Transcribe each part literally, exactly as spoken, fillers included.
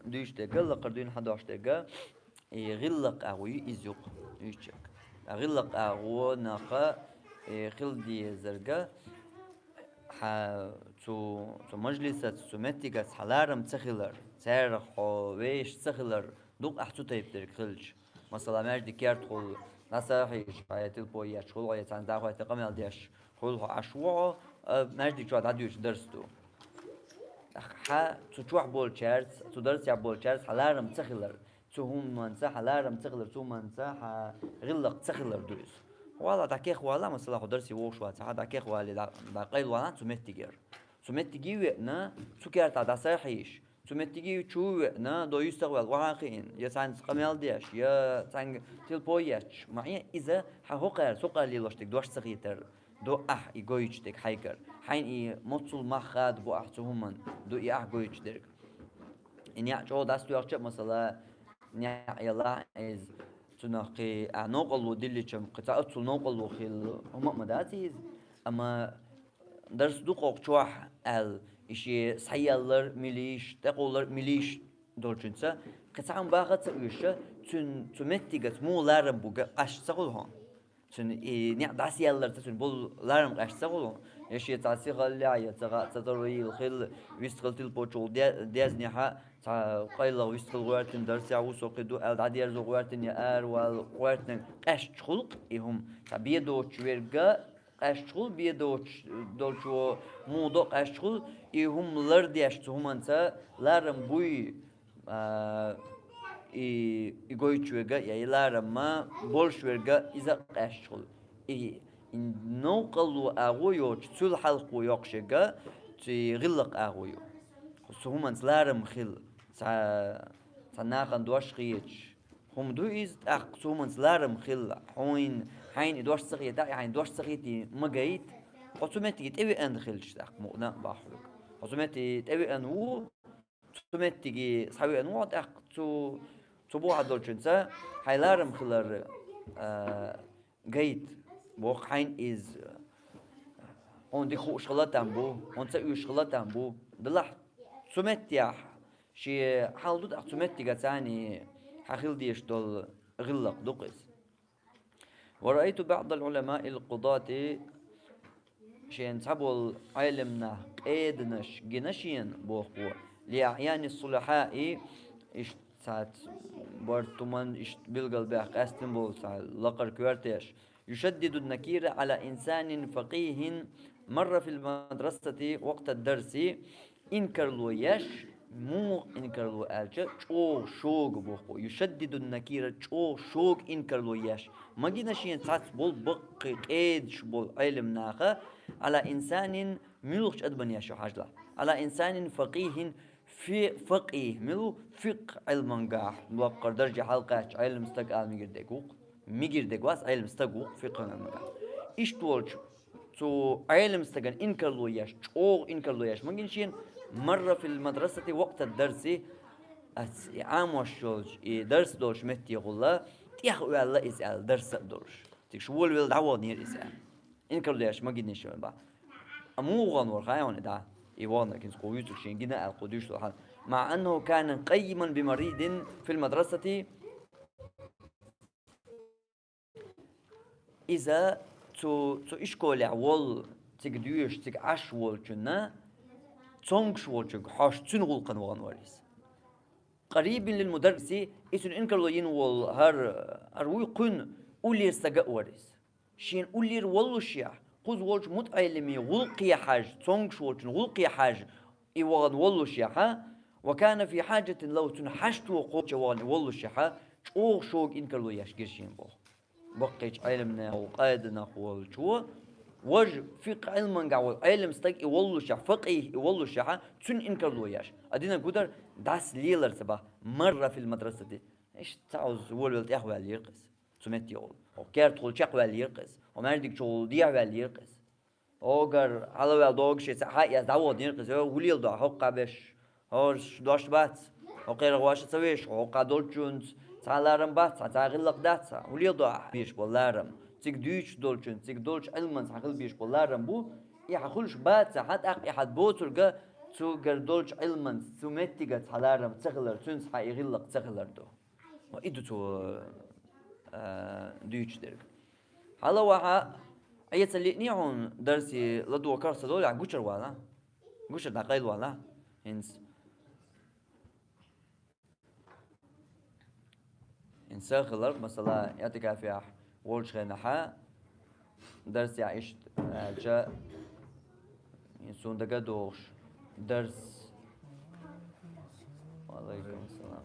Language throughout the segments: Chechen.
дуьйцуш дерг, лакхара дуьйна хьадош дерг, и гӀиллакх агӀо ю иза юкъ дуьйцуш дерг. А гӀиллакх агӀо наха, и хила дезарг, хьа цу, цу мажлисаца, цу меттигаца хьан ларам ца хилар, царах хьо вешан ца хилар, дукха ахь цу тайпа дерг хилча. Масала, маьждиг керта хул, дӀасахьийша, хьо я телефон еча хул, хьо я цхьанна дӀахӀотта къамел деш хул, хьо Ӏаш ву хьо, а, маьждиг чохь дӀадуьйцуш дарс ду. Хьа цу чохь болчаьрца, цу дарсехь болчаьрца хьан ларам ца хилар, цу хӀуманца хьан ларам ца хилар, цу хӀуманца хьан гӀиллакх ца хилар ду иза. Вала, дӀакхехвала, масала, хьо дарсе вогӀуш вацахь, дӀакхехвале, дӀа, дӀа къайлавала цу меттигера. Цу меттиге веана, цу кертахь дӀасахьийша, цу меттиге чу веана, до юьстах ваьлла, охьа а кхиъна, я цхьанца къамел деш, я цхьаьнга телефон еча, ма Ӏе, иза хьан хӀокхара, со къайлалуш дерг дош ца хетар ду ахь и гойтуш дерг хьайгара. Хьайна и моццул мах хадабу ахь цу хӀуманна, ду и ахь гойтуш дерг. И неӀ чӀогӀа дӀасатоьхча а, масала, неӀ ялахь иза, цунах кхин а новкъарло диллича, кхин цхьа оццул новкъарло хилла хӀума а ма дац иза, амма дарс ду-кх хӀокху чохь аьлла, и шен схьаеллар мила йиш, тӀекхуллар мила йиш долчуьнца, кхин цхьа хӀума баха а ца оьшуш, цуьнан цу меттигаца муха ларам бу къаьсташ ца хуьлу хьуна. Цуьнан и неӀ дӀасаелларца цуьнан болу ларам къаьсташ ца хуьлу хьуна. Я шен цхьа сихаллехь, я ца хаьа, ца тарло йийла хилла, вистхила телефон чухула де-, дезнехь а, цхьа къайлаха вистхила гӀоьртина, дарсехь ву со, кхин ду аьлла дӀадерзо гӀоьртина, я аравала гӀоьртинарг къаьсташ хуьлу-кх и хӀума. Цхьа бен доцучу верг а къаьсташ хуьлу, бен доцуш долчо муха до а къаьсташ хуьлу, и хӀума лардеш цу хӀуманца ларам буй, а, и, и гойтуш верг а, я и ларам болуш верг а, иза а къаьсташ хуьлу. И, и новкъарло агӀо йоцуш, цул хьалхо йоккхуш ерг а, цу гӀиллакх агӀо ю. Цу хӀуманца ларам хила, цхьа, цхьа нахана дош хеташ, хӀума ду иза, тӀаккха цу хӀуманца ларам хила, хьуна, хьайна и дош ца хетахь, и хьайна дош ца хетий ма гайта, хьо цу меттиге тӀевеана хилча, тӀаккха мукъана а боху хьоьга. Хьо цу метте тӀевеана ву, цу меттиге схьавеана ву хьо, тӀаккха цу, цу бухахь долчуьнца хьайн ларам хилар, а, гайта, боху, хьайна иза хьуна дика хууш хила там бу, хьуна ца оьшуш хила там бу. Делахь цу меттехь шен хьал ду, тӀаккха цу меттигаца хьан хила дезаш долу гӀиллакх ду-кх иза. ورأيت بعض العلماء القضاة, шен цхьаболу Ӏелам нах къеданаш гина шена, боху, لأعيان الصلحاء, иштта цхьацца барт, туман, иштта билгалбаьхна къаьстина болу цхьа лакхара коьртеш, يشدد النكير على إنسان فقيه مر في المدرسة وقت الدرس, инкарло еш, муха инкарло аьлча, чӀогӀа шога, боху, يشدد النكير, чӀогӀа шога инкарло еш. Ма гина шена цхьацца болу баккхий къедаш болу Ӏелам наха, على إنسان, муьлхачу адаман еш ю хьажалахь, على إنسان فقيه, фи-, факъихь, мила ву, фикъхӀ Ӏилмангахь лакхара дарже хьалакхаьчча Ӏелам стаг ала мегар дерг ву-кх. Мегар дерг вац, Ӏелам стаг ву-кх фикъхӀ Ӏилмангахь. Иштта волчу цу Ӏелам стагана инкарло еш, чӀогӀа инкарло еш ма гина шена, مر في المدرسة وقت الدرس, ас и Ӏамош йолчу, и дарс долчу метте гӀулла, тӀехваьлла иза аьлла, дарс а долуш. Цига шу волавелла дӀаваханера иза аьлла. Инкарло еш ма гина шена боху. Амма муха вахана вара хаьий хьуна и дӀа? И ваханарг хӀинца кху вуьйцург шена гина аьлла кху дуьйцуш долу хьал. مع أنه كان قيما بمريض في المدرسة, иза цу, цу ишколехь волу, цига доьшуш, цига Ӏаш волчунна, цомгуш волчуьнга хьожуш, цуьнан гӀуллакхана вахана вара иза. قريب للمدرس, и цуьнан инкарло йина волу хӀара, хӀара вуй кхуьнан уллера стаг а вара иза. Шена уллера воллушехь, кхуза волчу мутаӀелламе гӀуллакхе хьажа, цомгуш волчун гӀуллакхе хьажа и вахана воллушехь, وكان في حاجة له, цуьнан хьашто кхочуш вахана воллушехь, чӀогӀа шога инкарло еш гира шена боху. Баккхийчу Ӏелам нахах, къеданах волчо, важа фикъхӀ Ӏилмангахь волу Ӏелам стаг и воллушехь, факъихь и воллушехь, цуьнан инкарло еш. А динарг хӀун дара, дӀаса леларца боху, مر في المدرسة. Иштта цхьа хьоза волавелла тӀехваьллера-кх иза. Цу метте гӀулла. Хьо керта гӀулла чекхваьллера-кх иза. Хьо маьждиг чу гӀулла дехьаваьллера-кх иза. Хьо гар хьалаваьлла догуш, и цхьа хьаэца дӀаваханера-кх иза. ХӀо хӀун леладо ахь хӀокху беш? ХӀорш дош бац. Хьо кхерах ваша ца веш, хьо хӀокху долчунца цхьа ларам бац, цхьа, цхьа гӀиллакх дац, цхьа. ХӀун леладо ахь беш болу ларам? Цига дуьйцуш долчун, цига долчу Ӏилманца хьан хила беш болу ларам бу, и хьан хуьлуш бацахь, тӀаккха и хьан боцург а цугара долчу Ӏилманца, цу меттигаца хьан ларам ца хилар, цуьнца хьан и гӀиллакх ца хилар ду. И ду цо, а, дуьйцуш дерг. Хьалавахьа, Ӏеца лиъний хьуна дарси ладогӀа карах ца долехь, гучар вала. Гучар дӀакъайла вала. ХӀинца. ХӀинца хиларх, масала, иӀтикафехь волчу хенахьа, дарсехь иштта аьлча, суна дага а догӀуш, дарс. Ва алейкум салам.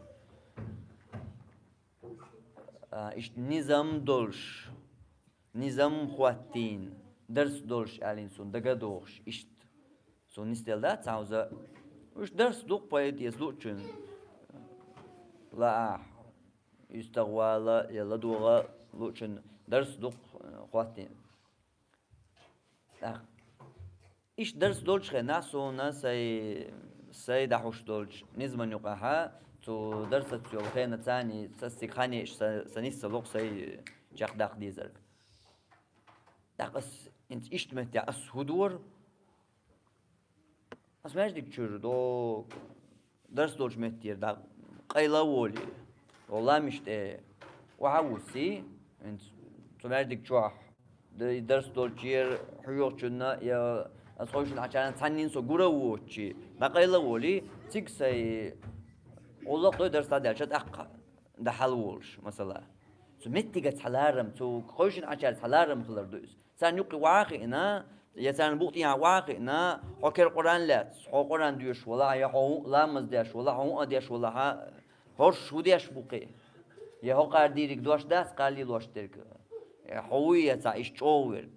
А, иштта низам долуш, низам хӀоттийна, дарс долуш аьллина суна дага а догӀуш, иштта. Суна нисделла дац хьовза. Уьш дарс ду-кх, пайда эца луучун лаахь, уьстагӀ вала я ладогӀа луучун дарс ду-кх, хӀоттийна. ТӀаккха иштта дарс долчу хенахь суна сай, сай дӀахьуш долчу низаман юкъахьа, цу дарсаца йолу хенацани, сан цига хан еъча, сан, сан нис ца ло-кх сай чекхдаккха дезарг. ТӀаккха ас, хӀинца иштта меттехь ас хӀун дора? Ас маьждиг чуьра дог, дарс долчу меттера дӀа къайла а волий, ламаш тӀе охьа а вуссий, хӀинца цу маьждиг чохь д-, дарс долчера хьоьхучунна я ас ховшина Ӏачарна цхьаннина со гур а воцучий, дӀакъайла а волий, цига сай гӀуллакх дой дарс дӀадаьлча тӀаккха дан хьал волуш, масала. Цу меттигаца хьан ларам, цу ховшина Ӏачаьрца хьан ларам хилар ду иза. Царна юккъе охьа а хиъна, я царна букъ тӀехьа охьа а хиъна, хьо кера Къуръан лаьцна, хьо Къуръан доьшуш валахь, я хьо хӀуъа ламаз деш валахь, хьо хӀуъа деш валахь, хӀорш хӀун деш бу кхин? Я хьо кхара дийриг дош дац кхара лелош дерг? Я хьо вуй я цхьа иштта чӀогӀа верг?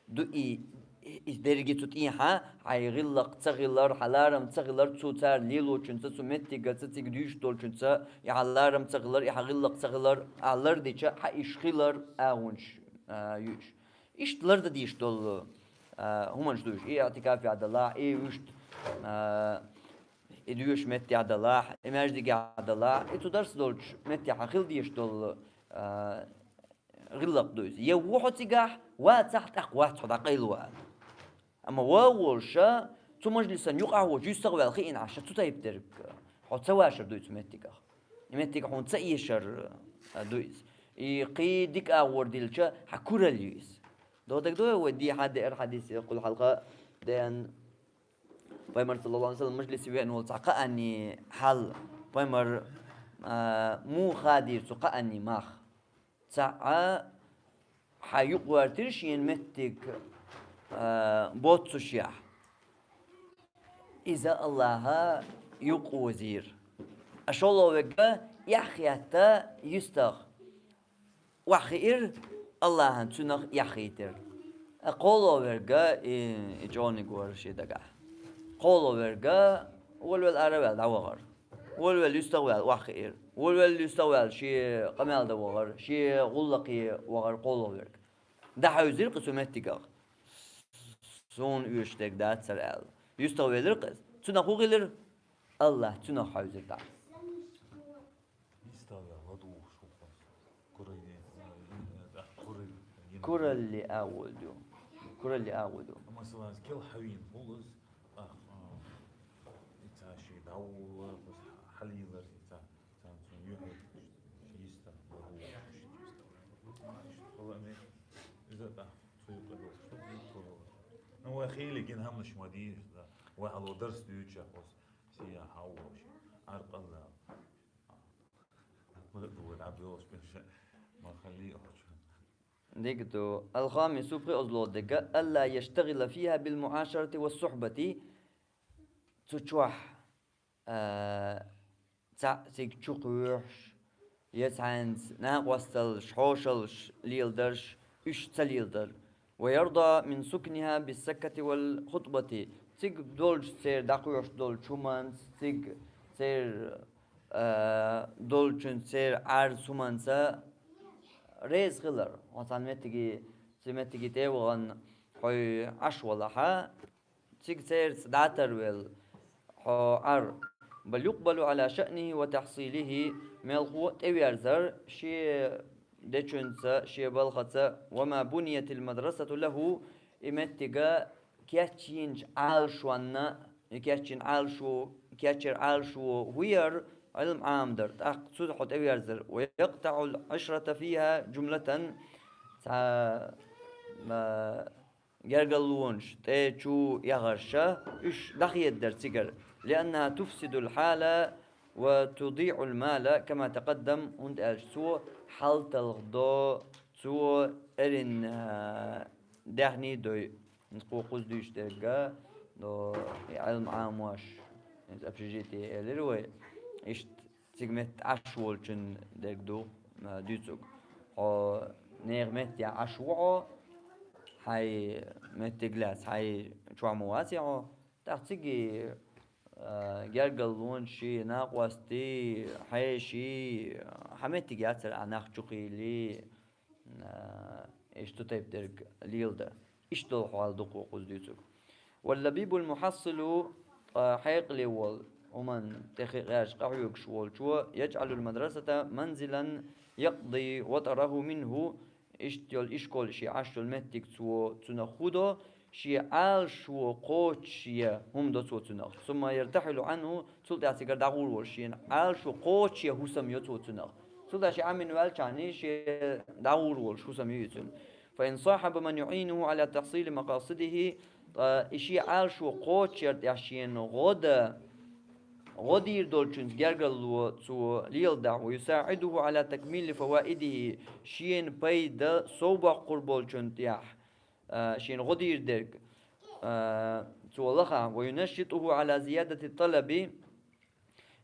Ду и, и дерриге цу тӀехьа, хьайн гӀиллакх ца хилар, хьан ларам ца хилар, цу цара лелочунца, цу меттигаца, цига дуьйцуш долчунца, и хьан ларам ца хилар, и хьан гӀиллакх ца хилар, ахьа лардича, хьан иштта хилар агӀонаш, а, ю уьш. Иштта лардан дезаш долу, а, хӀуманаш ду уьш. И иӀтикафехь далахь, и вуьшта, а, и доьшучу меттехь далахь, и маьждигехь далахь, и цу дарс долчу меттехь хила дезаш долу, а, гӀиллакх ду иза. Я ву хьо цигахь, вацахь, тӀаккха вац хьо дӀакъайла вала. Амма ван а волуша, цу мажлисан юкъахь а воцуш, юьстагӀваьлла хиъна Ӏаш, цу тайпа дерг хьо ца вашар ду иза цу меттигах. И меттиг хьуна ца эшар, а, ду иза. И кхин дика агӀор дилча, хьан куралла ю иза. ДогӀу дагадогӀий вай дехьа деара хьадис, къул хьалха деана, Пайхамар, саллаллаху Ӏалайхи ва саллам, мажлисе веана волу цхьа кхаанний хьал, Пайхамар, а, муха хадийра цу кхаанний мах. Цхьаъ хьан юкъа гӀоьртира шена меттиг, а, боццушехь. Иза Аллаха юкъа озийра. ШолгӀа верг эхь хетта юьстагӀ охьахиира, Аллахана цуьнах эхь хийтира. КхоалгӀа верг, и, и чӀогӀаниг вара шен дагахь. КхоалгӀа верг волавелла ара а ваьлла дӀавахара. Волавелла юьстагӀваьлла охьахиира. Волавелла юьстагӀваьлла шен къамел дан вахара, шен гӀуллакхе вахара кхоалгӀа верг. ДӀахьевзира-кх цу меттигах. Суна оьшуш дерг дацара аьлла. ЮьстагӀвелира-кх иза. Цунах хӀун хилира? Аллах цунах хьевзира дӀа. ЙистагӀвелла ладугӀуш ву-кх. Куралли, э, э, куралли. Куралли агӀо ду. Куралли агӀо ду. Масала, кел хьавийна хӀума иза, тӀаккха, а, и ца ши дӀавуллар, хьалийлар, и ца, царна цунна юьхьа, йистагӀ ладугӀуш. Иза тӀаккха цу юкъа долуш ду, куралла. Ну, вай хийла гина хӀуманаш ма дийша, да. Вай хьалха дарс дуьйцуш, хӀоз сия хьавош, аркъалла. Дика ду. Алхамису, пхоьазло дерг, «Алла яштагӀила фиха билмуӀашарати ва сухьбати», цу чохь, а, цхьаъ цига чу кхоьхьуш, я цхьаьнца накъосталлаш, хьошаллаш леладарш, уьш ца леладар. «Ва ярда мин сукниха биссаккати вал хутбати», цига долчу церан дӀакхоьхьуш долчу хӀуманца, цига церан а, долчун церан Ӏаьржа хӀуманца реза хилар. Хьо цхьана меттиге, цу меттиге тӀе а вахана, хьо Ӏаш валахьа, цига церца дӀатарвелла хьо Ӏар. «Бал юкъбалу Ӏала шаънихи ва тахьсилихи», мелхо а тӀеверзар, шен дечунца, шен балхаца, «ва ма буниятил мадрасату лаху», и меттига кечйинчу Ӏалашонна и кеччина Ӏалашо, кеччара Ӏалашо хӀу яр, Ӏилма Ӏамадар, тӀаккха цу хьо тӀеверзар, ويقطع العشرة فيها جملة, цхьа, а, гергарлонаш тӀе чу яхарша, уьш дӀахедадар цигара, لأنها تفسد الحال وتضيع المال كما تقدم, хӀунда аьлча цо хьалталха до, цо эрин, а, даьхний дой. Кхо кхуза дуьйцуш дерг, до, и Ӏилма Ӏамош, из общежитие элира вай, иштта цига метта Ӏаш волчун дерг ду, а, дуьйцург. Хьо нехан метте Ӏаш ву хьо, хьай меттиг лаьца, хьай чохь ма вац хьо, тӀаккха цига, а, гергарлонаш, накъостий, хьеший, хьан меттиг яцара ахь нах чу кхийли, а, иштта тайп дерг леладар. Иштта долу хьал ду кху кхуза дуьйцург. واللبيب المحصل, ткъа хьекъале волу, хӀуманна тӀе хи къаьржа къахьоьгуш волчо, يجعل المدرسة منزلا يقضي وطره منه, иштта йолу ишкол шен Ӏаш йолу меттиг цо цунах хӀу до, шен Ӏалашо кхочушъян хӀума до цо цунах. ثم يرتحل عنه, цул тӀаьхьа цигара дӀагӀур волуш, шен Ӏалашо кхочушъян хӀусам йо цо цунах. Цул тӀаьхьа шен Ӏамийна ваьлчахьана, шен дӀагӀур волуш хӀусам ю и цуьнан. فإن صاحب من يعينه على تحصيل مقاصده, ткъа и шен Ӏалашо кхочушъяр тӀехь шена гӀо дан, гӀо дийр долчуьнца гергарло цо леладахь, ويساعده على تكميل فوائده, шена пайда совбоккхур болчун тӀехь, а, шена гӀо дийр дерг, а, цо лахахь, وينشطه على زيادة الطلب,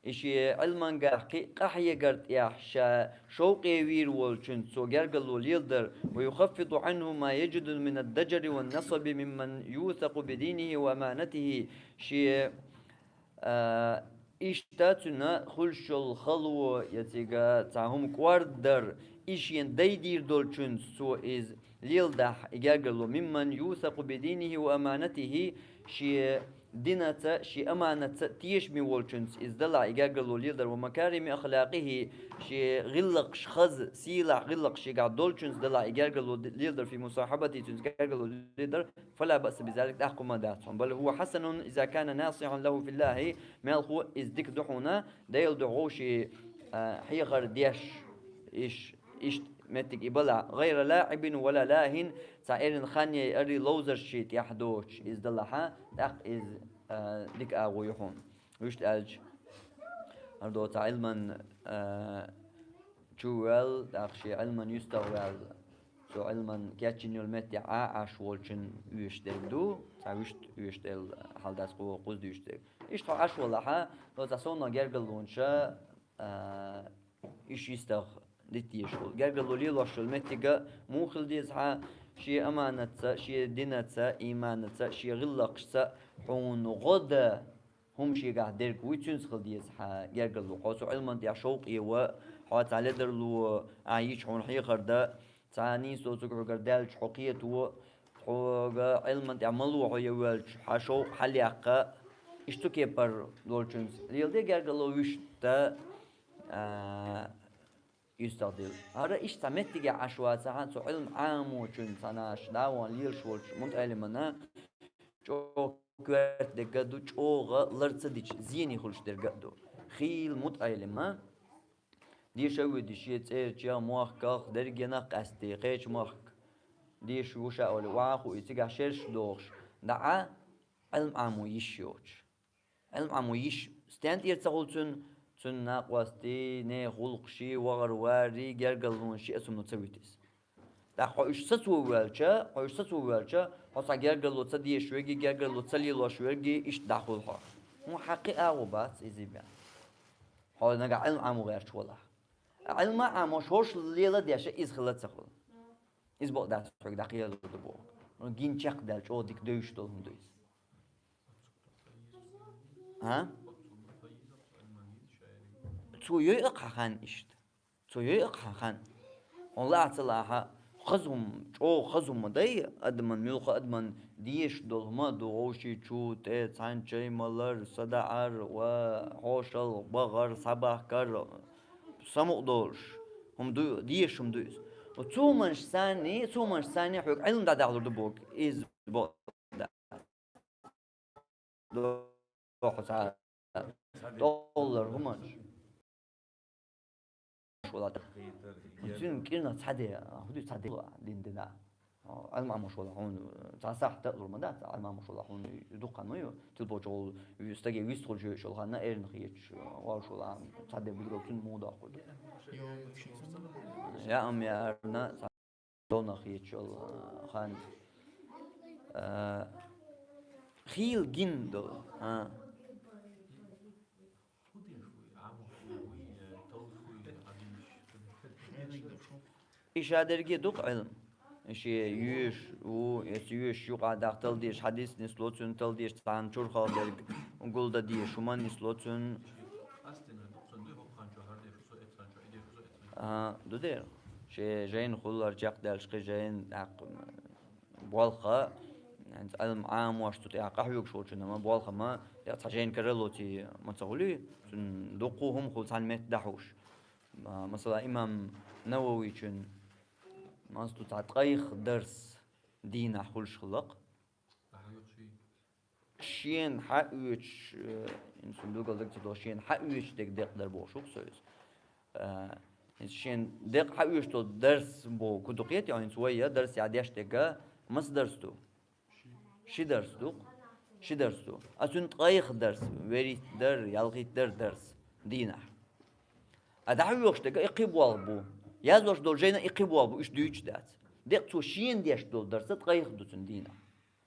и шен Ӏилманга кхин а къахьегар тӀехь ша шовкъе вийр волчуьнца цо гергарло леладар, ويخفف عنه ما يجد من الضجر والنصب ممن يوثق بدينه وأمانته, шен, а, иштта цуьнан хуьлуш йолу хало я цига цхьа хӀума кӀордадар, и шена дай дийр долчуьнца цо иза леладахь и гергарло, ممن يوثق بدينه وأمانته, шен динаца, шен аманатца тешаме волчуьнца иза далахь и гергарло леладар, ومكارم أخلاقه, шен гӀиллакхаш хаза, сийлахь гӀиллакхаш шегахь долчуьнца далахь и гергарло леладар, في مصاحبته, цуьнца гергарло леладар, فلا بأس بذلك, тӀаккха хӀума дац хьуна. بل هو حسن إذا كان ناصحا له في الله, мелхо иза дика ду хьуна, Делан дуьхьа вовшийн, а, хьехар деш, иш, иштта меттиг и балахь, غير لاعب ولا لاهٍ, цхьа эрна хан яй арий ловзаршший тӀехь доцуш иза далахьа, тӀаккха иза, а, дика агӀо ю хьуна. Вуьшта аьлча, хӀара до цхьа Ӏилман, а, чу ваьлла, тӀаккха шен Ӏилман юьстагӀ ваьлла, цу Ӏилман кечйина йолу метте Ӏа Ӏаш волчун оьшуш дерг ду, цхьа вуьшта оьшуш дерг хьал дац кху кхуза дуьйцуш дерг. Иштта хьо Ӏаш валахьа, до цхьа совнах гергарлонаш, а, уьш йистах дита дезаш волу. Гергарло лелош йолу меттига муха хила деза хьан, шен аманатца, шен динаца, ийманаца, шен гӀиллакхашца хьуна гӀо дан хӀума шегахь дерг вуй, цуьнца хила деза хьан гергарло. Хьо цу Ӏилман тӀехь шовкъе ван, хьо цхьа ледарло, ахь йича хьуна хьехар дан, цхьа нийса доцург хьоьгара даьлча хьо кхето, хьога Ӏилман тӀехь ма ло хьо я воьлча, хьан шовкъ хьалаяккха, иштта кепара долчуьнца леладе гергарло вуьшта, а, юьстах дилла. ХӀара иштта цхьа меттигехь Ӏаш вацахьа, цу Ӏилма Ӏамочун цхьана аша дӀа а ван лелаш волчу мутаӀелимана чӀогӀа коьрта дерг а ду, чӀогӀа лар ца дича зене хуьлуш дерг а ду. Хийла мутаӀелима деша а вуьдуш, шен цӀерачех, мохках, дерригенах а къаьсттий, кхечу мохк деша ву ша олий, охьа а хуий, цигахь шераш дохуш, дӀа Ӏа Ӏилма Ӏамо йиш йоцуш. Ӏилма Ӏамо йиш стен тӀера ца хуьлу цуьнан, цуьнан накъостий, нехан гӀуллакхаший, вахар-варрий, гергарлонаший а цунна ца вуьту иза. ТӀаккха хьо уьш сацо воьлча, хьо уьш сацо воьлча, хьо цхьа гергарло ца дезаш верг, гергарло ца лелош верг, иштта дӀахуьлу хьо. ХӀун хьан кхин агӀо бац иза бен? Хьо нагахь Ӏилма Ӏамо гӀерташ валахь. Ӏилма Ӏамош хӀорш лела а деш, иза хила а ца хуьлу. Иза бакъ дац хьоьга дӀакхелар ду боху. Гин чекхдаьлла чӀогӀа дика девзаш долу хӀума ду иза. А? Цо йойу-кх хьан хан иштта. Цо йойу-кх хьан хан. Хьуна лаахь а ца лаахь а, хаза хӀума, чӀогӀа хаза хӀума дай, адаман, муьлхха адаман дезаш долу хӀума а ду, вовшийн чу, тӀе, цхьаьна чай малар, садаӀар, ва хьошалгӀа, бахар, схьабахкар, самукъадолуш хӀума ду, дезаш хӀума ду иза. Цу хӀуманаш санний, цу хӀуманаш санний хьоьга Ӏилма дӀадахьалур ду боху, иза бакъ дац. хьо цхьа тӀоллар хӀуманаш. Шула. Цуьнан кӀирнах цхьа де, хӀу ду цхьа де дин дина. Ӏилма Ӏамош вала хьуна, цхьа сахьт а лур ма дац, Ӏилма Ӏамош вала хьуна дуккха ма ю. Тилпоча гӀолла, стаге вист хуьлуш йоьш йолу ханна, эрна хеташ, вовш вала, цхьа де билгал цуьнан муха доккхур ду. Я ам я арна, цхьа дона хеташ йолу, а, хан. А, хийла гин долу, а. И ша дерриге дукха Ӏилма. И шен йоьш ву, эца йоьш юкъа дахтал деш, хьадис нисло цуьнан тал деш, цхьана чурхал дерг гулда деш, хӀуман нисло цуьнан. Ага, ду дера. Шен жайна хуллар чекхдаьллаш кхин жайна тӀаккха болха, хӀинца Ӏилма Ӏамош цу тӀехь къахьоьгуш волчунна ма болха ма, я цхьа жайна каралоций ма ца хуьлий, цуьнан дуккха хӀума хуьлу цхьана метта дӀахьуш. Ма-, масала, имам Нававичун массо цхьа ткъайх дарс дийнахь хуьлуш хилла-кх. Шена хьаоьцуш, э, инсун билгал даг ца до, шена хьаоьцуш дерг декъ дар бохуш ву-кх со иза. Э, иза шена декъ хьаоьцуш долу дарс боху, ку ду кхетий, хӀинца вай я дарс я деш дерг, маса дарс ду? Ши дарс ду-кх. Ши дарс ду. А цуьнан ткъайх дарс, веритта дар, ялхитта дар дарс дийнахь. А дӀахьоьхуш дерг и кхин болх бу. Яздеш долу жайна и кхин болх бу, уьш дуьйцуш дац. Декъ цо шена деш долу дарс ткъайх ду цуьнан дийнахь.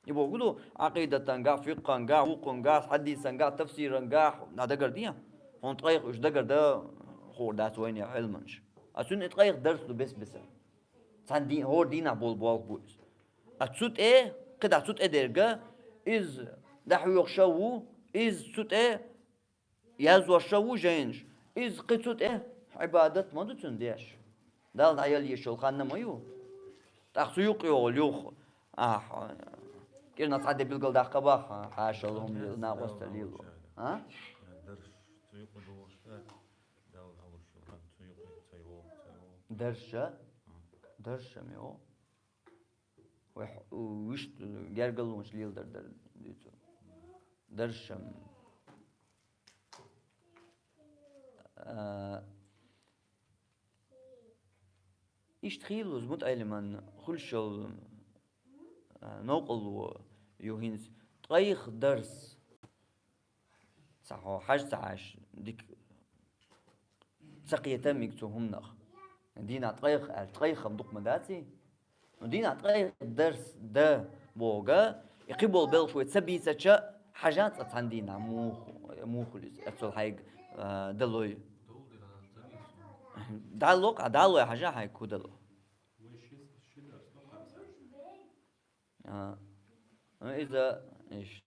И боху ду, Ӏакъидатангахь, фикъхангахь, вукхунгахь, хьадисангахь, тафсирангахь, на дагар де. Хьуна ткъайх уьш дагар дан хуур дац вайна Ӏилманаш. А цуьнан и ткъайх дарс ду бес-бесара. Цхьана дий-, хӀора дийнахь болу болх бу иза. А цу тӀе, кхидӀа цу тӀе дерг, иза дӀахьоьхуш а ву, иза цу тӀе яздеш а ву жайнаш. Иза кхин цу тӀе Ӏибадат ма ду цуьнан деш. Далла дӀаяла йиш йолу хан ма ю. ТӀаккха цу юкъа йогӀу юха. Ахьа, кӀирнах цхьа де билгал даккха баха, хьаша ломлил, накъостал лело. А? Дарш, цу юкъа долуш, Далла хьалуш йолу хан, цу юкъа ца йогӀу, ца йогӀу. Дарша? А. Дарша ма йогӀу. Вай хьо-, у, вуьшта гергарлонаш леладар дар дуьйцу. Даршам. А, иштта хийла лузму тӀайлиман хуьлуш йолу, а, новкъарло ю хӀинца ткъайх дарс. Ца хьо хьажа ца хьаьжча, дика ца кхета мега цу хӀуманах. Дийнахь ткъайх аьлла, ткъайх-м дукха ма даций? Ну, дийнахь ткъайх дарс дан боху, и кхин болу белхаш вай ца бийцича, хьажа цкъа цхьана дийнахь муха, муха хуьлу иза, оццул хьайга, а, далой. Далло-кх, а, даллой хьажа хьайга хӀун дало. А, ну, иза, иш.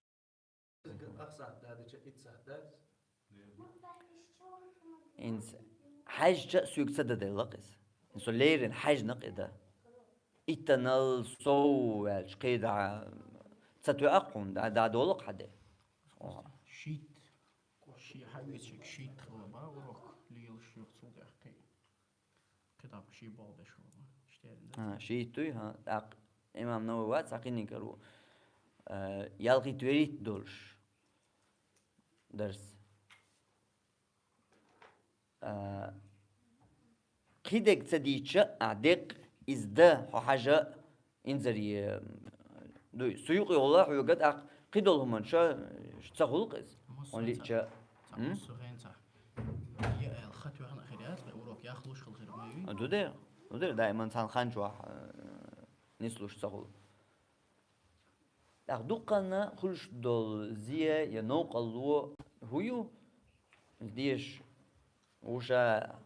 Ах сахьт даьлча, итт сахьт дац. Инс хьаьжча а соьга ца дан делла-кх иза. Со леррина хьаьжна-кх и дан. Иттанал сов ваьлча, кхидӀа ца тоьа-кх хьуна, дӀа, дӀадолу-кх хьан де. О. Шийтта. Ши хьаьвеца шийтта хила бан урок лелаш ю цул тӀаьхьа кхин. КхидӀа ши болх беш хила бан. Иштта аьлла, да? А, шийтта дуй, хӀа. ТӀаккха имам Навави вац, цхьа кхин каро. Э, ялхитта-верхӀитта долуш дарс. А, кхидерг ца дийцича, а, декъ иза дан хьо хьажа инзаре дуй. Цу юкъа йолу хьоьга тӀаккха кхидолу хӀуманаш ца хуьлу-кх иза. Хьуна лиъча. М? Цхьа хен цхьа. Я аьлла, ха тоьхна хир яц, кхин урок яхлуш хила хир ма юй. А, ду де? Ду де, даиман цхьана хан чохь, а, нислуш ца хуьлу. ТӀаккха дуккханна хуьлуш долу зе я новкъарло хӀун ю? Деша ву ша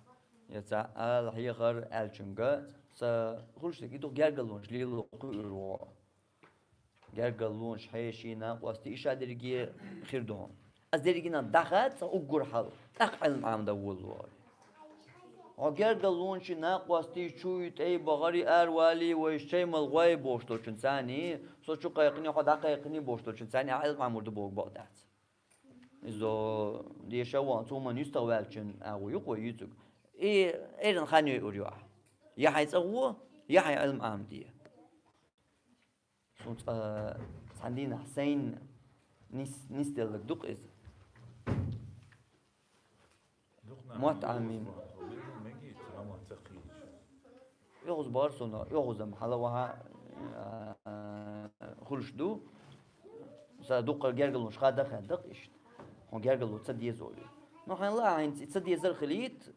я цхьа ала хьехар аьллачуьнга, сан хуьлуш дерг и ду гергарлонаш лело кхуьур ву. Гергарлонаш, хьеший, накъостий, и ша дерриге хир ду хьуна. Ас дерригина даха цкъа уггар хьал, тӀаккха Ӏилма Ӏамадан волало. Хьо гергарлонаш, накъостий, чуй, тӀе бахарий, аравалий, вайша чай мала гӀой бохуш долчун царний, со чу кхайкхиний, хьо дӀакхайкхиний бохуш долчун царний, ахьа Ӏилма Ӏамор ду боху бакъ дац. Иза деша ван цу хӀуманна юьстах ваьллачун агӀо ю-кх вай юьйцург. И эрна хан йойур ю ахьа. Я хьайн цӀа гӀо, я хьайн Ӏилма Ӏамаде. Суна цкъа цхьана дийнахь сайна нис-, нисделларг ду-кх иза. Мотт Ӏамин. Йогъуз бар сона, йогъуз-м хьала ваха, а, хуьлуш ду. Са дуккха гергарлонаш хадда хаддакъ иштта. Хьуна гергарло ца деза олий. Ну, хьайна ла, хьайна ца дезар хилийта,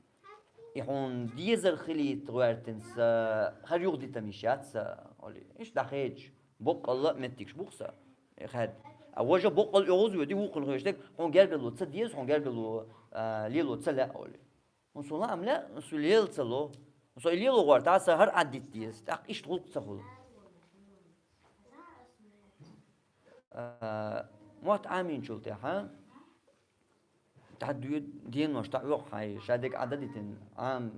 и хьуна дезар хилийта гӀертина са хӀара юха дитам йиш яц са олий. Иштта дӀахедаш, боккъалла а меттигаш бух са. Э, хад. А важа боккъал йогӀуз воьди, вукхун хьоьждаг, хьуна гергарло ца деза, хьуна гергарло, а, лело ца лаьа олий. Хьуна со лаам лаьа, со лела ца ло. Со и лело гӀорта, са хӀара Ӏаддитта деза, тӀаккха иштта гӀуллакх ца хуьлу. А, мотт Ӏаминчул тӀехьа, дӀадоьду денош, дӀаоьху хьай, ша дерг Ӏаддитина, Ӏам,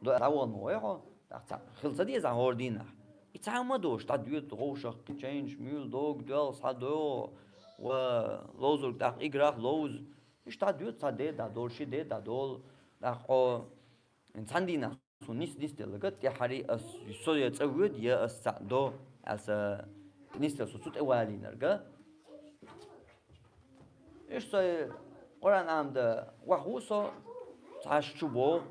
до-, дӀавахана вай хьо, тӀаккха ца-, хила ца деза хӀора дийнахь. И цхьа а ма дош, дӀадоьду гӀовшах, кхин чайнаш, муьйла дог, доьлху схьадогӀу, ва ловзург тӀаккха играх ловза. Иштта дӀадоьду цхьа де дӀадолу, ши де дӀадолу, тӀаккха хьо цхьана дийнахь суна нис-нис делларг, тӀаьххьара ас, со я цӀа воьду, я ас цхьаъ до, аса нис делла со цу тӀе валийнарг. Иштта со Къуръан Ӏамадан ваха ву со, цхьа шу чу богӀу.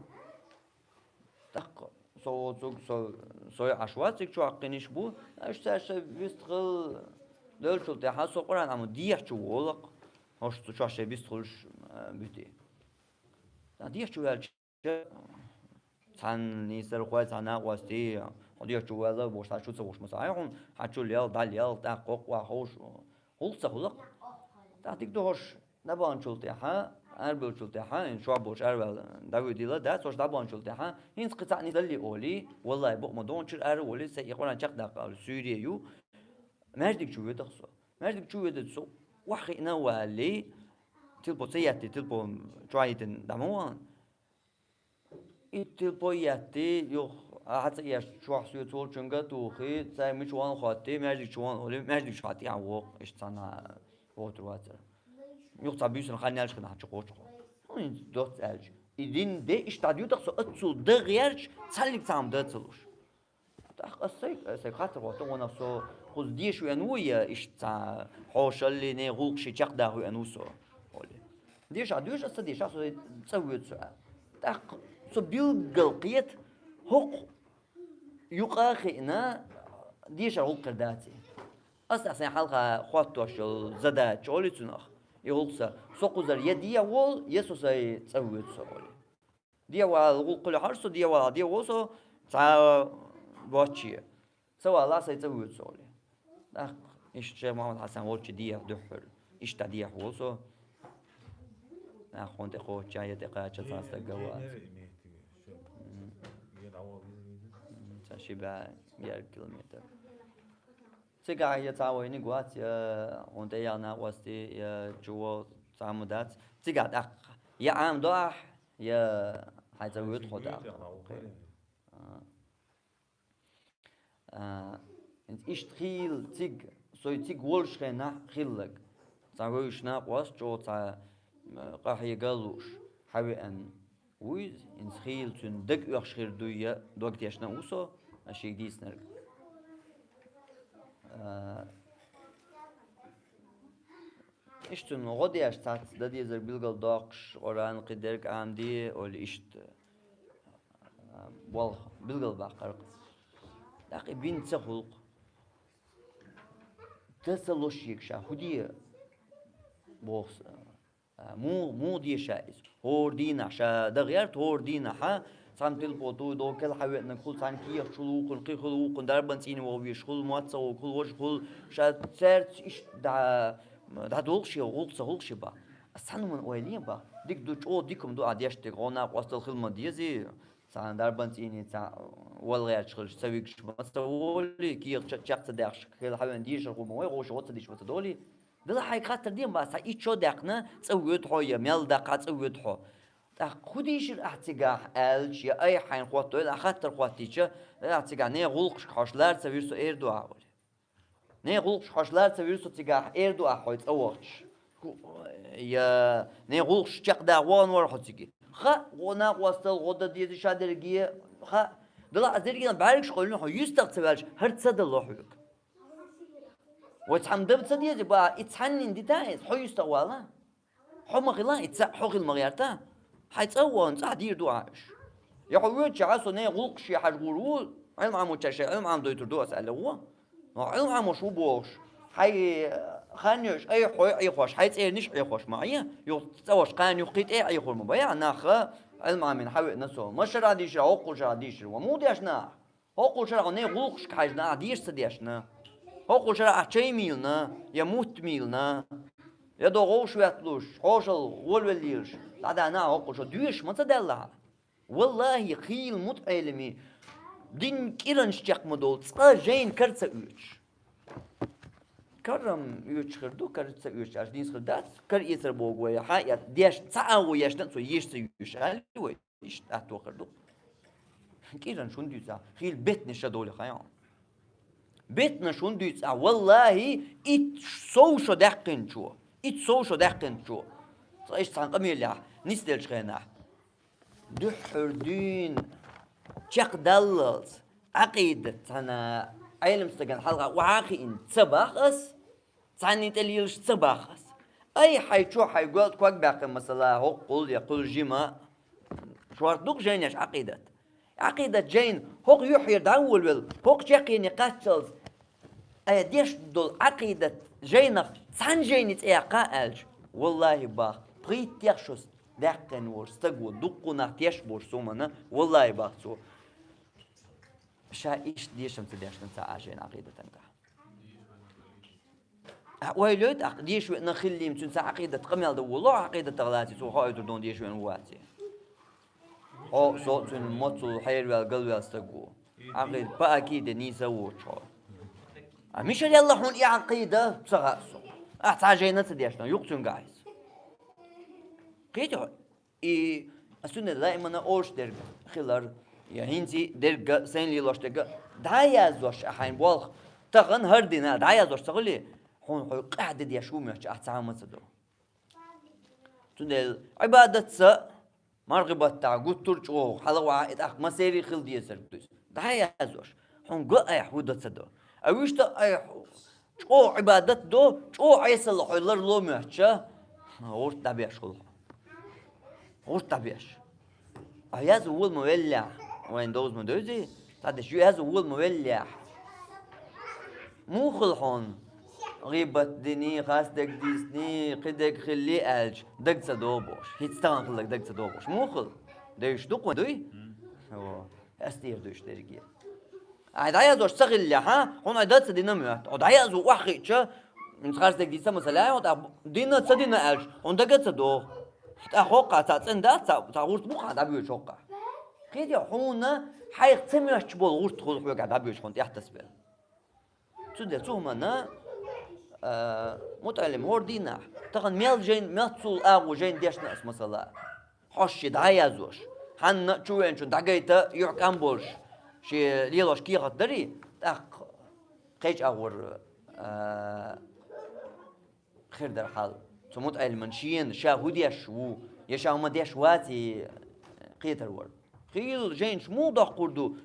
ТӀаккха со воцург, со, со Ӏаш вац, цига чу ваккхийнарш бу. Иштта цаьрша вистхила девллачул тӀехьа со Къуръан Ӏамадан дехьа чу волу-кх, хӀорш цу чохь шайн вистхуьлуш, а, буьтий. ТӀаккха дехьа чу ваьлча, цхьана нийсархой, цхьана накъостий, хьо дехьа чу ваьлла, бохуш, цхьа шу ца вуш ма ца Ӏай хьуна, хьан чу лел, дӀалел, тӀаккха кхоккха ховш, гӀуллакх ца хуьлу-кх. ТӀаккха дика ду хӀорш дӀабаханчул тӀаьхьа, арабевллачул тӀаьхьа, хӀинца чохь болчу араваьлла дӀавоьдийла дац, хӀорш дӀабаханчул тӀаьхьа, хӀинца кхин цхьаъ нис даллий олий, валлахӀи, бакъ ма ду, чуьра ара а волий, сайн и Къуръан чекхдаккха олий, суьйре ю, маьждиг чу воьду-кх со. Маьждиг чу воьдуш со охьахиъна а валале, телефон ца еттий, телефон чохь йитина дӀа ма вахана. И телефон еттий, юха, ахьа ца еш, чохь соьца волчуьнга а тухий, цаьрга мича вахана хоттий, маьждиг чу вахана олий, маьждиг чохь тӀехьа вогӀу, иштта цхьана вогӀур вацара. Юха цхьа буьйсанна хан яьлча хӀинца чу кхочу хьо. Ну, хӀинца доцца аьлча. И дин де иштта дӀадоьду-кх со, оццул дан гӀерташ, цхьаллиг цхьа хӀума дан ца луш. ТӀаккха ас сайга, ас сайга хаттар хӀотту, ванах со кхуза деша веана ву я иштта цхьа хьошаллий, нехан гӀуллакхаш чекхдаха веана ву со, олий. Дешахь доьшу, ас ца дешахь, со цӀа воьду со, аьлла. ТӀаккха со билггал кхета, хӀокху юкъа а хиъна, дешар гӀуллакх хир даций. Ас а сайн хьалха хӀоттош йолу задача олий цунах, и гӀуллакх сан, со кхузара я дехьа волу, я со сайн цӀа воьду со, олий. Дехьа вала гӀуллакх хуьлу хьожуш со, дехьа вала дехьа волу со, цхьа воцче. Ца вала сайн цӀа воьду со, олий. ТӀаккха иштта шайх Мухьаммад Хьасан волчу дехьа дуьххьара. Иштта дехьа волу со. Нах хьуна тӀе кхоччехь я тӀе кхаччехь цхьа стаг а вац. М. М, цхьа ши бӀе герга километр. Цигахь я цхьа вайниг вац, я хьуна тӀе яхна накъостий, я чу вогӀу цхьа хӀума дац. Цигахь тӀаккха я Ӏамадо ахь, я хьайн цӀа воьду хьо тӀаккха. А. А, иштта хийла цига, со цига волуш хенахь хилларг. Цхьа вевзаш накъост чӀогӀа цхьа, м, къахьега а лууш, хьан веана вуй иза, хӀинца хийла цуьнан дага оьхуш хир дуй я дог тешна а ву со, ас шега дийцинарг. А, иштта цунна гӀо деш цхьацца дан дезарг билгалдоккхуш, Къуръан кхидерг Ӏамаде, олий иштта, а, болх билгалбаккхарг. ТӀаккха и бина ца хуьлу-кх. Дан ца ло шега ша, хӀун де боху сан? А, муха, муха де ша иза? ХӀора дийнахь ша дан гӀерта, хӀора дийнахьа цхьана тилпо туй догу кел хьан веанарг хуьлу, цхьана кехат хуьлу вукхунна, кхин хуьлу вукхунна, дарбан цӀийне вогӀу веш хуьлу, мотт ца вогӀу хуьлу, важа хуьлу, ша цаьрца иштта дӀа, дӀадолу шен гӀуллакх ца хуьлу шен бах. Ас цхьана хӀуманна ойла йина бах. Дика ду, чӀогӀа дика хӀума ду ахь деш дерг, гӀо-накъосталла хила ма дезий. Цхьана дарбан цӀийне цхьа вала гӀерташ хилча, ца вигаш ма ца волий, кехат ча-, чекх ца даьхкаш, кхел хьан веана дешар хӀума вай, гӀо шу гӀо ца деш ма ца долий. Дала хьайга хаттар ден бах, цхьа итт шо даьккхина, цӀа воьду хьо я мел даккха цӀа воьду хьо. ТӀаккха хӀун дийшира ахь цигахь аьлча, я айхьа хьайна хоттойла, ахь хаттар хоттийча, ахь цигахь нехан гӀуллакхашка хьожуш лара ца вира со, эр ду ахь, олий. Нехан гӀуллакхашка хьожуш лара ца вира со цигахь, эр ду ахь хьо цӀа вахча. ХӀу-, я нехан гӀуллакхаш чекхдаха вахана вара хьо цига. Хаьа, гӀо-накъосталла гӀо дан деза шадерриге, хаьа. Дала а дерригенах бӀаьргаш къевлина хьо юьстах ца ваьлча, хӀара ца дало хьоьга. Вай цхьамма дан ца деза бах, и цхьаннина дита иза, хьо юьстах вала. Хьо ма хила, и цхьаъ хьо хила ма гӀерта. Хьай цӀа а вахана, цӀахь дийр ду ахь уьш. Я хьо воьдучехь а со ненан гӀуллакхаш хьажа гӀур ву, Ӏилма Ӏамочаьршна Ӏилма Ӏамадойтур ду ас аьлла ву. Но Ӏилма Ӏамош ву бохуш, хьай хан йолуш айхьа хьо а Ӏехош, хьай цӀерниш а Ӏехош ма Ӏе, юха цӀа ваша кхана юххе тӀе а Ӏехур ма бай ахь, нах Ӏилма Ӏамийна хьан веана со. Масала дийшира, хӀокхул шарахь дийшира, ва муха дешна ахь? ХӀокхул шарахь ненан гӀуллакхашка хьаьжна ахь дийша ца дешна. ХӀокхул шарахь ахь чай мийлана, я мутт мийлана, я до гӀовш ветталуш, хьошалла волавелла лелаш, дӀадаьхьна ахь хӀокхул шо доьшуш ма ца даьлла ахь. Валлахьи, хийла мутаӀеллими дин кӀиранаш чекх ма долу, цкъа жайна кара ца оьцуш. Кара-м оьцуш хир ду, кара ца оьцуш аьлча нийса хир дац, кара эцар боху вай, хьан а эц, деш, цхьа агӀо ешна а цо еша ца йоьшу аьлла вай. Иштта атта хир ду. КӀиранаш хӀунда дуьйцу ахь? Хийла беттанаш ша долу хьайна. Беттанаш хӀунда дуьйцу ахь? Валлахьи, итт сов шо даьккхинчо, итт сов шо даьккхинчо, цкъа иштта цхьана къамелехь нисделлачу хенахь, дуьххьара дуьйна чекхдаллалц, Ӏакъидат цхьана Ӏелам стагана хьалха охьа а хиъна ца боху ас, цхьанна тӀе лелаш ца боху ас. Ай, хьайн чу хьайн гуьлт ког баьккхина, масала, хӀокхул я кхул жима, шорта ду-кх жайнаш Ӏакъидат. Ӏакъидат жайна хӀокху юьххьера дӀа а волавелла, хӀокху чеккхене кхаччалц, ай, деш долу Ӏакъидат жайнах цхьана жайни цӀе яккха аьлча, валлахьи боху, пхийттех шо даьккхина волу стаг ву, дуккха нах теш болуш сумана, валлахьи боху цо. Ша иштта дешам ца дешна ца Ӏа шайна Ӏакъидатангахь. Ахь ойла йой тӀаккха, деша веана хиллийла цуьнан ца Ӏакъидат къамел дан волу, Ӏакъидатах лаций, цо хьо ойла дон деша веана ву ваций. Хьо а, со а цуьнан моццул хьераваьлла, галваьлла стаг ву. Ӏакъида паакиде нийса а воцуш хьо. А миша делла хьуна и Ӏакъида ца хаьа со. Ахь цхьа жайна ца дешна, юкъа цуьнгахь иза. Кхетий хьо? И ас цуьнан лаимана олуш дерг хилар, я хӀинца дерг а, сайна лелош дерг а, дӀа а яздеш ахь хьайн болх, тахана хӀара дина дӀа а яздеш ца хилий, хьуна хьо къаьхьа де деш ву моьттуш ахь цхьа а ма ца до. Цундела Ӏибадатца мархи баттахь гуттар а чӀогӀа хьала а вахьа, и тӀаккха массеран а хила дезарг ду иза. ДӀа а яздеш, хьуна го айхьа хӀу дан ца до. А вуьшта айхьа чӀогӀа Ӏибадат до, чӀогӀа Ӏесалла хьо ларло моьттуш, гӀурт дӀабеш хуьлу хьо. ГӀурт дӀабеш. А яза вола ма веллехь, вайна довза ма девзий, цхьа деш ю яза вола ма веллехь. Муха хила хьуна? ГӀийбат диний, хас дерг дийциний, кхин дерг хилий аьлча, дага ца догӀу бохуш. ХӀинца тахана хилларг дага ца догӀу бохуш. Муха хила? Девзаш ду-кх вайн, дуй? Во. Ас тӀера дуьйцуш дерриге. Ай, дӀаяздеш ца хиллехь, хьуна ай дан ца дина моьтту. Хьо дӀаязво охьахиъча, хӀинца хас дерг дийца, масала, хьо тӀаккха дина, ца дина аьлча, хьуна дага ца догӀу. ТӀаккха хӀокху цхьа цӀена дац, цхьа, цхьа гӀурт бу-кх хьан дӀабоьдуш хӀокхахь. Кхетий, хьуна хьайх ца моьттуш болу гӀурт хуьлу хьоьгахь дӀабоьдуш хьуна тӀехь тасабелла. Цундела цу хӀуманна, а, мутаӀеллим хӀора дийнахь, тахана мел жайна, мел цул агӀо жайна дешна ас, масала, хьо ши дӀа а яздеш, хьанна а чувеанчун дӀагайта юьхькӀам болуш, шен лелош кехат дарий, тӀаккха кхечу агӀор, а, хир дара хьал. Цу мутаӀеллиман шена ша хӀу деш ву, я ша хӀума деш ваций, кхетар вара. Хийла жайнаш муха доккхур ду?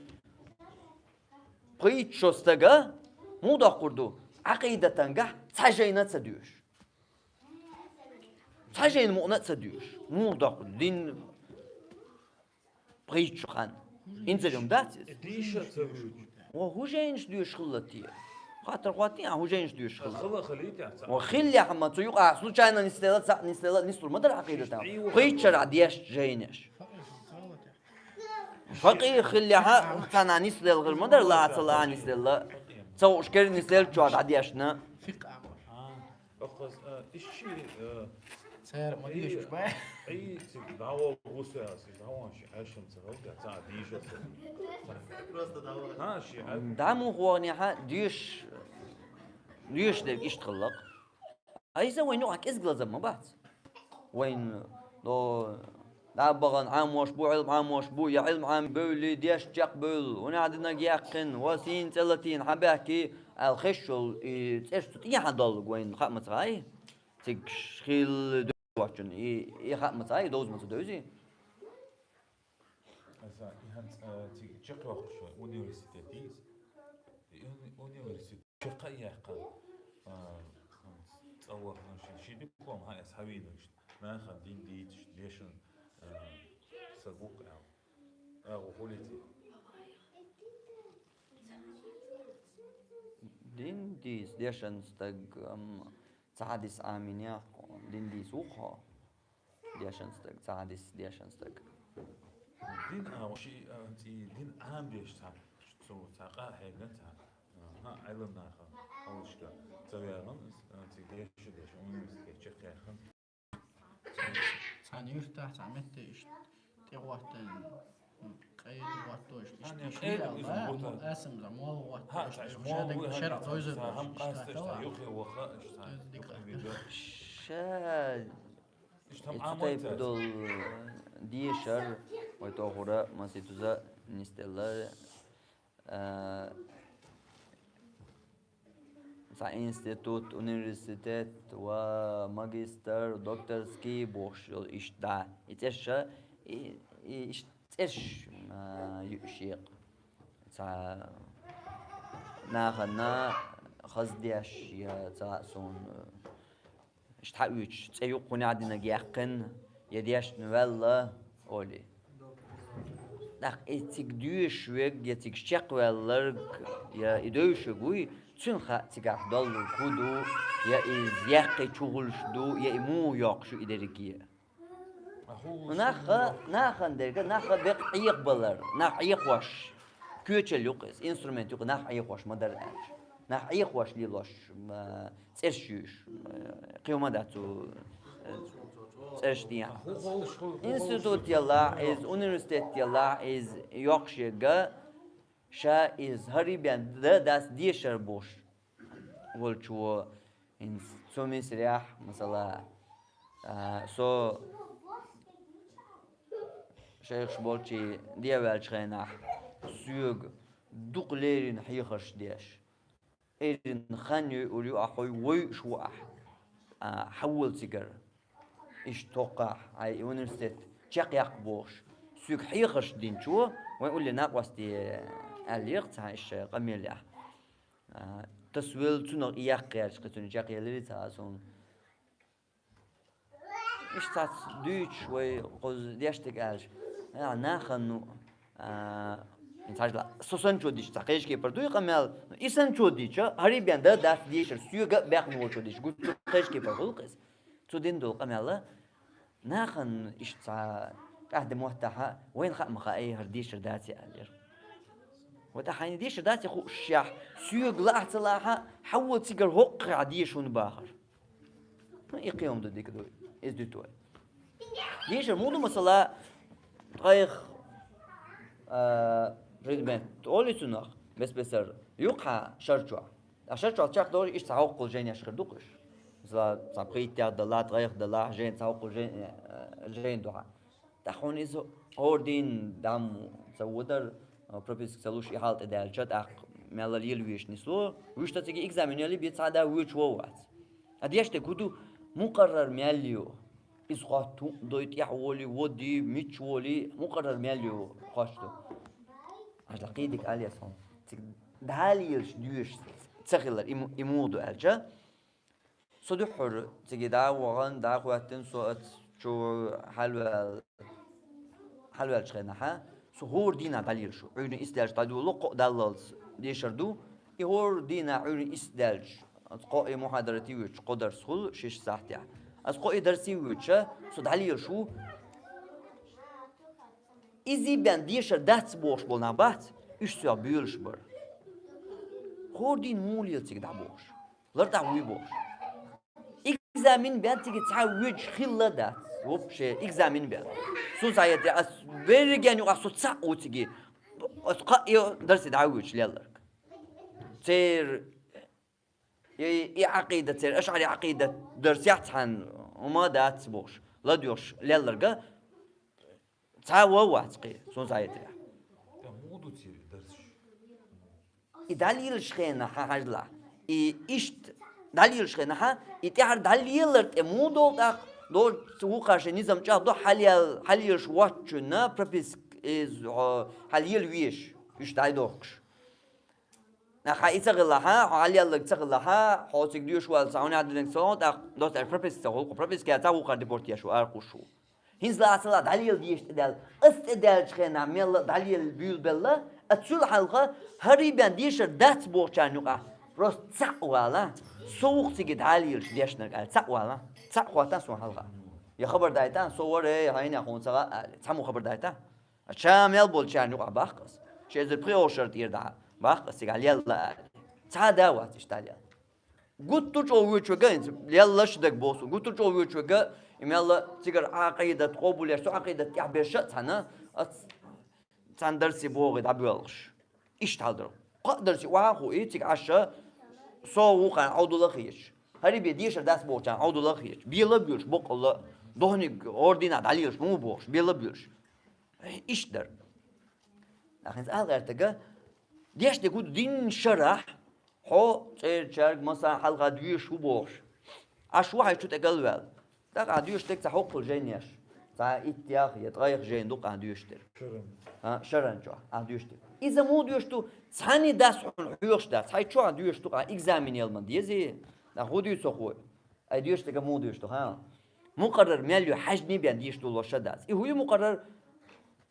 Пхийтта шо стага муха доккхур ду? Ӏакъидатангахь цхьа жайна а ца доьшу. Цхьа жайна мукъана а ца доьшу. Муха доккхур ду? Дин пхийтта шо хан. Инзаре хӀума дац иза? Дийша ца вуьйчу. Ва хӀу жайнаш доьшуш хилла те? Хаттар хӀоттий, а хӀу жайнаш доьшуш хилла? Хила хилийта цхьа. Ва хиллехь-ма цу юкъахь случайно нисделла, цхьаъ нисделла, нисдур ма дара Ӏакъидатан. Пхийтта шарахь деш жайнаш. Факъих хиллехь, цхьанна нисделла хир ма дара, ла а ца ла а нисделла. Ца хууш кара нисделла чохь дӀадешна. Оказывается, а, ишши, а, цара ма дийшуш бай. Ай, цига дӀаволла ву со, цига дӀаван ши хьаьшам ца хилча, цхьа дийша ца. Просто дӀаван. ХӀа, ши хьаьшам. ДӀа муха вахнехьа, доьш, доьш дерг иштта хилла-кх. Айса вайн юкъахь кӀезиг лазам ма бац. Вайн, до, дӀа бахана Ӏамош бу, Ӏилма Ӏамош бу, я Ӏилма Ӏамбевлли, деш чекхбевлла, хӀунда динарг яьккхина, ва сийна цӀе латийна хьан баьхки, аьлла хезаш йолу и цӀераш цу тӀехьа долларг вайна хаа ма ца хаьий? Цига хилла доьшучун и, и хаа ма ца хаьий, и довза ма ца девзий? Аса и хӀанз, а, цига чекхйоккхуш университет йий иза? И уни-, университет чекх а яьккхина, а, цӀа вахана шен, шен диплом хьан эс хьавийна иштта, нахана дин дийцуш, дешан, Са гук ам. А, ухулити. Дин дийс дешан стаг, ам, ца хьадис аминех, дин дийс ухо. Дешан стаг, ца хьадис дешан стаг. Дин ам, ши, а, ци дин ам деш ца, цу ца къа хьеган ца. Ага, айлан наха, алышка. Ца вяган, а, ци деш деш, университет чекхяхан. Цхьан юртахь цхьа метте иштта тӀе гӀоттан, къайда гӀотто иштта, иштта Цхьан иштта къайда иза гӀотта. Асамза мол гӀотто Ха, иштта, цхьа иштта мол шадагӀ ву, шаръ хӀа, дойзар цхьа хӀам иштта къаста, тӀе гӀотто. Юхе ваха, иштта Из дика. Юхе вига. Ша Иштта хӀам Ицу амал тайп цац. Дол дешар, вай тохура, маситуза, нистелла, а, Цхьа институт, университет ва магистр, докторский бохуш йолу иштта да. И цӀерш, и, и иштта цӀерш, а, ю-, шекъ. Цхьа нахана хаздеш я цхьа суна, иштта хьаоьцуш, цӀе юкъ хӀунда динарг яьккхина, я дешна ваьлла, олий. ТӀаккха и цига доьшуш верг, я цига чекхваьлларг, я и девзаш верг вуй, цуьнан хаьа цигахь доллург хӀун ду, я иза яьккхи чухуьлуш ду, я и муха йоккхуш ю и дерриге. Нахха, нахана дерг, нахха бекъа Ӏехабалар, нах Ӏехош, коьчал юкъа иза, инструмент юкъа нах Ӏехош ма дара аьлча. Нах Ӏехош лелош, ма, цӀерш юьйш, кхин ма дац цу, э, цӀерш дехьа. Институт ялахь иза, университет ялахь иза, йоккхуш ерг, ша иза хӀара бен дан дац дешар бохуш волчо, хӀинца цу мисарехь, масала, а, со шайхаш болчу дӀаваьллачу хенахь, соьга дукха леррина хьехарш деш. Эрна хан йойур ю ахь, хӀой войуш ву ахь, а, хьан волу цигара? Иштта тоххахь, хьайн университет чекхъяккха бохуш, соьга хьехарш динчо, вайн улле накъосте аьллера цхьа иштта шайн къамелехь. А, тасавелла цунах и яккха гӀерташ, кхин цуьнан чекхъелира цхьа а суна. Иштта цац дуьйцуш вай кхуза деш дерг аьлча, а, нахана, ну, а, хӀинца хьажал, со санначо дича, цхьа кхечу кепара дуй къамел, ну, и санначо дича, хӀара бен дан дац дешар, соьга а баьхна волчо дича, гуттар а кхечу кепара хуьлу-кх иза. Цу дина долу къамел, нахана иштта цхьа къаьхьа де моттахь, вайна хаа ма хаьа, хӀара дешар дац аьллера. Вот ахь хьайна дешар дац хууш шехь, соьга лаахь а ца лаахь а, хьан волу цигара хӀокхуьнга деша хӀунда бахара? Ну, и кхин хӀума ду дика ду, иза дуьту вай. Дешар муха ду, масала, ткъайх, а, предмет олу цунах, бес-бесара, юккъехь шар чохь. Ткъа шар чохь чекхдолуш иштта цхьа хӀоккхул жайнаш хир ду-кх уьш. Масала, цхьа пхийтта дала, ткъайх дала, жайна цхьа хӀоккхул жай-, э, жайна дуьхьа. ТӀаккха хьуна иза хӀора дийнахь дам ца водар, э, прописка ца луш, и хьал тӀедаьлча, тӀаккха мелла лела везаш нисло, вуьшта цига экзамен ялий, бен цхьа а да воьдуш ван вац. Ткъа деш дерг хӀун ду, мукъаррар мел ю. Иза хӀотта хӀун а дой, тӀехь волий, водий, мичча волий, мукъаррар мел ю, хӀотта ду. Хьажал, кхин дика ала еза хьуна. Цига дӀа а лелаш доьшуш ца хилар, и му-, и муха ду аьлча, со дуьххьара цига дӀа а вахана, дӀа а хӀоьттина, со оцу чу хьалаваьлла, хьалаваьллачу хенахь, со хӀора дийнахь дӀалелаш ву. Ӏуьйранна исс даьлча дӀадолу, кхоъ даллалц дешар ду. И хӀора дийнахь Ӏуьйранна исс даьлча, аса кхоъ и мухьадарат а воьдуш, кхо дарс хуьлу шишша сахьтехь. Аса кхоъ и дарс а воьдуш, со дӀалелаш ву. Иза бен дешар дац бохуш болу нах бац, уьш соьх боьлуш бара. ХӀора дийнахь муха лела цига дӀа бохуш? Лар тӀехь вуй бохуш. Экзамен бен цига цхьа воьдуш хилла дац. Вообще, экзамен бен. Суна схьахетарехь, ас берриге юкъахь со цхьаъ ву цига. Ас кхоъ и дарсе дӀа а воьдуш лелларг. Церан и, и Ӏакъида, церан ашӀари Ӏакъида дарсехь цхьаьна хӀума дац бохуш, ладоьгӀуш лелларг цхьа а ван вац кхин, суна схьахетарехь. ТӀе муха ду церан дарсаш? И дӀалелаш хенахь, хьажал, и иштта дӀалелаш хенахь, и тӀаьхьара дӀалелар тӀе муха долу тӀаккха? Долчу вукхаршен низам чӀагӀдо, хьалел-, хьалелаш воцчунна прописка иза, хьо, хьалела везаш, уьш дӀайдохкуш. Нах хьан и ца хилахь, хьо хьалелларг ца хилахь, хьо цига доьшуш валла ца хьуна динарг ца хилахь, тӀаккха доцу аьлла прописка ца хуьлу, кху прописка яцахь вукхара депортеш ву, арахуьлуш ву. ХӀинца ла а ца ла а дӀалела дезаш тӀедаьлла. Ас тӀедаьллача хенахь мелла а дӀалела буьйлабелла, а цул хьалха хӀара бен дешар дац бохучарна юкъахь просто цхьаъ вала, со ву-кх цига дӀалелаш дешнарг аьлла, цхьаъ вала. Цхьаъ хӀоттахь суна хьалха. Я хабар дайтахь, со вара, э, хьайна хьуна ца гӀа аьлла. Цхьаммо хабар дайтахь? А ша мел болчарна юкъахь бах-кх ас. Ши эзар пхи шарахь тӀера дӀа бах-кх ас цига лелла аьлла. Цхьа а да вац иштта лелла. Гуттар а чӀогӀа воьдуш верг, хӀинца леллаш дага боху суна, гуттар а чӀогӀа воьдуш верг, и мелла цигара Ӏакъидат къобалъеш, цу Ӏакъидат тӀехь берш а цхьаьна, ас цхьана дарсе богӀий дӀабоьлхуш. Иштта хьал дара. Кхаа дарсе охьа а хууш, цига Ӏаш, со ву-кх аьлла Ӏовдала а хеташ. ХӀара бен дешар дац бохучарна Ӏовдала а хеташ. Бела а боьлхуш, боккъал а, дохниг орденах дӀалелаш ма ву бохуш, бела а боьлхуш. Иштта дара. ТӀаккха хӀинца ала гӀертарг, дешнарг хӀун ду дийнна шарахь, хьо цӀерачаьрга, массарна хьалха доьшуш ву бохуш. Ӏаш ву хьо чу тӀекӀалваьлла. ТӀаккха ахь доьшуш дерг цхьа хӀоккхул жайнаш. Цхьа иттех я ткъех жайна ду-кх ахь доьшуш дерг. Шаран. А, шаран чохь ахь доьшуш дерг. Иза муха доьшуш ду, цхьанне дас хьуна хьоьхуш дац. Хьай чохь доьшуш ду-кх ахь, экзамен яла ма дезий? ТӀаккха хӀун дуьйцу хьо? Ай доьшуш дерг муха доьшуш ду, хьа? Мукъаррар мел ю хьаьжний бен дешаш долу шо дац. И хӀун ю мукъаррар?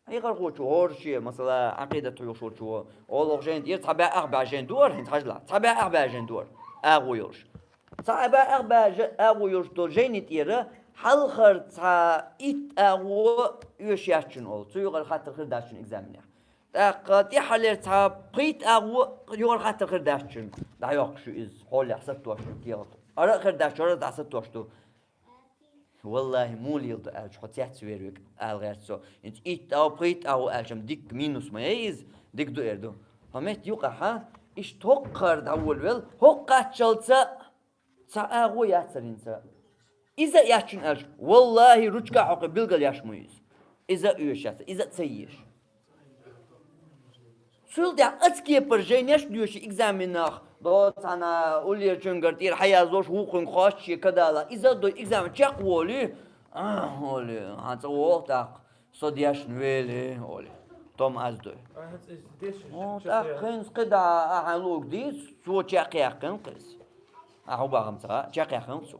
Хьехархочо, хӀора шен, масала, Ӏакъидат хьоьхуш волчо, олу жайна тӀера цхьа бӀе ах бӀе жайна ду хӀара, хӀинца хьажал, цхьа бӀе ах бӀе жайна ду хӀара, агӀо йолуш. Цхьа бӀе ах бӀе жа-, агӀо йолуш долу жайни тӀера хьалхара цхьа итт агӀо оьшуш яц шуна олу, цу юкъара хаттар хир дац шуна экзаменехь. ТӀаккха тӀаьххьарлера цхьа пхийтта агӀо юкъара хаттар хир дац шуна, дӀайоккхуш ю иза, хьолехь саттош ю кехат. Ара а хир дац, ара а дӀасаттош ду. Валлахи, муха леладо аьлча, хьо цецвер ву-кх, ала гӀерта цо. ХӀинца итт агӀо, пхийтта агӀо аьлча-м дикка минус ма яй иза, дика ду эр ду. Хьо метта юкъахь, иштта хӀокхара дӀаволавелла, хӀокху кхаччалца цхьа агӀо яцара хӀинца. Иза а яц шуна аьлча, валлахи, ручка хьокхий билгал еш ма ю иза. Иза а оьшуш яц, иза а ца езаш. Цул тӀаьхьа ас кепара жайнаш доьший экзаменах, до цхьана уллерачуьнгара тӀера хьаяздеш вукхуьнга хош шен кадала. Иза а дой экзамен чекхволий, а, олий, хьан цӀа вогӀу тӀаккха, со дешна велий, олий. Том аз дой. О, тӀаккха хӀинца кхидӀа ахьа луг дийца, цо чекхъяьккхина кхиз. Ахьа бахам ца, чекхъяьккхина цо.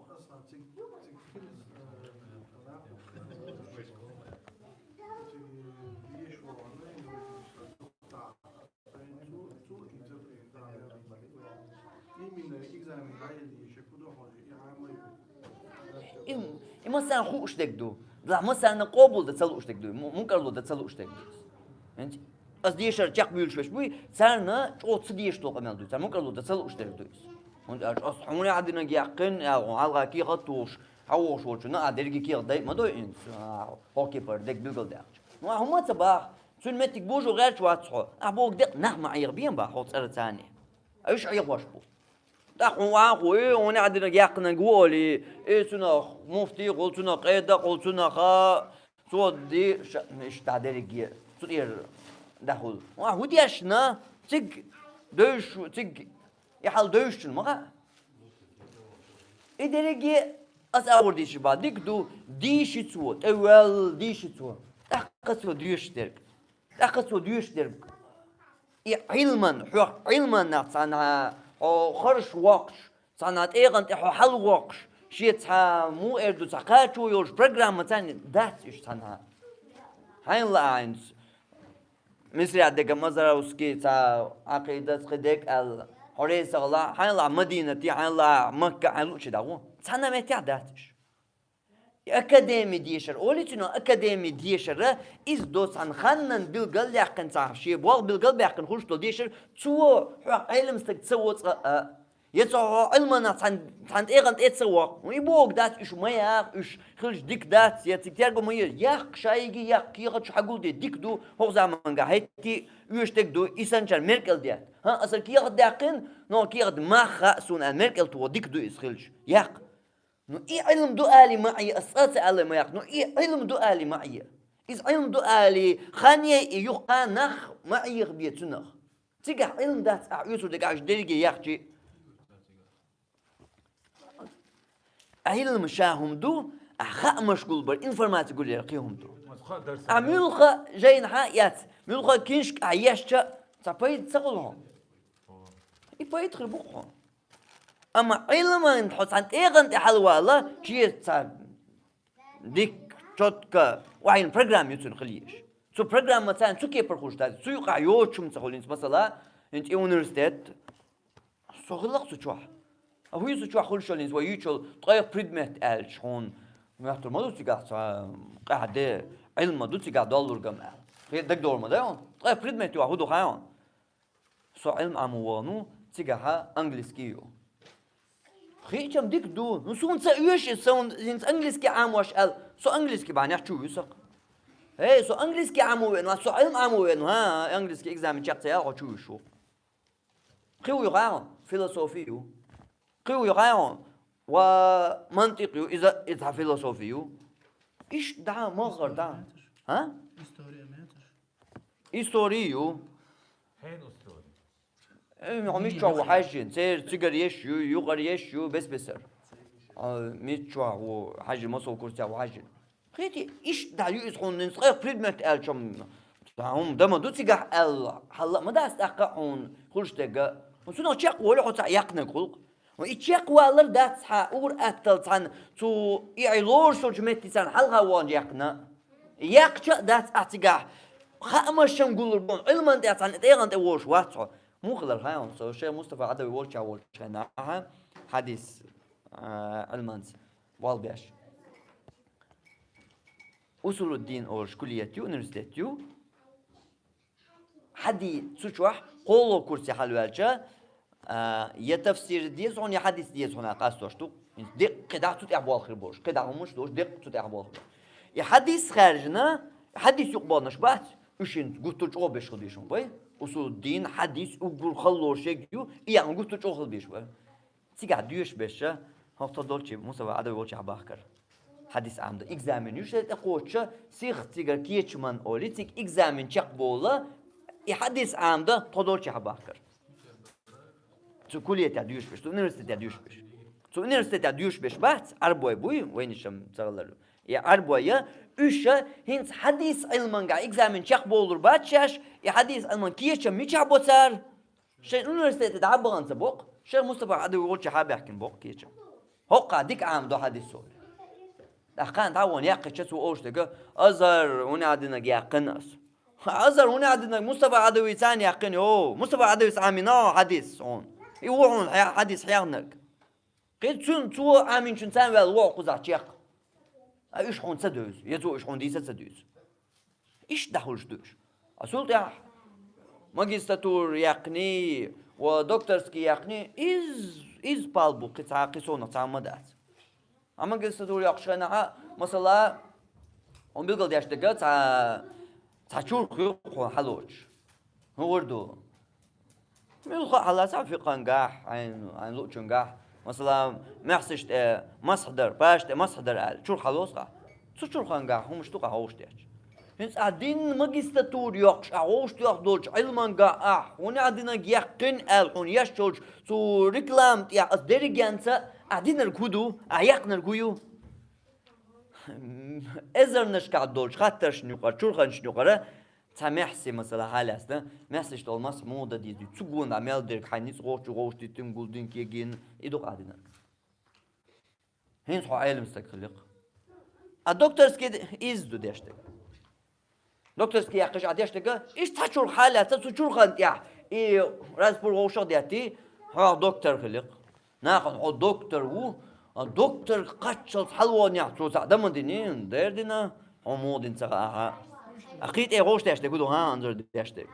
И, и массарна хууш дерг ду. Ла массарна къобал дан ца лууш дерг ду. Му-, мукъарло дан ца лууш дерг ду. ХӀинца ас дешар чекхбуьйлуш берш буй, царна чӀогӀа ца дешаш долу къамел ду. Царна мукъарло дан ца лууш дерг ду иза. ХӀунда аьлча ас хьуна хьан динарг яьккхина, аьлла, хьалха кехат тухуш, хьан вогӀуш волчунна а дерриге кехат дай ма дой хӀинца. А, хӀокху кепара дерг билгалдаьккхича. Ну, ахьа хӀумма а ца баха. Цуьнан меттиг божо гӀерташ вац хьо. Ахьа боху декъ нах ма Ӏехабе баха хьо цӀарца царна. Уьш Ӏехош бу. ТӀаккха хьуна ван хьо, э, хьуна хьан динарг яьккхинарг ву олий, э, цунах муфти а хуьлу, цунах къеда а хуьлу, цунах, а, цо ди, ша, иштта дерриге, цу тӀера дӀахуьлу. Ван хӀун дешна, цига девзаш, цига и хьал девзачунна ма хаьа. И дерриге ас агӀор дийшиш бан дика ду, дийши цо, тӀевоьлла дийши цо. ТӀаккха цо доьшуш дерг. ТӀаккха цо доьшуш дерг. И Ӏилман, хьох Ӏилманах цхьана хьо харш воккхуш, цхьана тӀегӀан тӀе хьо хьалавоккхуш, шен цхьа муха эр ду, цхьа кхачо йолуш программа царна дац уьш цхьана. Хьайна лаахь хӀинца, Мисрехь дерг Мазаровский цхьа Ӏакъидат, кхин дерг аьлла, хьо реза хила, хьайна лаахь Мадинате, хьайна лаахь Макка, хьайна луъучу дагӀу. Цхьана меттехь дац уьш. И академи дешар, олий цуьнан академи дешара, иза до цхьана ханнан билгал яьккхина цхьа, шен болх билгал баьккхина хуьлуш долу дешар, цо хьох Ӏелам стаг ца во цкъа а. Я цо хьо Ӏилманах цхьана, цхьана тӀегӀан тӀе ца воккху. И бохург дац, уьш ма яха, уьш хилча дика дац, я цига терго ма е. Яккха, шайги яккха, кехаташ хьагулде дика ду, хӀокху заманга хӀетте а оьшуш дерг ду, и санначара меркӀал детта. ХӀан, аса кехат даьккхина, но кехат мах хаьа суна аьлла, меркӀал тухо дика ду иза хилча. Яккха. Ну, и Ӏилм ду али ма Ӏе, ас цкъа а ца аьлла ма яккха. Ну, и Ӏилм ду али ма Ӏе. Иза Ӏилм ду али, хан яй и юха нах ма Ӏехабе цунах. Цигахь Ӏилм дац, ахь оьцур дерг ахь дерриге яхчи. Ӏилм ша хӀума ду, ахь хаа машгул бар, информаци гулъяр кхин хӀума ду. Ахь муьлхха жайна хьан а эц, муьлхха киншка ахь ешча, цхьа пайда ца хуьлу хьуна. И пайда хир бу-кх хьуна. Амма Ӏилман хьо цхьана тӀегӀан тӀе хьалавала, чеза цхьа дикка чётко, вайна программа ю цуьнан хила езаш. Цу программа царна цу кепара хуш дац. Цу юкъахь йоцучу хӀуманца хуьлу хӀинца масала, хӀинца и университет, со хилла-кх цу чохь. А хӀун ю цу чохь хуьлуш йолу хӀинца вай юьйцуш йолу ткъех предмет аьлча хьуна? Моьттур ма ду цигахь цхьа къаьхьа де, Ӏилма ма ду цигахь доллург-м аьлла. Хе, дагадогӀур ма дай хьуна? Ткъех предмет ю, хӀун ду хаьий хьуна? Со Ӏилма Ӏамо вахана ву, цигахьа английский ю. Хиъча-м дика ду. Ну, суна ца оьшу иза, сан хӀинца английский Ӏамош аьлла. Со английский бахьанехь чу вуьсу-кх. Хей, со английский Ӏамо веана вац, со Ӏилма Ӏамо веана ву, хӀан, английский экзамен чекх ца яьлла хьо чу вуьсуш ву. Кхин хӀун ю хаьий хьуна? Философи ю. Кхин хӀун ю хаьий хьуна? Ва мантикъ ю, иза, иза философи ю. Иштта дӀа, махара дӀа. ХӀан? История метташ. История ю. Хьенан история? Э, хьо миччохь ву хьаьжжина? Церан цигара еш ю, юкъара еш ю, бес-бесара. А, миччохь ву хьаьжжина, масал курсехь ву хьаьжжина? Хетий, иштта дӀа ю иза хьуна, хӀинца ткъех предмет аьлча-м, цхьа хӀума дан ма ду цигахь аьлла, хьалла а ма дац тӀаккха а хьуна хуьлуш дерг. Хьуна цунах чекхволу хьо цхьа яьккхинарг гӀуллакх. Хьуна и чекхвалар дац хьан уггар атталла цхьаьна цу и Ӏи лоруш йолчу метте царна хьалха вахана яьккхина. Яьккхича а дац ахь цигахь хаамаш-м гуллур бу, Ӏилман тӀехь цхьаьна тӀегӀан тӀе волуш вац хьо. Муха хилар хаьий хьуна, со шайх Мустафа Ӏадавий волчохь волчу хенахь хьадис, а, Ӏилманца болх беш. Усулуддин олуш куллият ю, университет ю. Хьади-, цу чохь кхоалгӀа курсе хьалаваьлча, а, я тафсир деза хьуна, я хьадис деза хьуна къастош ду. Деккъа кхидӀа цу тӀехь болх хир болуш, кхидӀа хӀуманаш долуш, деккъа цу тӀехь болх хир. И хьадис хаьржина, хьадис юкъа баханаш бац, уьш хӀинца гуттар а чӀогӀа беш хила безаш хӀума бай. Усулуддин, хьадис уггар хала лоруш ерг ю, и яхна гуттар а чӀогӀа хила безаш бай. Цигахь доьшуш беш, хӀокху тхо долчу Мустафа Ӏадавий волчохь бахкара. Хьадис Ӏамдан экзамен ю шайн тӀе кхочуш, сиха цигара кечаман олий, цига экзамен чекхбовла, и хьадис Ӏамдан тхо долчохь бахкара. Цу куллиятехь доьшуш беш, цу университетехь доьшуш беш. Цу университетехь доьшуш беш бац, Ӏарбой буй, вайнаш-м ца хилар. И Ӏарбой, уьш хӀинца хьадис Ӏилманга экзамен чекхбовлур бац шаьш, и хьадис Ӏилман кечам мичахь бо цара? Шайн университете дӀа а бахана ца боккху, шайх Мустафа Ӏадавий волчохь а баьхкина боккху кечам. ХӀокху дика Ӏамадо хьадис олий. ТӀаккха кхана дӀа а вахана яьккхича цо олуш дерг, Азхар хӀунда динарг яьккхина ас. Азхар хӀунда динарг Мустафа Ӏадавийца яьккхина, йо, Мустафа Ӏадавийс Ӏамийна хьадис хьуна. И ву хьуна хьа-, хьадис хьехнарг. Кхин цуьнан цо Ӏамийначуьнца ваьлла ву хьо кхузахь чекх. А уьш хьуна ца девза, я цо уьш хьуна дийца ца дуьйцу. Иштта дӀахьуш ду уьш. А цул тӀаьхьа магистратура яьккхиний, ва докторский яьккхиний, из, из пал бу, кхин цхьа, кхин совнах цхьа ма дац. А магистратура йоккхуш хенахь, масала, хьуна билгал деш дерг цхьа, цхьа чурх ю хьуна хьалоцуш. ХӀун гӀур ду? Муьлхха а хьалаца фикъхангахь, хьайн, хьайн луучунгахь, масала, маьхсаш тӀе масхь дар, паш тӀе масхь дар аьлла, чурх хьалоцу ахь. Цу чурхангахь хӀумаш ду-кх ахь вовшах детташ. ХӀинца ахь динан магистратура йоккхуш, ахь вовшах доьхна долчу Ӏилманга ахь хӀунда динарг яьккхина аьлла хьуна еш йолчу цу реклама тӀехь аса дерригенца ахь динарг хӀун ду, ахь яьккхинарг хӀун ю? Эзарнашкахь долчу хаттаршна юкъара, чурханашна юкъара, цхьа маьхсий, масала, хьалаьцна, маьхсаш тӀе масхь муха дан деза? Цу гонахь мел дерг хьайн ницкъ вовшах, вовшах диттина, гулдина, кегийна, и ду-кх ахь динарг. ХӀинца хьо Ӏелам стаг хили-кх. А докторский иза ду деш дерг. Докторский яьккхича ахь деш дерг, иштта цхьа чурх хьалаьцна, цу чурхана тӀехь и распор вовшах а деттий, хьо доктор хили-кх. Нахана хьо доктор ву, а доктор кхаччалц хьалавогӀанехь цо цхьаъ дан ма диний, дера дина, хьо муха дина ца хаьа ахьа. А кхин тӀе вовшах деш дерг хӀун ду, хӀан, Анзор, деш дерг?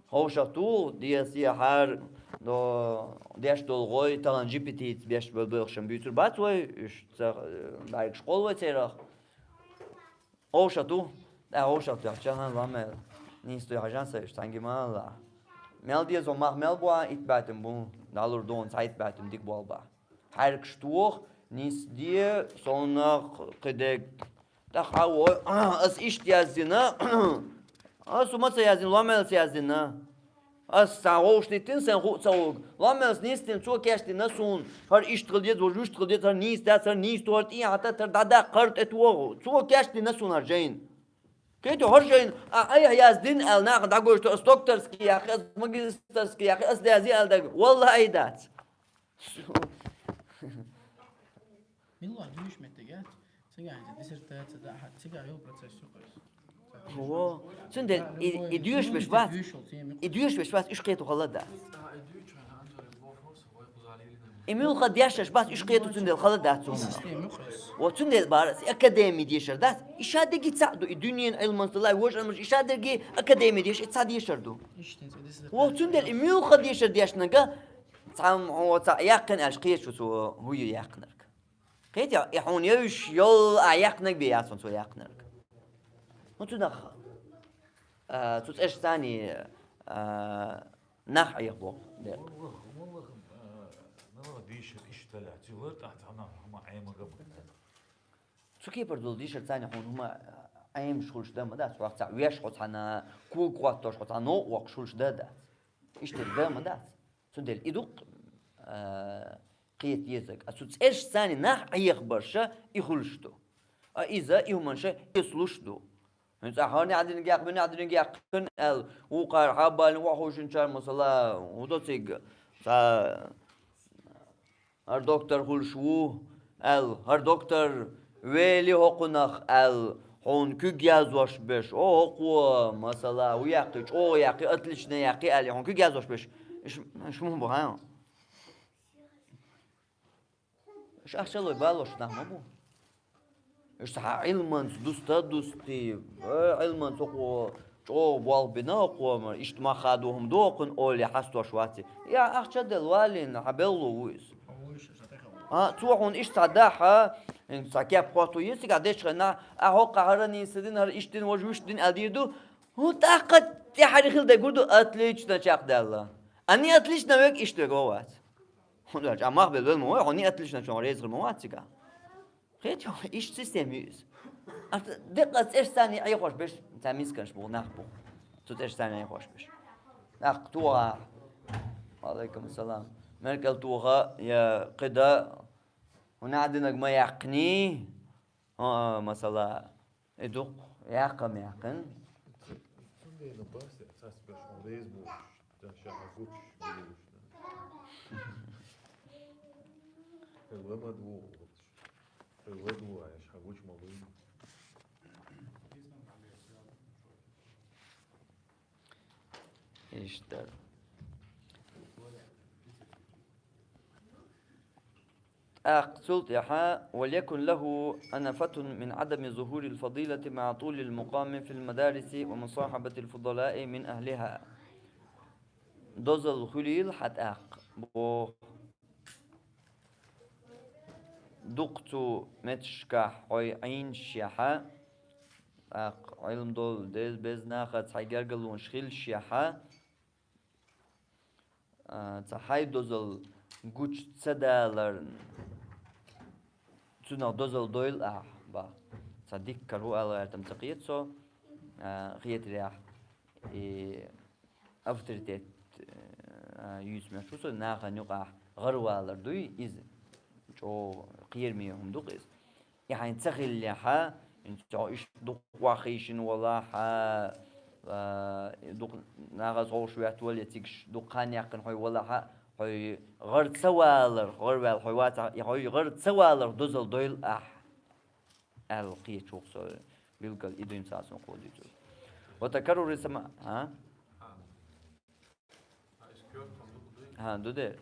Вовшах ду, деза сехьар, до, деш долу гӀой, тахана G P T-ца беш бо-, боьхуш-м буьйцур бац вай, уьш ца, бӀаьргаш кхолла вай церах. Вовшах ду, тӀаккха вовшах тоьхча, хӀан, лам аьлла, нийса ду хьажан сан уьш, цхьаьнгге ма аллахь. Мел деза мах мел бу, итт бӀаьтам бу, дӀалур ду хьуна цхьа итт бӀаьтам дика болх бахь. Хьаьркаш тоха, нийса де, совнах, кхидерг. ТӀаккха хьан вой, ас иштта яздина, ас хӀума ца яздина, лом аьлла ца яздина. Ас цхьа вовшах диттина, сайн хӀуъа ца вуьгу. Лом аьлла нисдина, цо кечдина суна, хӀара иштта хила деза, вожа вуьшта хила деза, хӀара нийса дац, хӀара нийса ду, хӀара тӀехьа хьатта, хӀара дӀадаккха, хӀара тӀе тоху. Цо кечдина суна хӀара жайна. Кхетий, хӀара жайна, а, айхьа яздина аьлла, нахана дӀагойту, ас докторский яхи, ас магистерский яхи, ас деза аьлла дага. Валлахьи, дац. Милла дуьйш меттиг яц. Цигахь диссертация да, хьа, цигахь йолу процесс ю-кх иза. Во. Цундела и, и доьшуш беш вац. И доьшуш беш вац, уьш кхето хала дац. И муьлхха дешнаш бац, уьш кхето цундела хала дац цунна. Система ю-кх иза. Во, цундела бара, и академи дешар дац. И шадерг цхьаъ ду, и дуьненан Ӏилманца лай, вожа Ӏилманца, и шадерг академи дешар, и цхьа дешар ду. Иштта, цхьа дешар. Во, цундела и муьлхха дешар дешнарг, цхьа, хьо цхьаъ яьккхина аьлча, кхеташ ву цо хӀу ю яьккхинарг. Кхетий, и хьуна евзаш йолу а яьккхинарг бен яц хьуна цо яьккхинарг. Ну, цу нах, а, цу цӀерашца цхьаьний, а, нах Ӏехабо дера. МаллагӀа, маллагӀа, а, маллагӀа дешар иштта лаьцна, цуьнан тӀехь цхьа нах хӀума Ӏемарг а ма дац. Цу кепара долу дешарца цхьаьний хьуна хӀума Ӏемаш хуьлуш дан ма дац, хьох цхьаъ веш хьо цхьаьна, кога хӀоттош хьо цхьаьна, новкъа воккхуш хуьлуш дан дац. Иштта дан ма дац. Цундела и ду-кх, а, кхета езарг. А цу цӀерашца цхьаьний нах Ӏехабарш и хуьлуш ду. А иза и хӀуманаш эцалуш ду. ХӀинца ахь хӀара неӀ динарг яьккхина, неӀ динарг яьккхина аьлла, вукхара хьабалийна, охьаховшинчара, масала, хӀун до цига, цхьа хӀара доктор хуьлуш ву аьлла, хӀара доктор вели хӀокхунах аьлла, хьуна куьг яздеш беш, о, хӀокхо, масала, хӀун яьккхи, чӀогӀа яьккхи, отлично яьккхи аьлла, хьуна куьг яздеш беш. Иш, иш муха бу, хьан? Иш ахча лой балош нах ма бу. Иш цхьа Ӏилманца дуста а дустий, э, Ӏилманца хӀокхо чӀогӀа болх бина хӀокхо, ма, иштта мах хадо хӀума ду хӀокхуьнан олий хьастош вац и. Я ахча делла валийна, хьан белхало ву иза. А, цо хьуна иштта цхьа дахь, хӀинца цхьа кеп хӀотто еза цигахь дечхьана, а хӀокхо хӀара нийса дина, хӀара иштта дина, важа вуьшта дина аьлла дийр ду. ХӀун тӀаккха тӀаьхьара хила дерг гур ду, отлично чекхдаьлла. А не отлично верг иштта верг вац. ХӀунда аьлча, а мах белла вел ма вай, хьо не отлично чохь реза хир ма вац цигахь. Кхетий, иштта система ю иза. Ахь деккъа цӀерашца цхьаьний Ӏехош берш, цхьа мисканаш бу, нах бу. Цу цӀерашца цхьаьний Ӏехош берш. ТӀаккха тоха. Ва Ӏалайкум салам. Меркал тоха, я кхидӀа, хӀун неӀ динарг ма яьккхиний. А, масала, и ду-кх, яьккха ма яьккхина. Цундела барс я, цас беш хьо реза бохуш, ша хьан гучуш, гучуш. Хьан ламад ву, хьан ламад ву, аш хьан гучу ма ву. Иштта. ТӀаккха цул тӀаьхьа: «وليكن له أنفة من عدم ظهور الفضيلة مع طول المقام في المدارس ومصاحبة الفضلاء من أهلها». Дозалла хуьлийла хьан тӀаккха, боху. Дукха цу меттигашкахь хьо Ӏийначохь, тӀаккха Ӏилма долу, деза-беза нахаца хьайн гергарлонаш хилчахь, а, цхьа хьайн дозалла гучу ца даларна, цунах дозалла дойла ахь, бах. Цхьа дикка карахь ву ала гӀертам ца кхета со, а, хетарехь, и авторитет, а, юьйцу меттиг шу со, нахана юкъахь гӀаравалар дуй иза. ЧӀогӀа кхераме хӀума ду-кх иза. И хьайн ца хиллехь, хӀинца хьо иштта дукха вахийшина валахь, а, дукха нахаца хьовш веттавала, я цигаш дукха хан яьккхина хьо валахь, хьо гӀара ца валарх, гӀараваьлла хьо вацахь, и хьо гӀара ца валарх дозалла дойла ахь, аьлла кхеташ ву-кх со, билггал и дуьйна цхьа сунна кхо дуьйцург. Вот а карури сама, а? ХӀан, ду дера.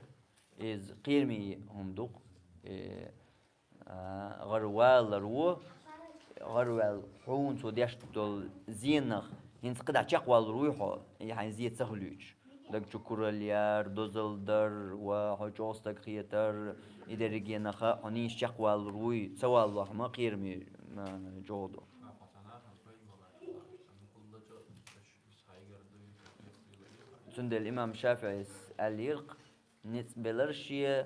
Иза кхераме хӀума ду-кх. Э, а, гӀаравалар ву, гӀараваьлла хьуна цо деш долу зенах хӀинца кхидӀа чекхваллур вуй хьо, и хьайн зен ца хуьлуьйтуш. Даг чу куралла яр, дозалла дар ва хьо чӀогӀа стаг хетар, и дерригенах хьо нийса чекхваллур вуй, ца валлахь ма кхераме, а, чӀогӀа ду. Цундела имам ШафиӀис аьллера-кх, ницкъ белар шен,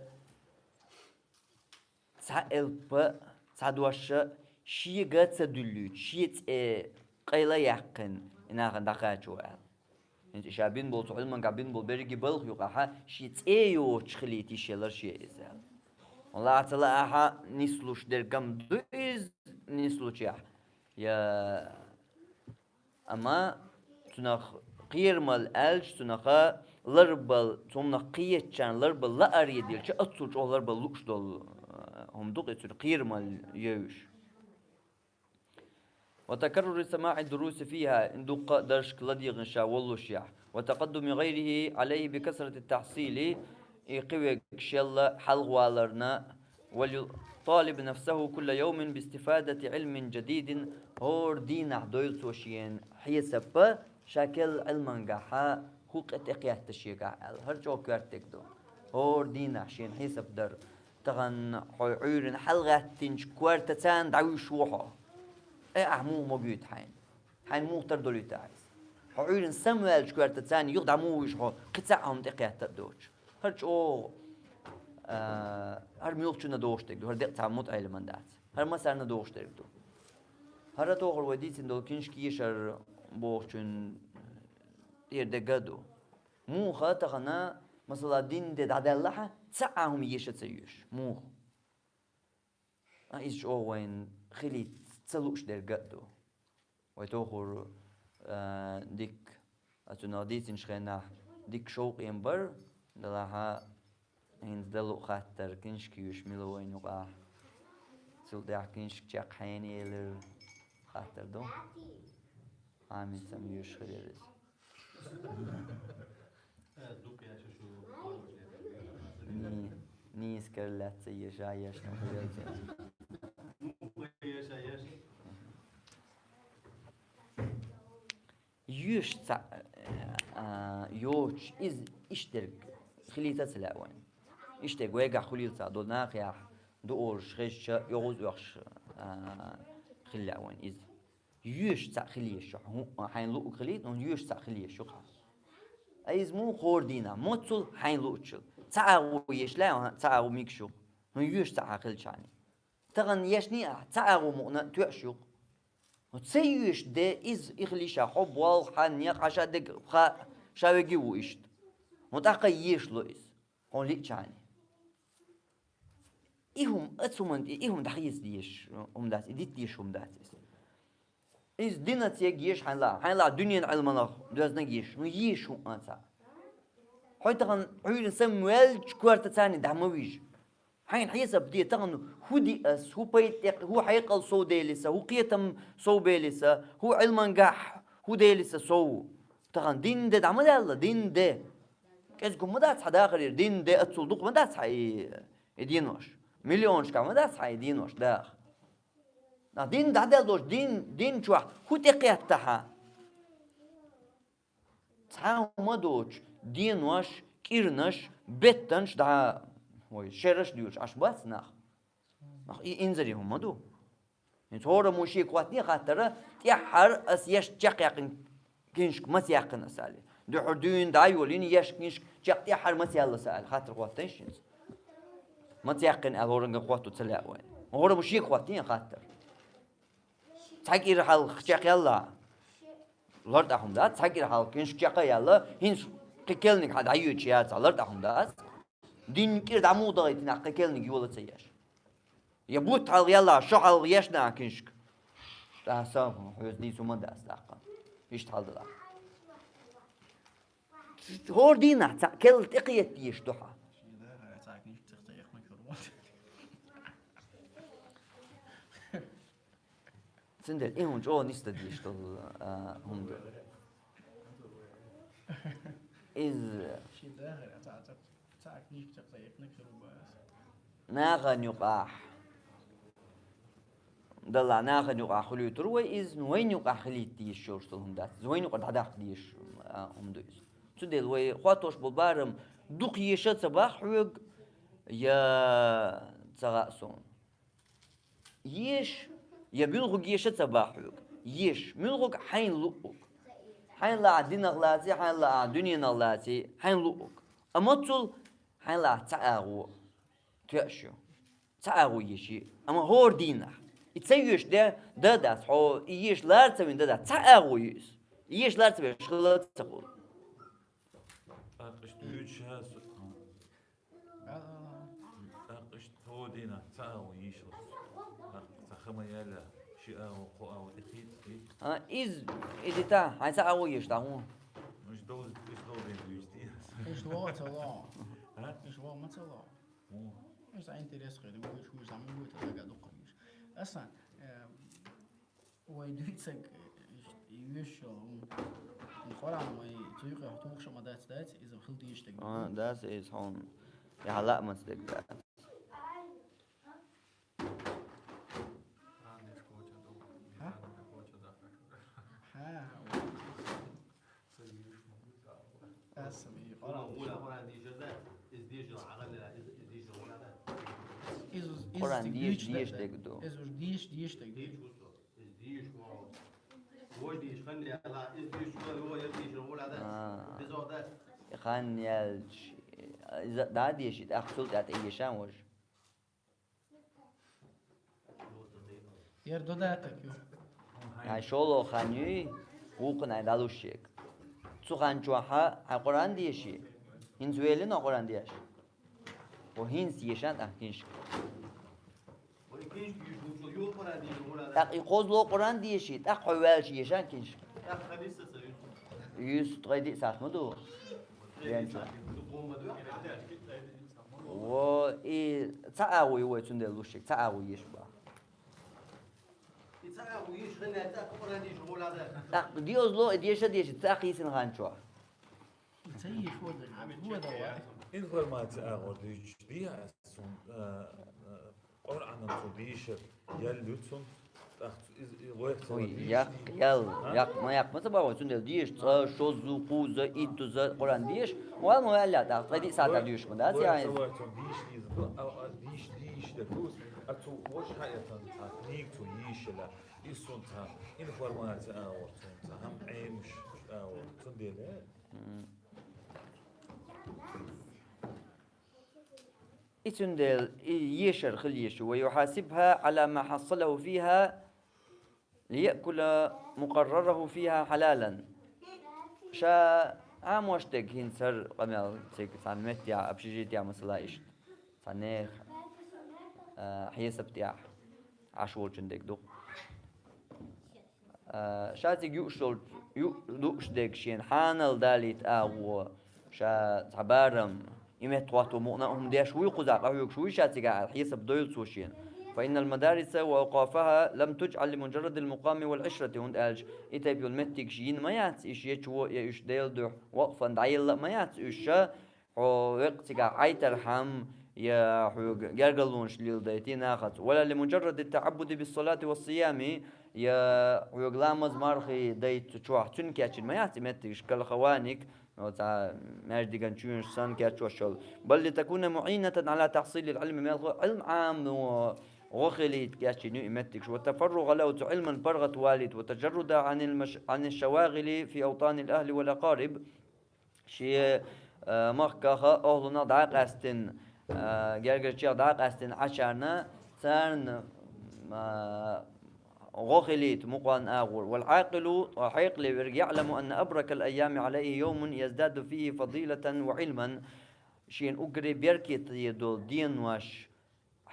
цхьа элп а, цхьа дош а шега ца дуьллуьйтуш, шен цӀе къайла а яьккхина, и нахана дӀакхачо аьлла. ХӀинца и ша бина болу, цу Ӏилманга бина болу берриге балха юкъахь шен цӀе йоцуш хилийта йиш елара шен иза аьлла. Валлахь, ца лаахь, нислуш дерг-м ду иза, нислучехь. Я Амма цунах кхерамалла аьлча, цунах ларбал, цунах кхечарна ларбал лааре делча, оццул чӀогӀа ларбал лууш долу, э, хӀума ду-кх и цуьнан кхерамалла евзаш. وتكرر سماع الدروس فيها, дукха дарсашка ладийгӀанаш воллушехь, وتقدم غيره عليه بكثرة التحصيل, и кхиверг шел хьалхаваларна, وليطالب نفسه كل يوم باستفادة علم جديد, хӀора дийнахь дойла цо шена хьесап, ша кхел Ӏилмангахьа хӀу къе тӀекхетта шегахь аьлла. ХӀара чӀогӀа коьртаниг ду. ХӀора дийнахь шена хьесап дар. Тахана хьо Ӏуьйранна хьалгӀаьттинчу коьртаца дӀавуьйш ву хьо. Э, ахь муха могуьйту хьайна? Хьайна муха тардолуьйту ахь иза? Хьо Ӏуьйранна самаваьллачу коьртаца юха дӀа муха вуьйш хьо, кхин цхьаъ хӀума тӀекхетта а доцуш? ХӀара чӀогӀа, а, хӀара муьлххачунна догӀуш дерг ду, хӀара декъа цхьа мутаӀеллиман дац. ХӀара массарна догӀуш дерг ду. ХӀара тохара вай дийцина долу книжка ешар бохучун тӀера дерг а ду. Муха тахана, масала, дин де дӀадаьллахьа, цхьа а хӀума еша ца йоьшу? Муха? А, иза чӀогӀа вайна хилийта ца лууш дерг а ду. Вай тохара, а, дика, а, цунах дийцинчу хенахь дика шовкъе бара, делахьа, хӀинца дан луъу хаттар, книжка йоьшуш мила ву вайна юкъахь? Цул тӀаьхьа книжка чекх хьенан елира хаттар ду? Хьамид сама йоьшуш хилира иза. Ни-, нийса кара лаьцна ца еша, ешна хуьлуьйту. Йоьшуш цхьаъ, а, йоцуш, иза иштта дерг хилийта а ца лаьа вайна. Иштта дерг вайгахь хуьлийла ца до, нахехь ду олуш хезча, йогӀуз оьхуш, а, хила лаьа вайна иза. Йоьшуш цхьаъ хила езаш ю хьуна, хьайна луъург хилийта, но йоьшуш цхьаъ хила езаш ю хьан. А иза муха хӀора дийнахь, моццул хьайна луучул? Цхьа агӀо еш лаьа, цхьа агӀо мегаш ю-кх, хӀун йоьшуш цхьаъ хьан хилчахьана? Тахана ешний ахь, цхьа агӀо мукъана а тоьаш ю-кх. ХӀун ца йоьшуш де, иза и хилийша хьо болх, хьан некъ, хьан ша дерг хаьа, ша веги ву иштта. ХӀун тӀаккха ешало иза, хьуна лиъчахьана? И хӀума, оцу хӀуманна тӀе и хӀума дӀахеца дезаш хӀума дац, и дита дезаш хӀума дац иза. Иза динан цӀе еша хьайна лаахь, хьайна лаахь дуьненан Ӏилманах доьзнаг еша, ну еша хӀуъа а цхьаъ. Хьо тахана Ӏуьйранна самаваьллачу коьртаца дӀа ма вижа. Хьайна хьесап де тахана, хӀун ди ас, хӀун пайда тӀе-, хӀун хьекъал сов дели сан, хӀун кхетам сов бели сан, хӀун Ӏилмангахь хӀун дели сан сов. Тахана дин де дӀа ма даьлла, дин де. КӀезиг хӀума ма дац хьан дахарера, дин де аццул дукха ма дац хьан и, и денош. Миллионашкахь ма дац хьан и денош даха. Нах дин дӀадаьлла долуш, дин, дин чохь хӀун тӀекхетта хьан? Цхьа хӀума доцуш, денош, кӀирнаш, беттанаш дӀа, вай, шераш а дуьйлуш Ӏаш бац нах. Нах и инзаре хӀума ма ду. ХӀинца хӀора мужчик хӀоттане хаттара, тӀаьххьара ас еш чекхъяьккхина книжка маца яьккхина аса аьлла. Дуьххьара дуьйна дӀа а йолийна, еш книжка чекх тӀаьххьара маца яьлла аса аьлла, хаттар хӀоттийша хӀинца. Маца яьккхина аьлла, хӀоранга хӀотто ца лаьа вайна. ХӀора мужчик хӀоттане хаттара. Цхьа кӀира хьалха чекхъяьлла? ЛартӀахь хӀума дац, цхьа кӀира хьалха книжка чекх а яьлла, хӀинца кхин керланиг хьан дӀайоьдуш яц, лартӀахь хӀума дац. Дин кӀира дӀа муха дахийтина ахь, кхин керланиг йола ца еш? Я бутт хьалха яьлла, шо хьалха ешна ахь книжка? ТӀаккха сан хьоьца дийца хӀума дац тӀаккха. Иштта хьал дала. ХӀора дийнахь цхьаъ керла тӀекхетта езаш ду хьан. Цундела и хӀума чӀогӀа нисдан дезаш долу, а, хӀума ду. Иза нахана юкъахь. Далла нахана юкъахь хуьлуьйтур вай иза, ну, вайна юкъахь хилийта дезаш йолуш долу хӀума дац. Иза вайна юкъара дӀадаккха дезаш, а, хӀума ду иза. Цундела вай хӀоттош болу барам дукха еша а ца боху хьоьга, я ца хаьа суна. Еша, я муьлхарг еша а ца боху хьоьга. Еша, муьлхарг хьайна луъург. Хьайна лаахь динах лаций, хьайна лаахь дуьненах лаций, хьайна луъург. Амма цул хьайна лаахь цхьа агӀо тоьаш ю. Цхьа агӀо еший. Амма хӀора дийнахь. И ца йоьшуш де, да а дац, хьо и еша лара ца вина да а дац. Цхьа агӀо ю иза. И еша лара ца веш хила а ца хуьлу. ТӀаккха иштта дуьйцуш а со. ТӀаккха иштта хӀора дийнахь цхьа агӀо йийшалаш. ТӀаккха цхьа хама яьлла, ши агӀо, кхо агӀо тӀекхийда, кхийда. А, иза, и дита, хьайн цхьа агӀо еш дӀа хӀун? Уьш довза, уьш довза дуьйцу те. Уьш вогӀа ца ло. А? Уьш вогӀа ма ца ло. Хьо. Уьш цхьа интерес хир, уьш, уьш цхьа ма вуьйта дага дукха уьш. Аса, э, Вай дуьйцург, йоьшуш йолу хӀума. Къуръан вай цу юкъахь тухуш а ма дац, дац, иза хила дезаш дерг ду. А, дац иза хьуна. Я хьан лаамаца дерг дац. Хьа? Хьа? Аса, и Къуръан Къуръан, Къуръан дийшар дац, иза дийшар хьан дац, иза, иза дийшар хьан дац. Иза, иза Къуръан дийш, дийш дерг ду. Иза уж дийш, дийш дерг ду. Дийш ву со, иза дийш ву. Вой дийш, хан яла, иза дийш ву, вой дийшар хьан дац. А. Иза дац. Хан яьлча, иза дӀа дийши, тӀаккха цул тӀаьхьа тӀе ешан вожа. Яр ду датаг ю. Ай, шолгӀа хан юй, вукхун ай далуш шег. Цу хан чохь хьан Къуръан деши? ХӀинца велина Къуръан деш? О, хӀинца ешан тӀаккха книжка. ТӀаккха и кхозлагӀа Къуръан деши, тӀаккха хьо ваьлча ешан книжка. Юьсу ткъе диъ сахьт ма ду? Венчу. Во, и цхьа агӀо ю вай цундела луш шег, цхьа агӀо еш бах. И цхьа агӀо еш хилла, цхьа Къуръан дийша гӀолахь дац. ТӀаккха диозло, и деша деши, цхьа кхийсина хан чохь. Ца йиш ву дан, ву дан вай. Информация агӀор дуьйцуш дехьа ас цунна, а, а, Къуръанан цу дийшар ял ю цунна, тӀаккха цу иза, и вайх ца Ой, ван дийш яккха дийш. Ял, А? Яккха, ма яккха, ма ца бахьа, цундела деш, цкъа, шозза, кхузза, иттаза Къуръан деш, вал ма ваьлла, тӀаккха ткъе диъ сахьт деш ма дац, вайх я ца иза. Ван цунна дийш дийза, а, а, дийш, дийш дерг ду, а цу ваш хьаэцан цхьа книга цу йийшала, иза цунна цхьа информация агӀор цунна, цхьа хӀама Ӏемаш агӀор, цундела. Мгм. И цундела и ешар хила еза шу, ويحاسبها على ما حصله فيها ليأكل مقرره فيها حلالا. Ша Ӏамош дерг хӀинца хӀара къамел цига цхьана меттехь, общежитехь, масала, иштта, цхьа нехан, а, хьесап тӀехь Ӏаш волчун дерг ду-кх. А, ша цига юуш йолчу, ю-, лууш дерг шена хьанал далийта агӀо, ша цхьа барам, и метта хӀотто мукъана а хӀума деш вуй, кхузахь къахьоьгуш вуй ша цигахь аьлла, хьесап дойла цо шена. فإن المدارس وأوقافها لم تجعل لمجرد المقام والعشرة, хӀунда аьлча и тайпа йолу меттигаш йина ма яц, иша ечо я уьш Делан дуьхьа вакъфан дӀаелла а ма яц уьш ша, хьо веккъа цигахь Ӏайтархьама, я хьоьга гергарлонаш леладайта нахаца, ولا لمجرد التعبد بالصلاة والصيام, я хьоьга ламаз, мархи дайта цу чохь, цуьнан кечйина ма яц и меттигаш, كالخوانق, оцу маьждиган чоьнаш санна кечйош йолу, بل لتكون معينة على تحصيل العلم, мелхо Ӏилма Ӏамо гӀо хилийта кечйина ю и меттигаш, والتفرغ له, цу Ӏилман паргӀат валийта, وتجرد عن المش-, عن الشواغل في أوطان الأهل والأقارب. Шен, а, махках а, охӀлунах дӀа а къаьстина, а, гергарчех дӀа а къаьстина Ӏачарна, царна, а, гӀо хилийта мукъан агӀор. والعاقل, ткъа хьекъале верг, يعلم أن أبرك الأيام عليه يوم يزداد فيه فضيلة وعلما. Шена уггаре беркате долу денош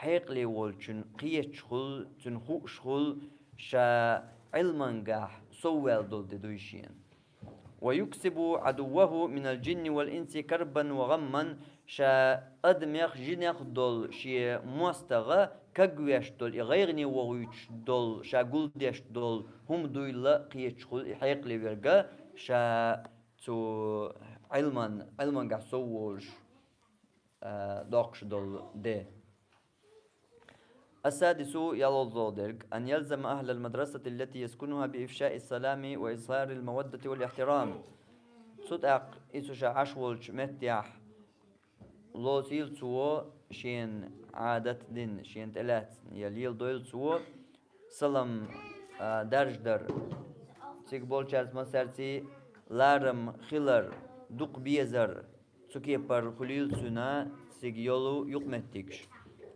хьекъале волчун кхеташ хуьлу, цуьнан хууш хуьлу, ша Ӏилмангахь совваьлла долу де дуй шена. ويكسب عدوه من الجن والإنس كربا وغما, ша адамех, жинех долу шен мостагӀа кагвеш долу, и гӀайгӀане вохуьйтуш долу, ша гулдеш долу хӀума дуйла кхеташ хуьлу и хьекъале верг, ша цу Ӏилман, Ӏилмангахь совволуш, а, доккхуш долу де. السادس, ялхолгӀа дерг, أن يلزم أهل المدرسة التي يسكنها بإفشاء السلام وإظهار المودة والاحترام. Цу тӀаккха и цу ша Ӏаш волчу меттехь лоцийла цо шена Ӏадат дина, шена тӀелаьцна, я леладойла цо салам, а, дарждар, цига болчаьрца массаьрций ларам хилар, дукха безар, цу кепара хуьлийла цуьнан цига йолу юкъаметтигаш.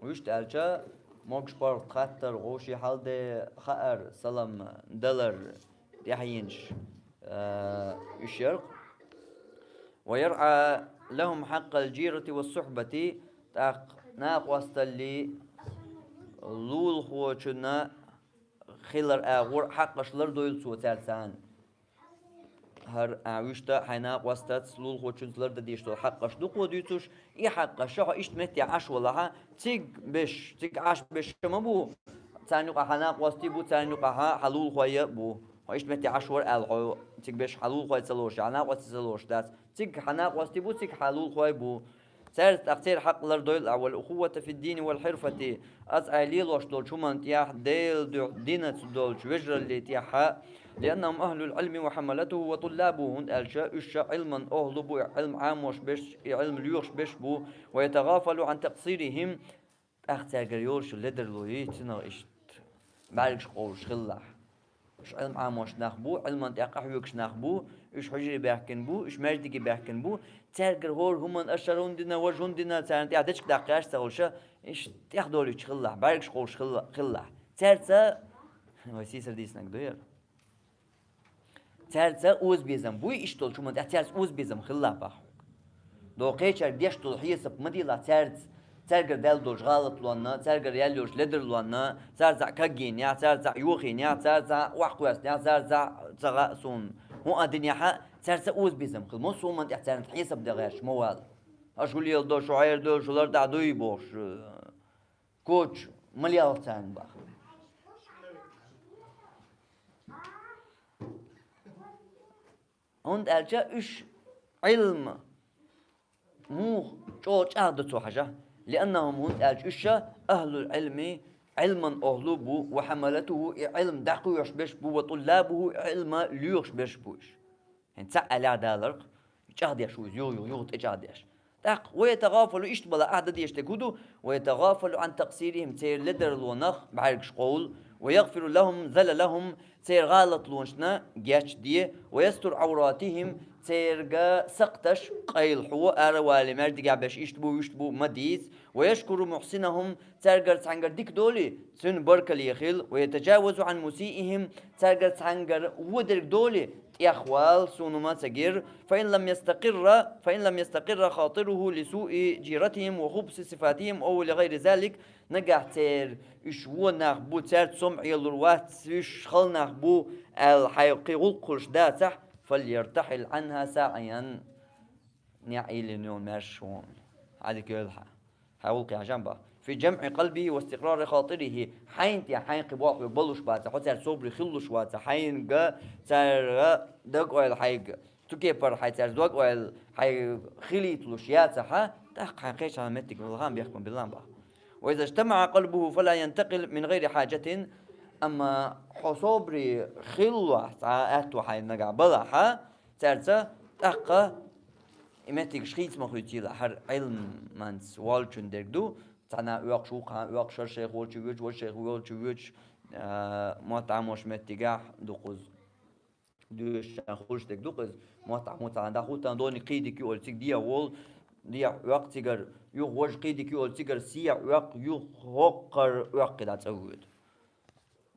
Вуьшта аьлча, могуш-паргӀат хаттар, гӀо шен хьал-де хаар, салам далар, тӀаьхьенаш, а, уьш яра-кх. ويرعى لهم حق الجيرة والصحبة, тӀаккха накъосталли, лулахочунна хилар агӀор хьакъаш лардойла цо цаьрца. ХӀара, а, вуьшта хьайн накъостаца, лулахочуьнца лардан дезаш долу хьакъаш ду-кх хьо дуьйцуш, и хьакъаш хьо иштта метте Ӏаш валахь, цига беш, цига Ӏаш беш ма бу, царна юкъахь хьан накъостий бу, царна юкъахь хьан лулахой а бу. Хьо иштта метте Ӏаш вара аьлла, хьо цига беш хьан лулахой ца лоруш, хьан накъостий ца лоруш дац. Цига хьан накъостий бу, цига хьан лулахой бу. Цаьрца тӀаккха церан хьакъ лардойла ахьа, والأخوة في الدين والحرفة, аса Ӏай лелош долчу хӀуманна тӀехь, Делан дуьхьа динаца долчу вежаралле тӀехь, لأنهم أهل العلم وحملته وطلابه, хӀунда аьлча уьш ша Ӏилман охьлу бу, и Ӏилма Ӏамош берш, и Ӏилма лоьхуш берш бу, ويتغافل عن تقصيرهم, тӀаккха цаьргара йолуш ледарло йий цунах иштта бӀаьргаш къовлуш хилалахь. Уьш Ӏилма Ӏамош нах бу, Ӏилман тӀехь къахьоьгуш нах бу, уьш хьуьжаре баьхкина бу, уьш маьждиге баьхкина бу. Цаьргара хӀора хӀуманна аша хӀара хӀунда дина, важа хӀунда дина, царна тӀехь дечиг даккха гӀерташ ца хуьлуш, иштта тӀехдолуьйтуш хилалахь, бӀаьргаш къовлуш хила-, хилалахь. Цаьрца, вай сийсара дийцинарг ду яра. Цаьрца озабезам буй, иштта долчу хӀуманна тӀехь цаьрца озабезам хилалахь боху. Догу кхечаьрга деш долу хьесап ма дилахь цаьрца, цаьргара даьлла долчу гӀалатлонна, цаьргара яьлла йолчу ледарлонна, цаьрца кагийнехь, цаьрца йохийнехь, цаьрца охьакхоьссинехь, цаьрца ца гӀа а суна хӀун а динехь, цаьрца озабезам хила. Массо а хӀуманна тӀехь царна хьесап дан гӀерташ ма вала. Аша хӀун леладо, шу хьера до, шу лар тӀехь дуй бохуш, коча ма лелха царна боху. ХӀунда аьлча уьш Ӏилма муха чӀогӀа чӀагӀдо цо хьажа. لأنهم, хӀунда аьлча уьш ша أهل العلم, Ӏилман охьлу бу, وحملته, и Ӏилма дӀакхоьхьуш берш бу, وطلابه, и Ӏилма лоьхуш берш бу уьш. ХӀинца цхьаъ аьлла даларх, чӀагӀдеш ву иза, юха-юха, юха тӀечӀагӀдеш. ТӀаккха, ويتغافل, иштта бала ахь дан дезаш дерг хӀун ду, ويتغافل عن تقصيرهم, церан ледарлонах бӀаьргаш къовла, ويغفر لهم زللهم, церан гӀалатлонашна гечде, ويستر عوراتهم, церга сакхташ къайлахьо, ара вале, маьждигехь берш иштта бу, вуьшта бу ма дийца, ويشكر محسنهم, цаьргара цхьаьнгара дика долий, цуьнан баркалле хила, ويتجاوز عن مسيئهم, цаьргара цхьаьнгара вон дерг долий, тӀехвала, суна ма ца гира, فإن لم يستقر، فإن لم يستقر خاطره لسوء جيرتهم وخبث صفاتهم أو لغير ذلك, нагахь церан уьш вон нах бу, цаьрца сом Ӏелур вац, уьш хала нах бу аьлла, хьайн кхин гӀуллакх хуьлуш дацахь, فليرتحل عنها ساعيا, неӀ йиллина йолу маьрша вон. Хьан дика йойла хьан. Хьан гӀуллакхехь жамба. في جمع قلبه واستقرار خاطره. Хьайна тӀехь хьайн кхин болх бан балуш бацахь, хьо цаьрца собаре хилалуш вацахь, хьайга цара дог-ойла хьайга, цу кепара хьайн цаьрца дог-ойла хьайн хилийталуш яцахь, тӀаккха хьайн кхечанхьа меттиг вала хан бехкам билла боху. وإذا اجتمع قلبه فلا ينتقل من غير حاجة. Амма хьо собаре хилалахь, цхьа аьтту хьайна нагахь балахь, цаьрца, тӀаккха и меттигаш хийца ма хуьйцийла, хӀара Ӏилманца волчун дерг ду, цхьана оьккхуш ву, кхана оьккхуш, хӀара шайх волчу воьдуш, вара шайх волчу воьдуш, а, мотт Ӏамош меттигехь ду кхуза. Доьшуш хуьлуш дерг ду кхуза, мотт Ӏамо цхьана дӀахӀуттан дониг кхин дика ю олу, цига дехьа волу, дехьа оьккху цигара, юха важа кхин дика ю олу, цигара сехьа оьккху, юха хӀокхара оьккху дӀа цӀа воьду.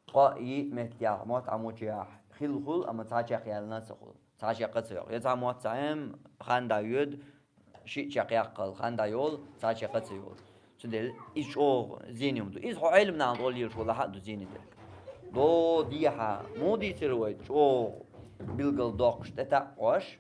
Кхоъ-йиъ меттехь, мотт Ӏамочехь хилла хуьлу, амма цхьа чекхъяьллина а ца хуьлу, цхьа чекх а ца йоккху. Я цхьа мотт цхьа эм хан дӀайоьду, шиъ чекхъяккхал хан дӀайолу, цхьа чекх а ца йолу. Цундела иза чӀогӀа зийна хӀума ду. Иза хьо Ӏилманахь тӀе лелаш валахь а ду зийна дерг. До дехьа, муха дийцира вай, чӀогӀа билггал доккхуш тӀетаӀ Ӏаш,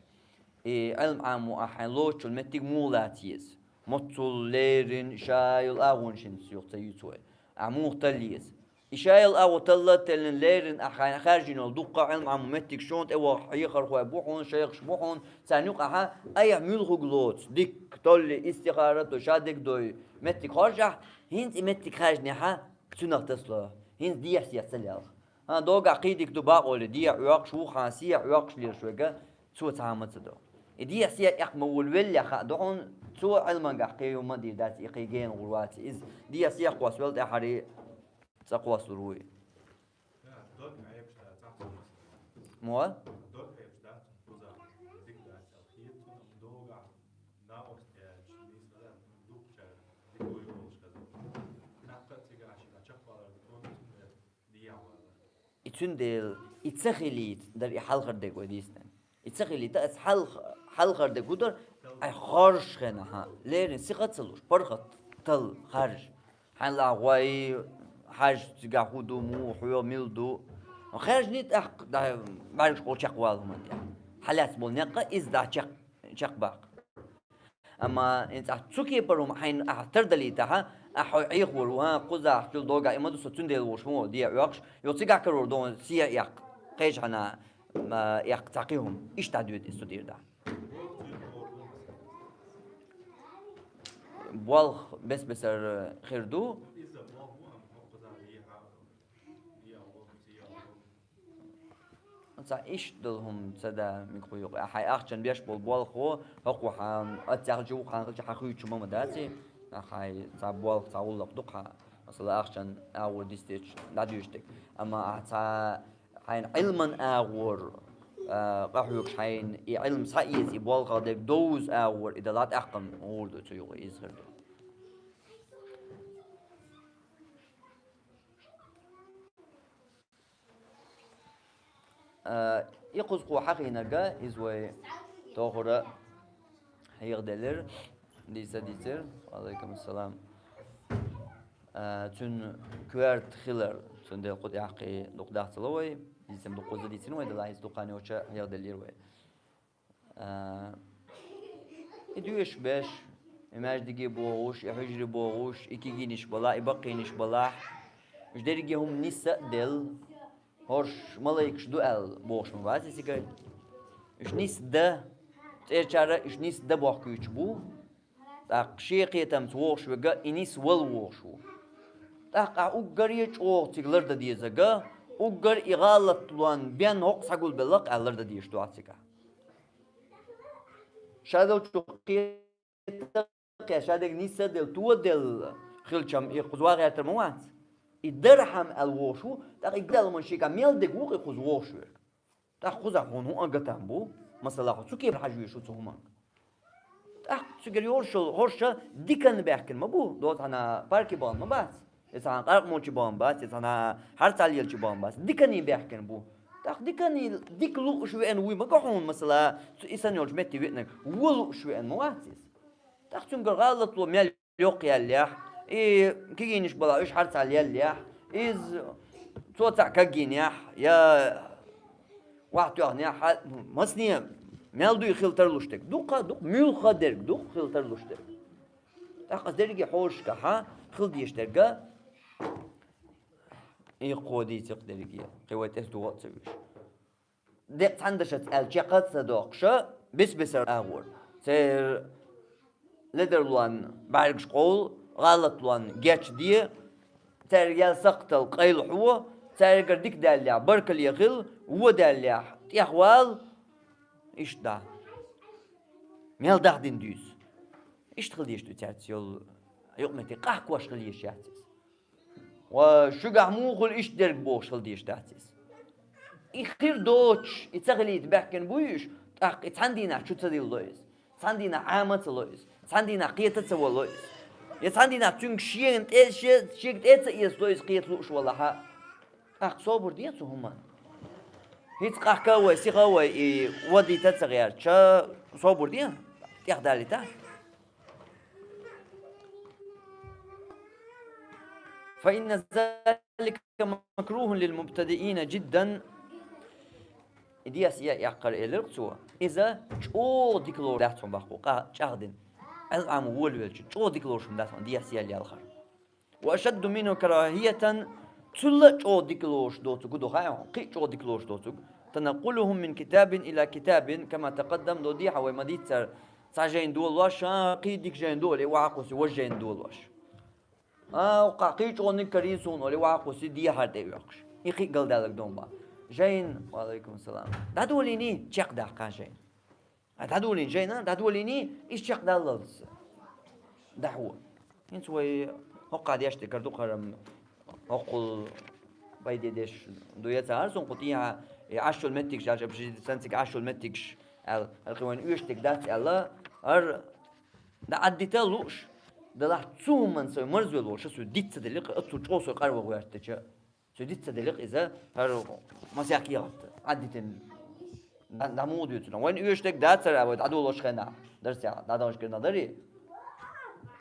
и Ӏилма Ӏамо ахь хьайн лоцучул меттиг муха лаца еза? Моццул леррина ша йолу агӀонаш хӀинца юха ца юьйцу вай. Ахь муха талла еза? И ша йолу агӀо талла а теллина, леррина ахь хьайна хаьржина йолу дуккха а Ӏилма Ӏамо меттиг шуна тӀе ваха хьехархой бу хьуна, шайхаш бу хьуна, царна юкъахь айхьа муьлхарг лоцу, дикка, толле, истихара а до, ша дерг дой, меттиг хоржахь, хӀинца и меттиг хаьржинехь, цуьнах тасало, хӀинца дехьа-сехьа ца лелха. ХӀан, догахь кхин дика ду бакъ олий, дехьа оьккхуш ву, хьан сехьа оьккхуш лелаш верг, цо цхьа а ма ца до. И дехьа-сехьа тӀаккха ма волавеллехь хаьа ду хьуна, цо Ӏилманехь кхин юха ма дийр дац, и кхин гена гӀур вац иза. Дехьа-сехьа кхоссавелла тӀаьххьара цӀа кхоссалур ву и. Мо? И цундела и ца хилийта дара и хьалхара дерг вай дийцинарг. И ца хилийта, аса хьалха-, хьалхара дерг хӀун дара? Ай, хоржу хенахь, леррина сиха а ца луш, паргӀат талла харжа. Хьайна лаахь гӀой, хьажа цигахь хӀун ду, муха хьоьгу, мила ду. Хаьржиний тӀаккха, дӀа, бӀаьргаш къовла чекхвала хӀуманна тӀехь. Хьан лаьцна болу некъ а иза дӀа чекх-, чекхбаккха. Амма хӀинца ахь цу кепара хӀума хьайна ахь тардалийтахь, Ахьа хьо Ӏехавар ву, хӀа, кхузахь чул догахь, и ма ду со цундела волуш ву, де а оьхуш, йо цигахь карор ду, сия эккха, кхечахьана, ма, эккха цхьа кхин хӀума. Иштта дӀадоьду иза цу дийр дӀа. Болх бес-бесара хир ду. Цхьа иштта долу хӀума ца да мегаш ю-кх. Хьайн ахчанна беш болу болх, хӀокхо хьан, аццехьа чу ву, хьан хилча хьан хуьйцуш ма ма дац и. Хьайн цхьа болх, цхьа гӀуллакх ду-кх хьан. Масала, ахчанна агӀор дистечу дӀадуьйш дерг. Амма ахьа цхьа хьайн Ӏилман агӀор, а, къахьоьгуш хьайна и Ӏилма схьаэца, и болх дерг довза агӀор, и далахь тӀаккха-м гӀур ду цу юкъа, иза хир ду. А, и кхуза кхо хьахийнарг, иза вай тохара хьехаделира, дийца дийцира. Ва алейкум ассалам. А, цуьнан коьрта хилар, цундела кху тӀехь кхин дукха даха ца ло вай, дийцина дукха кхуза дийцина вай, делахь иза дукха хан йоцуш хьехаделлера вай. А, и доьшуш беш, и маьждиге богӀуш, и хьуьжаре богӀуш, и кегийнаш балахь, и баккхийнаш балахь, уьш дерриге хӀума нисса а делла, хӀорш малайкаш ду аьлла бохуш ма бац и цига. Уьш нисса дан, цӀерачара уьш нисса дан бохкуьйтуш бу, тӀаккха шен кхетамца вогӀуш верг и нисвала вогӀуш ву. ТӀаккха ахь уггаре а чӀогӀа цига лардан дезарг, уггар и гӀалатлонна бен хӀокху схьагулбелла-кх аьлла лардан дезаш ду ахь цига. Ша долчух кхета а кхетта, ша дерг нисса а делла, тоделла хилча-м, и кхуза ван гӀертар ма вац. И дархьама аьлла вогӀуш ву, тӀаккха и гӀалатлонна шега мел дерг ву-кх и кхуза вогӀуш верг. ТӀаккха кхузахь хьуна хӀун а гатам бу, масала, хьо цу кепара хьажа везаш ву цу хӀуманга. ТӀаккха цигара йолуш йолу хӀорш диканна баьхкина ма бу, доцу хьуна парке бахана ма бац, я цхьана къаркъа молча бахана бац, я цхьана хьарцахьа лелача бахана бац, диканна баьхкина бу. ТӀаккха диканна дика лууш веана вуй ма го хьуна, масала, цу и санна йолчу метте веанарг, вон лууш веана ма вац иза. ТӀаккха цуьнгара гӀалатло мел йоккха яьллехь, и кегийнаш балахь уьш хьарцахьа леллехь, иза цо цхьаъ кагйинехь, я охьатоьхнехь, хьа-, масане мел дуй хила тарлуш дерг? Дукха, дукха, муьлхха дерг ду хила тарлуш дерг. ТӀаккха аса дерриге хьошашкахьа хила дезаш дерг, и кхо дийцира-кх дерриге, кхин вай тӀе догӀа а ца вуьйш. Декъа цхьана дашаца аьлла чекх а ца доккхуш, бес-бесара агӀор. Церан ледарлонна бӀаьргаш къовла, гӀалатлонна гечде, цаьрга яьлла сакхтал къайлахьо, цаьргара дика даьллехь, баркалле хила, вон даьллехь, тӀехвала, иштта да. Мел дахдина дуьйцу. Иштта хила дезаш ду цаьрца йолу юкъаметтиг, къахкош хила езаш яц иза. Ва шуьгахь муха хуьлу иштта дерг бохуш хила дезаш дац иза. И хир доцуш, и ца хилийта баьхкина буй уьш, тӀаккха и цхьана дийнахь чу ца диллало иза, цхьана дийнахь Ӏама а ца ло иза, цхьана дийнахь кхета а ца вало иза. Я цхьана дийнахь цуьнга шена тӀе, ше-, шега тӀе а ца эцало иза, кхета лууш валахьа. ТӀаккха собар де цу хӀуманна. ХӀинца къахка а вай, сиха а вай, и вадийта а ца гӀерташ, собар де, тӀехдалийта. فإن ذلك مكروه للمبتدئين جدا. И дехьа-сехьа эккхар, элира-кх цо. Иза чӀогӀа дика лоруш дац хьуна баккха, къа чӀагӀдина. Ӏилма Ӏама волавелча, чӀогӀа дика лоруш хӀума дац хьуна дехьа-сехьа лелхар. وأشد منه كراهية, цул а чӀогӀа дика лоруш доцург хӀун ду хаьий хьуна? Кхин а чӀогӀа дика лоруш доцург. تنقلهم من كتاب إلى كتاب كما تقدم, до дехьа вай ма-дийццара, цхьа жайна долош, а, кхин дика жайна долий, охьа а кхуссий, важа жайна долош. А, кхин чӀогӀаниг карийна суна олий, охьа а кхуссий, дехьара тӀе а оьхуш. И кхин а галдалларг ду-м бах. Жайна, ва алейкум салам. ДӀадолийний, чекхдаккха жайна. А дӀадолийна жайна, дӀадолийний, иза чекхдаллалц дӀахьо. ХӀинца вай хӀокху дешна тӀе кара ду кхарам, хӀокхул пайде деш ду я ца хӀара суна кху тӀехьа, и Ӏаш йолу меттигаш аьлча, общежитие санна цига Ӏаш йолу меттигаш аьлла, хӀара кхин вайна оьшург дац аьлла, хӀара дӀа Ӏаддита а лууш, делахь цу хӀуманца вай марзвелла волуш, со диц ца делли, оццул чӀогӀа со къарван гӀоьртича. Цу диц ца делли-кх иза, хӀара масех кехат Ӏаддитина. ДӀа-, дӀа муха дуьйцу? Вайна оьшург дацара, вай дӀадолош хенахь, дарсехь дӀадаханчу кӀирнах дарий?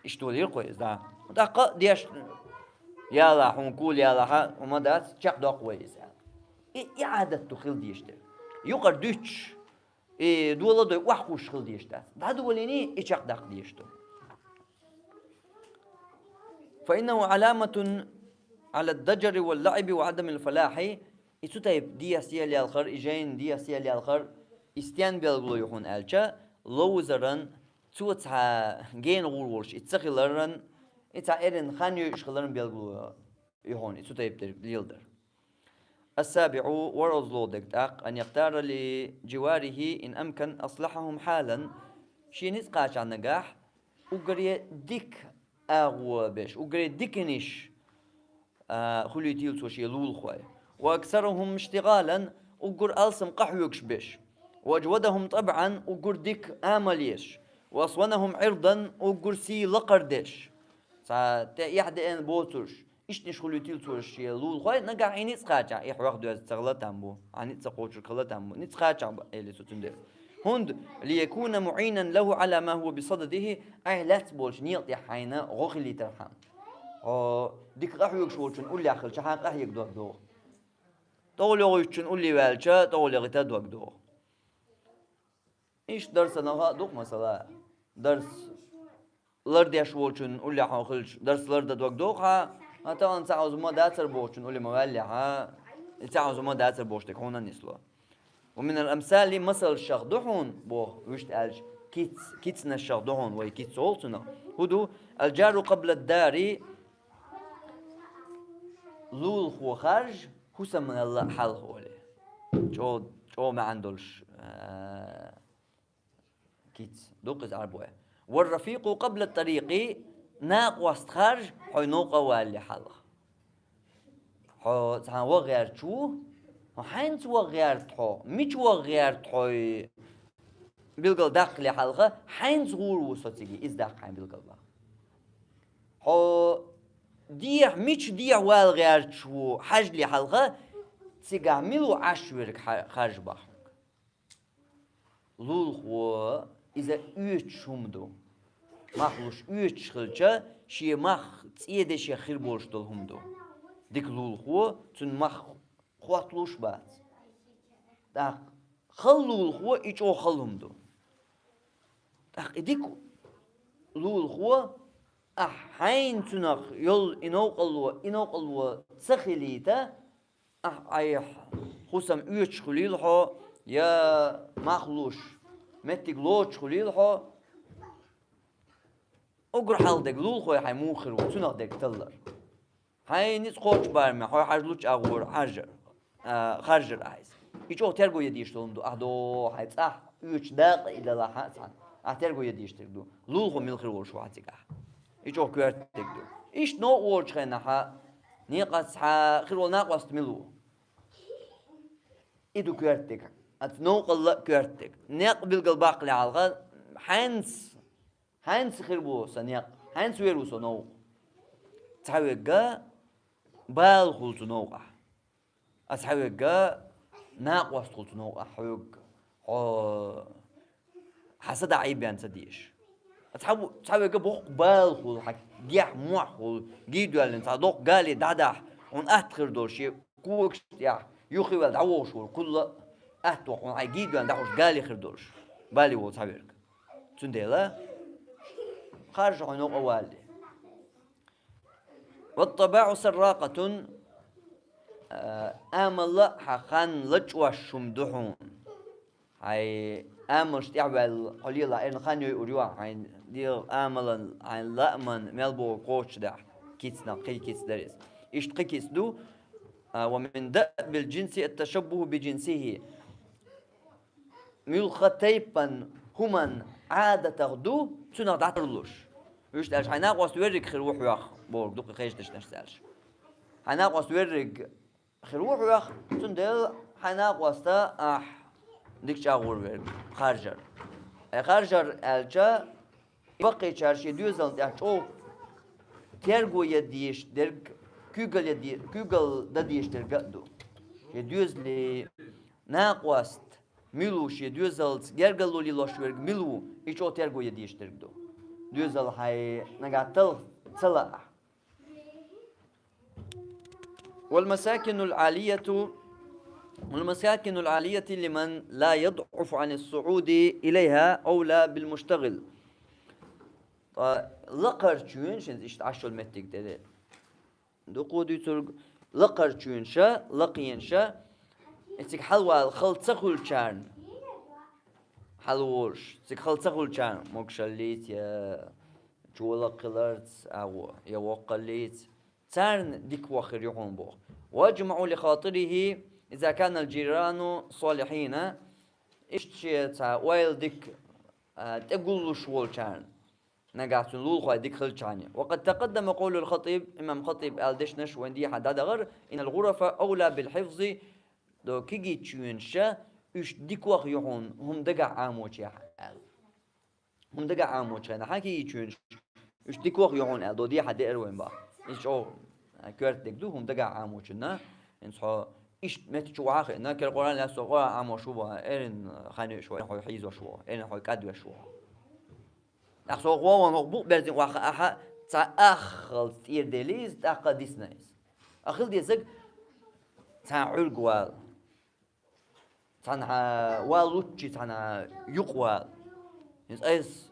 Иштта олийра-кх вай иза, да. ТӀаккха деш, яла, хьуна кула ялахьа, хӀума дац, чекхдоккху вай иза. И, и Ӏадат ду хила дезаш дерг. Юкъара дуьтуш, и дола а дой, охьакхуссуш хила дезаш дац. ДӀадолийний, и чекхдаккха дезаш ду. وإنه علامة على الضجر واللعب وعدم الفلاح. И цу тайпа дехьа-сехьа лелхар, и жайна дехьа-сехьа лелхар, и стен белгало ю хьуна аьлча, ловзаран, цо цхьа гена гӀур волуш и ца хиларан, и цхьа эрна хан йойуш хиларан белгало ю хьуна и цу тайпа дерг леладар. السابع, ворхӀалгӀа дерг тӀаккха, أن يختار لجواره إن أمكن أصلحهم حالا. Шен ницкъ кхачахь нагахь уггаре дика агӀо беш, уггаре диканаш, а, хуьлуьйтийла цо шен лулахой. وأكثرهم اشتغالا, уггар алсам къахьоьгуш беш. وأجودهم طبعا, уггар дика амал еш. وأصونهم عرضا, уггар сий лакхара деш. Цхьа тӀе эхь деана боцурш. Иштанаш хуьлуьйтийла цо шен лулахой, нагахь хьайна ницкъ кхачахь, и хьох доьзна ца хила там бу, хьан ницкъ ца кхочург хила там бу, ницкъ кхачахь ба, элира цо цундела. ХӀунда, ليكون معينا له على ما هو بصدده, айхьа лаьцна болчу некъа тӀехь хьайна гӀо хилийтархьама. Хьо дика къахьоьгуш волчун уллехь хилча, хьан къахьега дог догӀу. ТӀогӀал йогӀуьйтучун улле ваьлча, тӀогӀал яхийта дог догӀу. Иштта дарсана хаа ду-кх, масала, дарс лардеш волчун уллехь хьо хилча, дарс лардан дог догӀу хьан, а тахана цхьа хӀума дацар бохучун улле ма ваьллехь, и цхьа хӀума дацар бохуш дерг хьуна нисло. ومن الأمثال, масалшах ду хьуна, боху, вуьшта аьлча, киц-, кицанашах ду хьуна, вай киц олу цунах. ХӀун ду? الجار قبل الدار, лулахо харжа, хӀусамнал хьалха олий. ЧӀо-, чӀогӀа маьӀна долуш, а, киц ду-кх иза Ӏарбой. والرفيق قبل الطريق, накъост харжа, хьо новкъа а валале хьалха. Хьо цхьана ваха гӀерташ ву, хьо хьаьнца ваха гӀерта хьо, мича ваха гӀерта хьо, билгал даккхале хьалха, хьаьнца гӀур ву со цига, иза даккха хьайн билгал баккха. Хьо дехьа, мича дехьа вала гӀерташ ву хьажале хьалха, цигахь мила ву Ӏаш верг ха-, харжа баккха. Лулахо иза оьцуш хӀума ду. Мах луш оьцуш хилча, шен мах цӀен дешех хир болуш долу хӀума ду. Дика лулахо, цуьнан мах хотталуш бац. ТӀаккха хала лулахо и чӀогӀа хала хӀума ду. ТӀаккха и дика лулахо, ахь хьайна цунах йолу и новкъалло, и новкъалло ца хилийта, ахь айхьа хӀусам оьцуш хуьлийла хьо, я мах луш, меттиг лоцуш хуьлийла хьо, уггар хьалха дерг лулахой хьайн муха хир ву, цунах дерг таллар. Хьайн ницкъ кхочу бараме, хьо хьажа лучу агӀор хьажар, а, харжар ахь иза. И чӀогӀа терго ян дезаш долу хӀума ду, ахь догӀу хьайн цӀахь оьцуш дакъа и далахь а цхьаьна. Ахь терго ян дезаш дерг ду. Лулахо мила хир волуш ву хьан цигахь? И чӀогӀа коьрта дерг ду. Иштта новкъа волчу хенахь, некъаца хьан хир волу накъост мила ву? И ду коьрта дерг. Оцу новкъалла а коьрта дерг. Некъ билгал баккхале хьалха, хьаьнца, хьаьнца хир бу сан некъ, хьаьнца вер ву со новкъа. Цхьаверг бала хуьлу цу новкъахь. А цхьаверг накъост хуьлу цу новкъахь хьоьга. Хьо хьан са дӀа Ӏийбен ца дезаш. Цхьа-, цхьаверг боккха бала хуьлу, хьан гехь мохь хуьлу, гий доьллина цхьа доккха гали дӀадахь, хьуна атта хир долуш, шен когаш тӀехь юххе ваьлла дӀавогӀуш волу кхулла а атта воккха, хьуна хьайн гий доьллина дӀахьуш гали хир долуш. Бале волу цхьаверг. Цундела харжа хьо новкъа валале. والطباع سراقة, а, амалла хьан хан лачкъош хӀума ду хьуна. Хьайн амалш тӀехь ваьлла, хьо лела эрна хан йойур ю ахь, хьайн дегӀан амалан, хьайн лааман мел богӀу кхочушдахь, кицнах, кхин киц дара иза. Иштта кхин киц ду, а, ومن دأب الجنس التشبه بجنسه. Муьлхха тайпан хӀуманан Ӏадатах ду, цунах дӀатарлуш. Вуьшта аьлча, хьайн накъост верриг хир ву хьох, бохург ду кхин кхечу дешнашца аьлча. Хьайн накъост верриг хир ву хьох, цундела хьайн накъоста ахь дика чӀагӀор верг харжар. Ай харжар аьлча, баккхийчара шен доьзална тӀехь чӀогӀа терго ян дезаш дерг, куьйгалла ян де-, куьйгалла дан дезаш дерг а ду. Шен доьзале накъост мила ву, шен доьзалца гергарло лелош верг мила ву, и чӀогӀа терго ян дезаш дерг ду. Доьзал хьайн нагахь талха ца лаахь. والمساكن العالية، والمساكن العالية لمن لا يضعف عن الصعود إليها أولى بالمشتغل. Ткъа лакхарчоьнаш, иштта Ӏаш йолу меттиг тӀе дукха дуьйцург, лакхарчоьнаша, лакхенаша, и цига хьалавала хала ца хуьлучарна, хьалаволуш, цига хала ца хуьлучарна, могушаллица я чолакххиларца агӀо, я воккхаллица, царна дика ваха хир ю хьуна боху. «Ваджмаъу ли хатирихи иза канал джирану салихьина», иштта шен цхьа ойла дика, а, тӀегуллуш волчарна, нагахь цуьнан лулахой дика хилчхьана. «Ва къад такъаддама къовлул хатиб», имам Хатиб аьлла дешнаш вайн дехьа дӀадахара: «Иннал гӀурафа авла бил хьифзи», до кегийчоьнаша уьш дика ваха ю хьуна хӀума дагахь Ӏамочехь аьлла. ХӀума дагахь Ӏамочу хенахь кегийчоьнаш уьш дика ваха ю хьуна аьлла, до дехьа деара вайн бах. Иза чӀогӀа, а, коьрта дерг ду, хӀума дагахь Ӏамочунна. ХӀинца хьо иштта метта чу вахьа а хиъна, кера Къуръан лаьцна со Къуръан Ӏамош ву бахьа, эрна хан йоьш ву, эрна хьо хьийзош ву, эрна хьо кӀадвеш ву. ТӀаккха со гӀовгӀан хӀокху букъ берзина охьахаа ахьа, цхьа аххалц тӀера делла иза, тӀаккха дисна иза. А хила дезаг цхьа Ӏуьрг вала. Цхьана хьа-, валлуччи цхьана юкъа вала. ХӀинца айса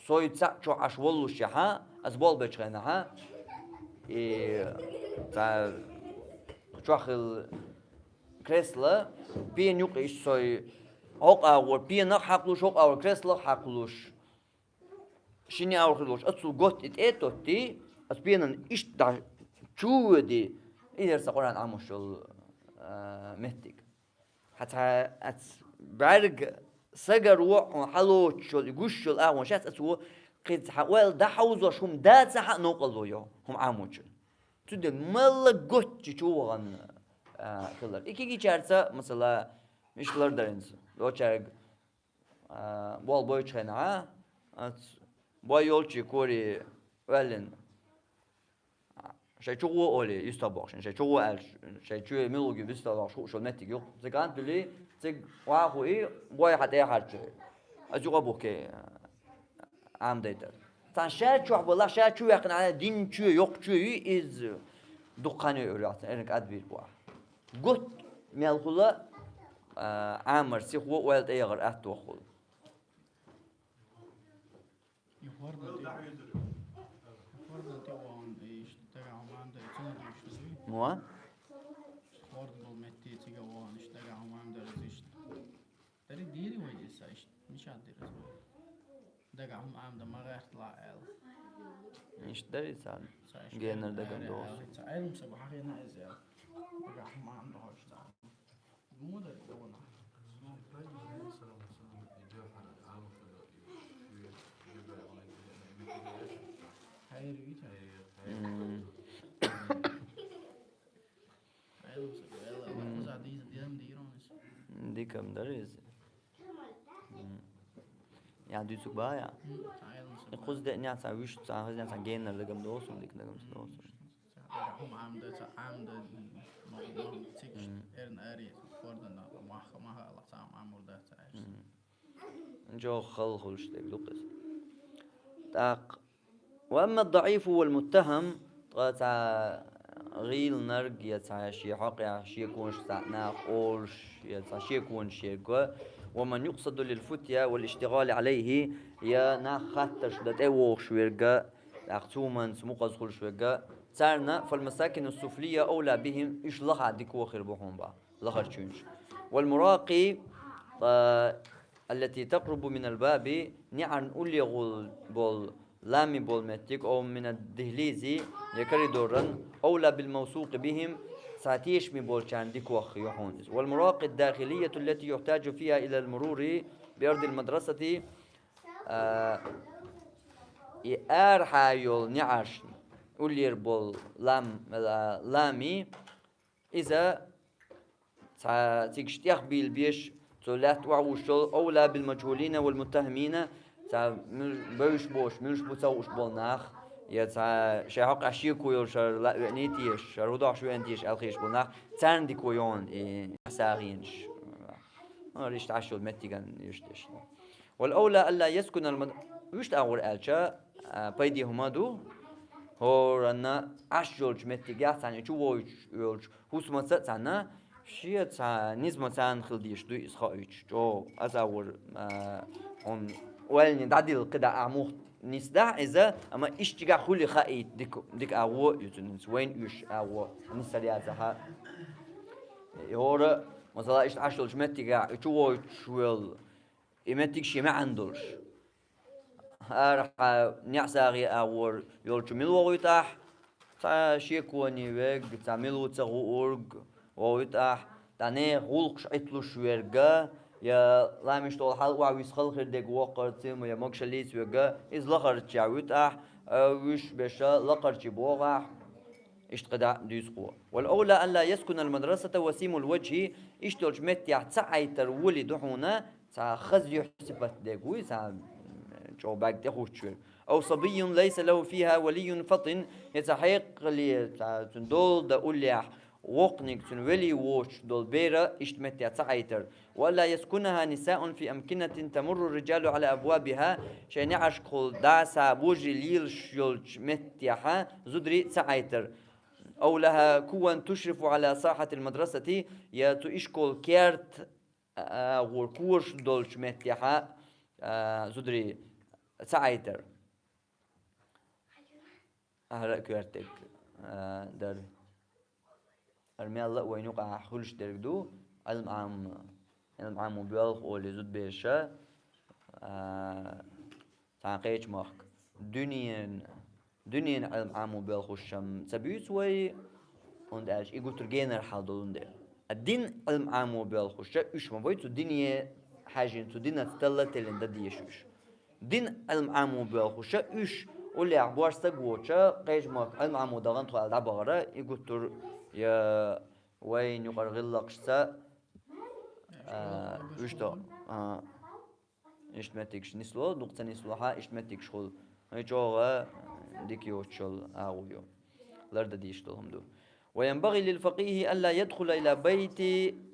сой цхьаъ чохь Ӏаш воллушехьа, аса болх бечу хенахьа, и цхьа чохь хилла кресло, пена юкъа иштта сой хӀокху агӀор пенах хьакхалуш, хӀокху агӀор креслах хьакхалуш. Шина агӀор хир долуш, аццул готта и тӀе а тоттий, аса пенан иштта дӀа чу а воьдий, и дара сан Къуръан Ӏамош йолу, а, меттиг. Хьан цхьа ас бӀаьрга сагаро хьуна хьалоцуш йолу, и гуш йолу агӀонаш яц, аса ву кхин цхьа ойла дӀахьовзош хӀума дацахьа а новкъарло йо, хӀума Ӏамочун. Цундела мала готта чу вахана, а, хилар. И кегийчаьрца, масала, мишта лардаринца, лочаьрга а, болх бойтуш хенахьа, ас бой йолчу кори оьллина. Шайн чу гӀо олий, юьстах бохуш, шайн чу гӀо аьлча, шайн чоь муьлхарг ю юьстах бохуш хууш йолу меттиг ю. Цига кӀант дуьлий, цига охьахуий, бой хьан тӀе а харцуьй. Ас юкъа бухкий, Ӏамадайтар. Цхьана ша чохь балахь, ша чу ваьккхина, дин чоь, йоккха чоь ю иза, дукха хан йойур яц, эрна кӀадвийр бу ахь. Готта мел хула, а, Ӏамар сихо ойла тӀеяхар атта ваххула. И хӀордан тӀе, и хӀордан тӀе вахана, и иштта дагахь хӀуманна дара, цунна дуьйцуш ду. Ма? Иштта хӀордан болу метте цига вахана, иштта дагахь хӀуманна дара, иза иштта. Дари дийри вай иза, иштта, мичахь дира иза вай? Дагахь хӀума Ӏамдан ма гӀерта ла аьлла. Иштта дари царна? Ца иштта генара дагана аьлла, догӀуш. Ца Ӏелам саба хьахийна иза аьлла. Дагахь хӀума Ӏамдан хьожуш царна. Муха дара иза вана? Хьайр витар. М. Хьайр витар. М. Кхуза дийза дем дийр вана иза. Дикам дара иза. М. Я дуьйцуг бан, я? М, хьайр витар. И кхуза деъна цхьа вуьшта, цхьа хазна цхьа генара дагам доцу, дика дагам доцу. Дагахь хӀума Ӏамдан, ца Ӏамдан, м, м, цига, м, эрна ари, хӀордан, мах, мах, Аллах, цхьа Ӏамур дац, ца аьлла. М. Чохь хала хуьлуш дерг ду-кх иза. ТӀаккха: «Ва амма ад-даӀифу вал муттахам», ткъа цхьа гӀийланарг я цхьа шен хьокъехь шеконаш цхьа наха олуш, я цхьа шеконаш ерг, «ва ман юкъсаду лил футья вал иштигъали Ӏалайхи», я нах хаттарш дан тӀе вогӀуш верг, тӀаккха цу хӀуманца мукъаза хуьлуш верг, царна, «фал масакину суфлия авла бихим», уьш лаха дика ваха хир бу хьуна бах, лахарчуьнаш. «Вал муракъи, а, аллати такърубу минал баби», неӀарна уллехула болу, лами болу меттиг, «ав минад дихлизи», я коридоран, «авла бил мавсукъи бихим», цхьа тешаме болчарна дика ваха ю хьуна иза. «Вал муракъи ад-дахилияту аллати юхтаджу фиха илал мурури би ардил мадрасати», а, и арахьа йолу неӀаршна уллера болу лам-, ла-, лами, иза цхьа цига тӀехбийла беш, цо лаьтта охьавуссуш йолу, «авла бил мажхулина вал муттахамина», цхьа муьлш-, бевзаш боцуш, муьлш бу ца хууш болу нах, я цхьа шайн хьокъехь шеко йолуш, хӀара лаа веана теша, хӀара хӀун дохуш веана теша аьлла хеташ болу нах, царна дика ву йогӀун и сагӀенаш. ХӀара иштта Ӏаш йолу меттиган иштта иштта. «Вал авла алла яскунал мад-», вуьшта агӀор аьлча, а, пайде хӀума ду, хӀоранна Ӏаш йолчу меттигехь цхьаьна чу вовчу йолчу хӀусамаца а цхьаьна, шен цхьа низамаца царна хила дезаш ду иза хауьйтуш. ЧӀогӀа аса агӀор, а, хьуна ойлане дӀадилла кхидӀа ахь муха нисдахь иза, амма иштта чигахь хуьлий хаийта дика, дика агӀо ю цуьнан, вайна оьшуш агӀо нисар яцахьа. ХӀора, масала, иштта Ӏаш йолчу меттигехь и чу вогӀуьйтуш велла, и меттиг шен маьӀна долуш. ХӀара хьан неӀсагӀе агӀор йолчу мила вогӀуьйту ахь? Цхьа шеконе верг, цхьа мила ву ца хуург вогӀуьйту ахь, цхьа нехан гӀуллакхаш Ӏитталуш верг, я ламаш долу хьал охьависса хала хир дерг воккхарца, я могушаллица верг, иза лахарчу чохь вуьйту ахь, а, вуьш беша лакхарчий боху ахь. Иштта кхидӀа дуьйцу кхо. «والأولى أن لا يسكن المدرسة وسيم الوجه», иштта йолчу меттехь ца Ӏайтар волий ду хьуна, цхьа хаза юьхь сипат дерг вуй, цхьа, м, чӀогӀа бӀаьрг тӀехуттуш верг. «أو صبي ليس له فيها ولي فطن», я цхьа хьекъале, цхьа цуьнан дола дан уллехь, воккханиг, цуьнан велий воцуш долу бер иштта меттехь ца Ӏайтар. «وألا يسكنها نساء في أمكنة تمر الرجال على أبوابها», шайн неӀаршкахула дӀаса вожарий лелаш йолчу меттехьа зударий ца Ӏайтар. «أو لها كوى تشرف على ساحة المدرسة», я цу ишколан керт а, гӀур кошаш долчу меттехьа, а, зударий ца Ӏайтар. ХӀара а коьртаниг, а, дара. ХӀара мелла а вайна юкъахь хуьлуш дерг ду, Ӏилма Ӏам-, Ӏилма Ӏамо боьлху олий зудаберша, а, цхьана кхечу махка. Дуьненан, дуьненан Ӏилма Ӏамо боьлхуш-м ца буьйцу вай, хӀунда аьлча и гуттар а генара хьал долун дела. А динан Ӏилма Ӏамо боьлхуш, уьш ма бай, цу дине хьаьжжина, цу динаца талла а теллина дан дезаш уьш. Динан Ӏилма Ӏамо боьлхуш, уьш уллехь боьрша стаг воцуш, кхечу махка Ӏилма Ӏамо дахана тхо аьлла дӀабахара, и гуттар а я вайна юкъара гӀиллакхашца, а, уьш до, а, иштта меттигаш нисло, дукха ца нисло хьа, иштта меттигаш хуьлу. Ай чӀогӀа дика йоцуш йолу агӀо ю. Лардан дезаш долу хӀума ду. «وينبغي للفقيه ألا يدخل إلى بيت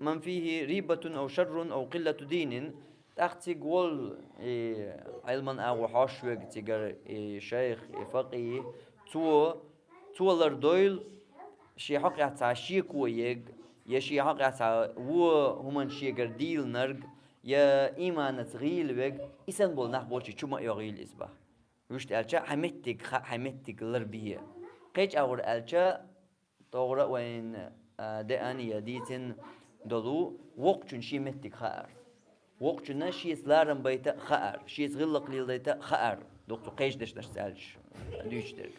من فيه ريبة أو شر أو قلة دين». ТӀаккха цига волу, и, Ӏилман агӀо хьош верг цигара, и шайх, и факъий, цо, цо лардойла, шен хьокъехь цхьа шеко ерг, я шен хьокъехь цхьа вон хӀуманаш шегара дийлинарг, я ийманаца гӀийла верг, и санна болу нах болчу чу ма а йогӀийла иза боху. Вуьшта аьлча, хьайн меттиг хаа, хьайн меттиг ларбе. Кхечу агӀор аьлча, тохара а вайна, а, деана я дийцина долу, воккхачунна шен меттиг хаар. Воккхачунна шеца ларам байта а хаар, шеца гӀиллакх леладайта а хаар. Дукха цу кхечу дешнашца аьлча, дуьйцуш дерг.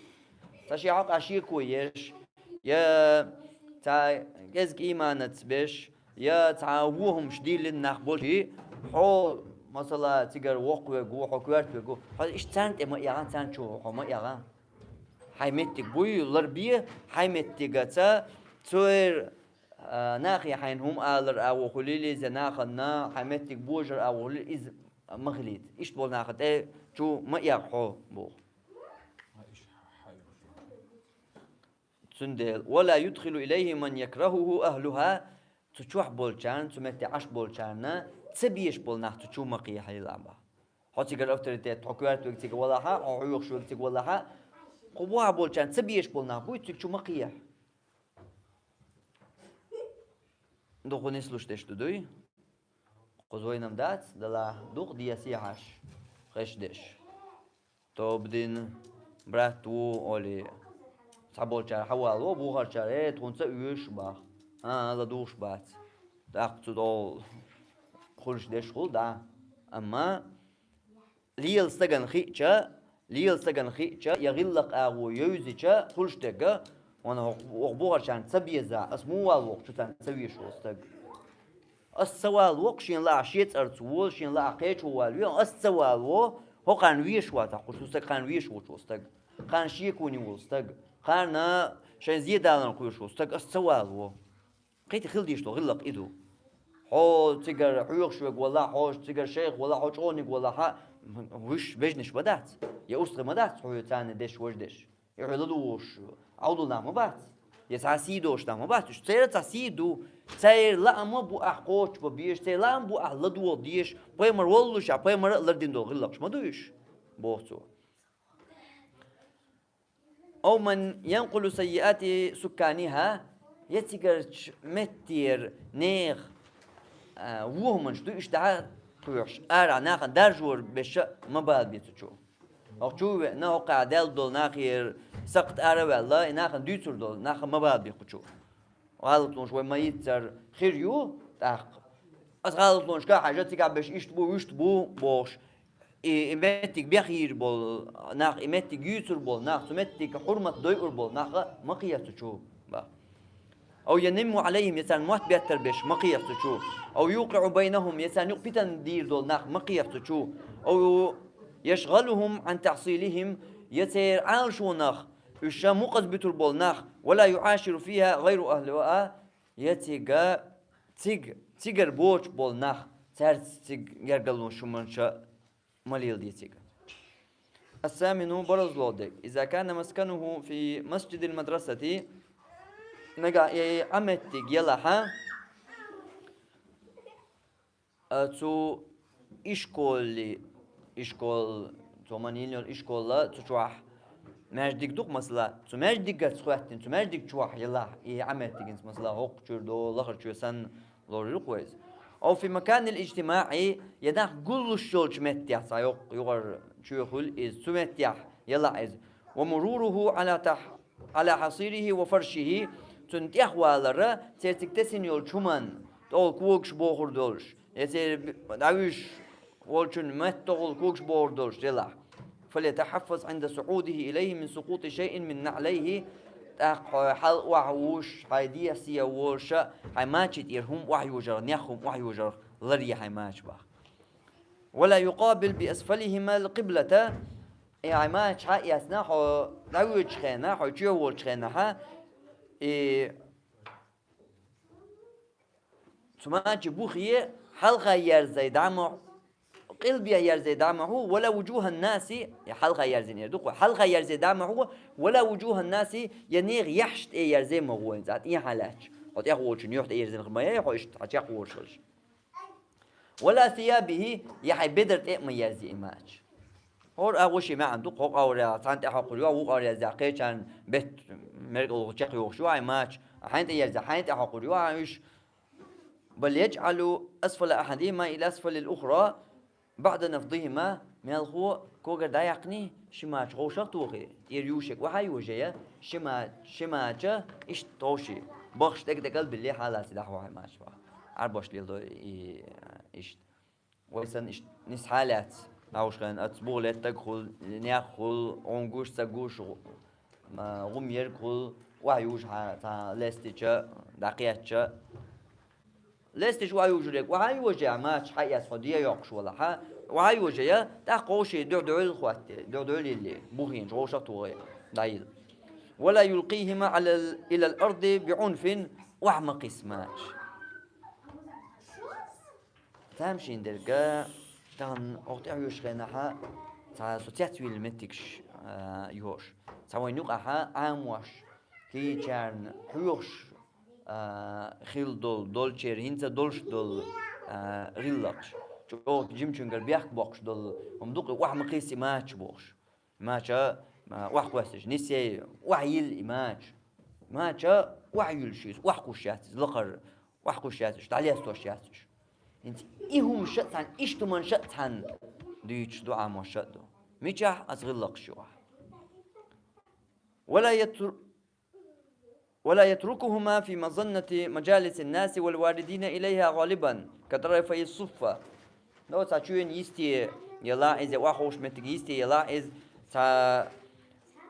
Цхьа шен хьокъехь шеко еш, я цхьа кӀезиг ийманаца беш, я цхьа вон хӀумаш дийлина нах болчу, хьо, масала, цигара воккха верг ву, хьо коьрта верг ву, хьо иштта царна тӀе ма а эгӀан, царна чу хьо ма а эгӀан. Хьайн меттиг буй, ларбе, хьайн меттигаца, церан, а, нахе хьайна хӀума алар агӀо хуьлийла иза, нахана хьайн меттиг божар агӀо хуьлийла иза ма хилийта. Иштта болу наха тӀе чу ма а эгӀа хьо, боху. Цундела: «ولا يدخل إليه من يكرهه أهلها», цу чохь болчарна, цу метте Ӏаш болчарна ца безаш болу нах цу чу ма кхехьийла боху. Хьо цигара авторитет, хьо коьрта верг цига валахьа, хьо хьоьхуш верг цига валахьа, кху бохьа болчарна ца безаш болу нах буй, цига чу ма кхехьа. Дукха нислуш деш ду дуй? Кхуза вайна-м дац, делахь дукха деза хьаш, хезаш деш. Тоба дина, брат ву олий, цхьаболчара хьавалаво, бухарчара: «Э, тхуна ца оьшу», — боху. «А, ладугӀуш бац». ТӀаккха цу тӀе хуьлуш деш хуьлу, да. Амма лела стагана хиъча, лела стагана хиъча, я гӀиллакх агӀо йовзича, хуьлуш дерг, вана хӀокху бухарчарна ца беза, ас муха валаво-кх чу царна ца везаш волу стаг? Ас ца валаво-кх, шен лаахь шен цӀарца волу, шен лаахь кхечо валаве, ас ца валаво, хӀокхарна везаш вацахь кху стаг, кхарна везаш воцу стаг, кхарна шеконе волу стаг, кхарна шайн зедаьлларна кхоьруш волу стаг, ас ца валаво. Кхин хила дезаш долу гӀиллакх и ду. Хьо цигара хьоьхуш верг валахь, хьо цигара шайх валахь, хьо чӀогӀаниг валахьа, вуьш бежнаш ма дац, я устагӀий ма дац хьо царна деш, важа деш. И хьо ладугӀуш Ӏовдал нах ма бац, я цхьа сий долуш нах ма бац. Уьш церан цхьа сий ду, церан лаам бу ахь кхочуш бан безаш, церан лаам бу ахь ладогӀа дезаш, пайхамар воллушехь, пайхамара а лардина долу гӀиллакхаш ма ду уьш, боху цо. «أو من ينقل سيئات سكانها», я цигарчу меттера нехан, а, вон хӀуманаш ду, уьш дӀа а кхоьхьуш, арахь нахана даржор беш а ма балабе цу чу. ХӀокху чу а веана, хӀокху Ӏа даьлла долу нахера сакхт ара а ваьлла, и нахана дуьйцур долу нах ма бала бехкучу. ГӀалатлонаш вай ма йиццара хир ю, тӀаккха. Аса гӀалатлонашка хьажа, цигахь берш иштта бу, вуьшта бу, бохуш. И, и меттиг бехйийр болу нах, и меттиг юьйцур болу нах, цу меттига хьурмат дойур болу нах ма кхета цу чу, бах. أو ينم عليهم, я царна мотт беттар беш ма кхета цу чу. أو يوقع بينهم, я царна юкъа питана дийр долу нах ма кхета цу чу. أو يشغلهم عن تحصيلهم, я церан Ӏалашонах уьш мукъаза буьтур болу нах, ولا يعاشر فيها غير أهلها, я цига, цига, цигара боцуш болу нах, цаьрца цига гергарлонаш хӀуманаш ма леладе цига. الثامن, баразло дерг. إذا كان مسكنه في مسجد المدرسة, нагахь и Ӏаметтиг елахьа, а, цу ишколе, ишкол, цо ма йина йолу ишкола, цу чохь маьждиг ду-кх, масала, цу маьждигаца хӀоьттина, цу маьждиг чохь елахь, и Ӏаметтигинца, масала, хӀокху чуьра до, лахара чуьра санна лорур ю-кх вайза. أو في مكان الاجتماع, я нах гуллуш йолчу меттехь, цхьа йоккха юкъара чоь хуьлу иза, цу меттехь елахь иза. ومروره على تح-, على حصيره وفرشه, цунна тӀехвалара, церан цига тесина йолчу хӀуманна, тӀехула когаш бохур долуш, я церан дӀавуьжуш волчун меттахула когаш бохур долуш елахь. فليتحفظ عند صعوده إليه من سقوط شيء من نعليه, тӀаккха хьо хьала охьавуьжуш, хьайн дехьа-сехьа волуша, хьайн мачийн тӀера хӀума охьайожарх, нех хӀума охьайожарх ларъе хьайн мача, бах. ولا يقابل بأسفلهما القبلة, и хьайн мача хьаэцна, хьо дӀавоьдучу хенахь, хьо чоь волчу хенахь, и цу мачийн бухе хьалха ерзай дӀа ма, къилбехьа ерзай дӀа ма хьу, ولا وجوه الناس, я хьалха ерзина эр ду-кх, хьалха ерзай дӀа ма хьу, ولا وجوه الناس, я нехан яххьаш тӀе ерзай ма гӀо, цӀа тӀехьа лаьтташ. Хьо тӀехволчун юьхь тӀе ерзина ма яй, хьо иштта хьан чекхволуш волуш. ولا ثيابه, я хьайн бедар тӀе а ма ерзе и мача. ХӀора агӀор шен маьӀна ду-кх, хӀокху агӀор цхьаьна тӀе хьокхур ю, вукху агӀор ерзехь кхечарна бетт меркӀалгӀа чекхйохуш ю хьайн мача, хьайна тӀе ерзехь, хьайна тӀе хьокхур ю хьан уьш. بل يجعل أسفل أحدهما إلى أسفل الأخرى بعد نفضهما, мелхо когара дӀаяккхиний, ши мача гӀовшах а тохий, тӀера юшерг охьа а йожий, ши ма-, ши мача иштта товший, бахаш тӀекӀал-тӀекӀал а биллий, хьалаца дӀахьо хьайн мача, бах. Ӏарбош леладо и, иштта. Вай санна иштта нисхьа а лаьцна, хьовшахана аца буха леттаг хуьлу, нех хуьлу, гӀума гуш, ца гуш, гӀу-, ма, гӀум ерг хуьлу, охьа южу хьан цхьа лестича, дӀакхетча. Лестича охьа южург охьа а йожий, мача хьаэцна хьо де йоккхуш валахь, охьа а йожий, тӀаккха вовший дуьхь-дуьхьал хӀоттий, дуьхь-дуьхьал йиллий, бухенаш вовшах а тухий, дӀайилла. ولا يلقيهما على ال-, إلى الأرض بعنف, охьа ма кхисса мача. Тамашийна дерг, тахана хӀокху тӀаьхьоьжучу хенахь цхьа со цецвилла меттигаш, а, йош. Цхьа вайн юкъахь Ӏамош, кхечарна хьоьхуш, а, хилла долу, долчеран хӀинца долуш долу, а, гӀиллакхаш. ЧӀогӀа жимачуьнгара бехк боккхуш долу хӀума ду-кх и, охьа ма кхисса и мача бохуш. Мача, а, охьакхоьссича, нисъяй, охьайилла и мача. Мача охьаюьллуш иза, охьакхуьссуш яц иза лакхара, охьакхуьссуш яц уьш, дӀалестош яц уьш. ХӀинца и хӀумаш а цхьаьна, иштта хӀуманаш а цхьаьна дуьйцуш ду, Ӏамош а ду. Мичахь? Оцу гӀиллакхаш юкъахь. ولا يتر-, ولا يتركهما في مظنة مجالس الناس والواردين إليها غالبا كطرفي الصفة. Ну, цхьа чоьнан йисте елахь иза, охьаховшучу меттиге йисте елахь иза, цхьа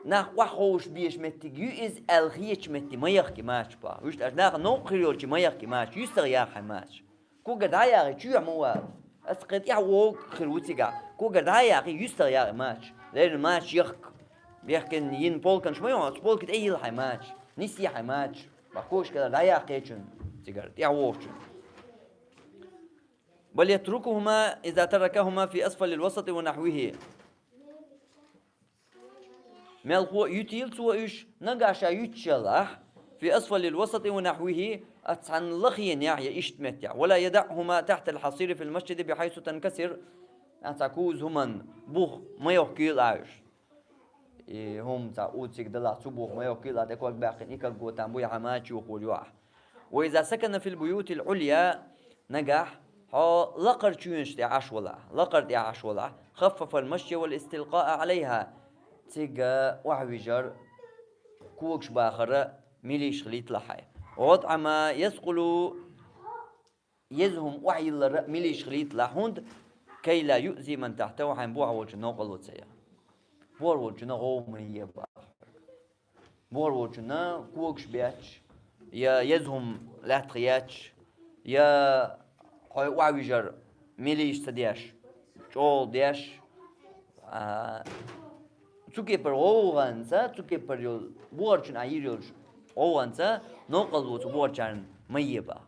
нах охьаховшуш беш меттиг ю иза аьлла хетачу метте ма яхка и мача, бах. Вуьшта аша нахана новкъа хир йолчу ма яхка и мача, юьстах яха хьайн мача. Когара дӀа а яхий, чоьхьа ма вала. Аса кхин тӀаьхьа вогӀу хир ву цигахь. Когара дӀа а яхий, юьстах яха и мача. Леррина мача яхка. Бехкенна йина полканаш ма ю, оцу полка тӀе йилла хьайн мача. Нисъе хьайн мача. Бах, когаш кӀелара дӀа а яхий кхечун цигара, тӀаьхьа вогӀучун. بل يتركهما إذا تركهما في أسفل الوسط ونحوه. Мелхо а ютийла цо уьш, нагахь ша юьтуш ялахь, في أسفل الوسط ونحوه, аса цхьаьна лахенехь я иштта меттехь, ولا يدعهما تحت الحصير في المسجد بحيث تنكسر, цхьа куза хӀуманна бух ма йохкийла уьш. И хӀума цхьа у цига далахь, цу бух ма йохкийла, тӀе ког баьккхина, и ког го там буй хьан мача йохор ю ахь. وإذا سكن في البيوت العليا, нагахь хьо лакхара чоьнаш тӀе Ӏаш валахь, лакхара тӀе Ӏаш валахь, خفف المشي والاستلقاء عليها. Цига охьавижар, когаш бахара милийш хилийталахь. ووضع ما يثقل еза хӀума охьайиллара милийш хилийталахь, хӀунда كي لا يؤذي من تحته, хьайна бухь волчун новкъарло ца я. Бухь волчунна гӀов ма е бах. Бухь волчунна когаш бетташ, я еза хӀума лаьттах етташ, я хьо охьавижар милийш ца деш, чӀогӀа деш, а, цу кепара гӀовгӀанца, цу кепара йолу бухарчун а йийр йолчу гӀовгӀанца новкъарло цу бухарчарна ма е бах.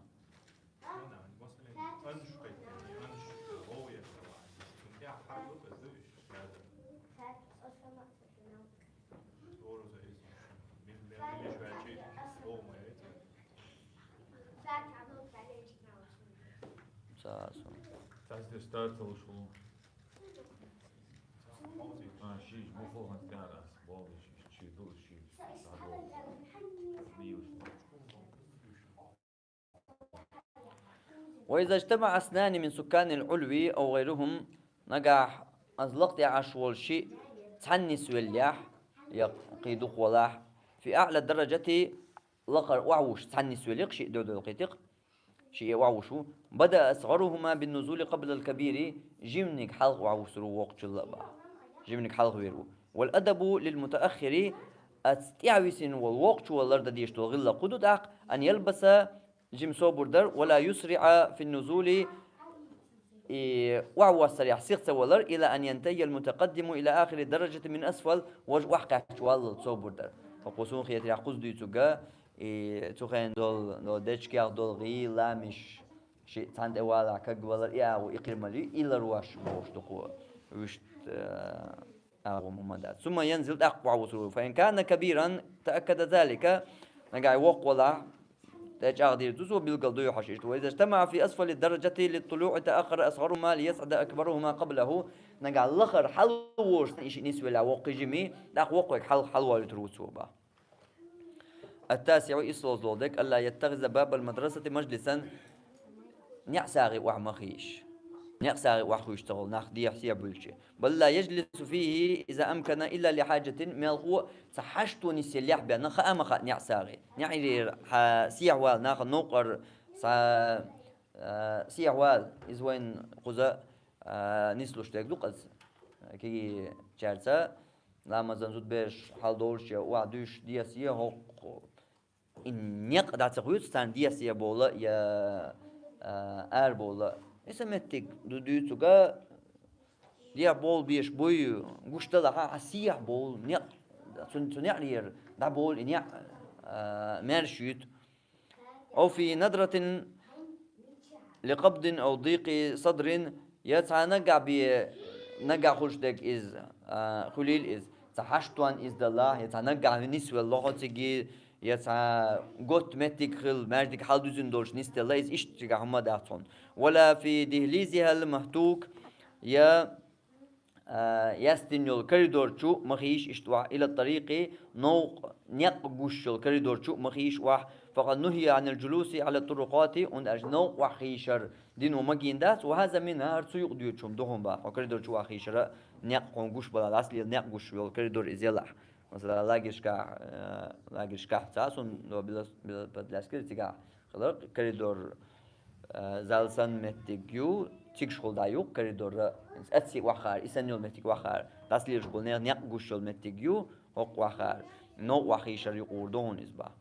وإذا اجتمع اثنان من سكان العلو أو غيرهم, нагахь аса лакха тӀехь Ӏаш волу шиъ цхьаьна нисвеллехь, я кхин дукха валахь, في أعلى الدرجة, лакхара охьавуш цхьаьна нисвеллехь, шиъ дойдолу кхетий, шиъ охьавуш ву, بدأ أصغرهما بالنزول قبل الكبير, жиманиг хьалха охьавуссур ву воккхачул а бах. Жиманиг хьалха вер ву. والأدب للمتأخر, аса тӀаьхьа висина волу воккхачо лардан дезаш долу гӀиллакх хӀун ду тӀаккха, أن يلبس, жима собар дар, ولا يسرع في النزول, и охьавоссарехь сиха ца валар, إلى أن ينتهي المتقدم إلى آخر الدرجة من أسفل, важа охьакхаьчча валлал собар дар. Хьо кху суна хетарехь кхуза дуьйцург, и цу хенахь долу, долу дечигех долу гӀий, ламаш, шиъ цхьаьна тӀе валахь кагвалар, и агӀо, и кхин мел ю, и ларвеш бохуш ду кху вуьшта, э, агӀо ма дац. ثم ينزل, тӀаккха охьавуссур ву. فإن كان كبيرا تأكد ذلك, нагахь воккха валахь, тӀе чӀагӀдийр ду цо, билгал дуй хьажа иштта. وإذا اجتمع في أسفل الدرجة للطلوع تأخر أصغرهما ليصعد أكبرهما قبله, нагахь лахара хьалаволуш санна и шиъ нисвеллехь воккхий жимий, тӀаккха воккхаве хьал-, хьалавойтур ву цо бах. التاسع, иссалгӀа долу дерг, ألا يتخذ باب المدرسة مجلسا, неӀ сагӀий охьа ма хийша. НеӀ сагӀий охьахуьйш ца хуьлу, нах дехьа сехьа буьлча. بل لا يجلس فيه إذا أمكن إلا لحاجة, мелхо а цхьа хьашто нисъеллехь бен, хаьа ма хаьа неӀ сагӀий. НеӀ йолчу хьан сехьа вала, нахана новкъара цхьа, а, сехьа вала, иза вайна кхуза, а, нислуш дерг ду-кх иза. Кегийчаьрца ламазан зудабераш хьалдолуш я охьа дуьйш дехьа-сехьа хӀокху и некъ дӀа ца хуьйцу царна дехьа-сехьа бовла я, а, ара бовла. И сан меттиг ду дуьйцург, дехьа бовла безаш буй, гуш далахь, хьан сехьа бовла некъ, цу, цу неӀарера дӀабовла и некъ, а, маьрша юьту. أو في ندرة لقبض أو ضيق صدر, я цхьа наггахь бен, наггахь хуьлуш дерг иза, а, хуьлийла иза. Цхьа хьаштонна иза далахь, я цхьа наггахь нисвелла хьо цига, я цхьа готта меттиг хилла, маьждиг хьалдуьзина долуш нисделла иза, иштта цигахь хӀума дац хьуна. ولا في دهليزها المهتوك, я а, яьстина йолу коридор чу ма хийша иштта охьа, إلى الطريق, новкъа некъ гуш йолу коридор чу ма хийша охьа, فقد نهي عن الجلوس على الطرقات, хӀунда аьлча новкъа охьахийшар дино магийна дац, وهذا منها, хӀара цу юкъа доьдучу хӀума ду хьуна бах, хьо коридор чу охьахийшара некъ хьуна гуш балахь, дӀасалела некъ гуш йолу коридор иза елахь. Масала, лагерьшкахь, а, лагерьшкахь ца, суна до Бело-, Белоподляскера цигахь хилар коридор, а, зал санна меттиг ю, цигахь хьула дӀа юкъа коридора, ацций охьахаар, и санна йолу меттиг охьахаар. ДӀасалелаш болу нехан некъ гуш йолу меттиг ю, хӀокху охьахаар. Новкъа охьахийшар юкъа гӀур ду хьуна иза бах.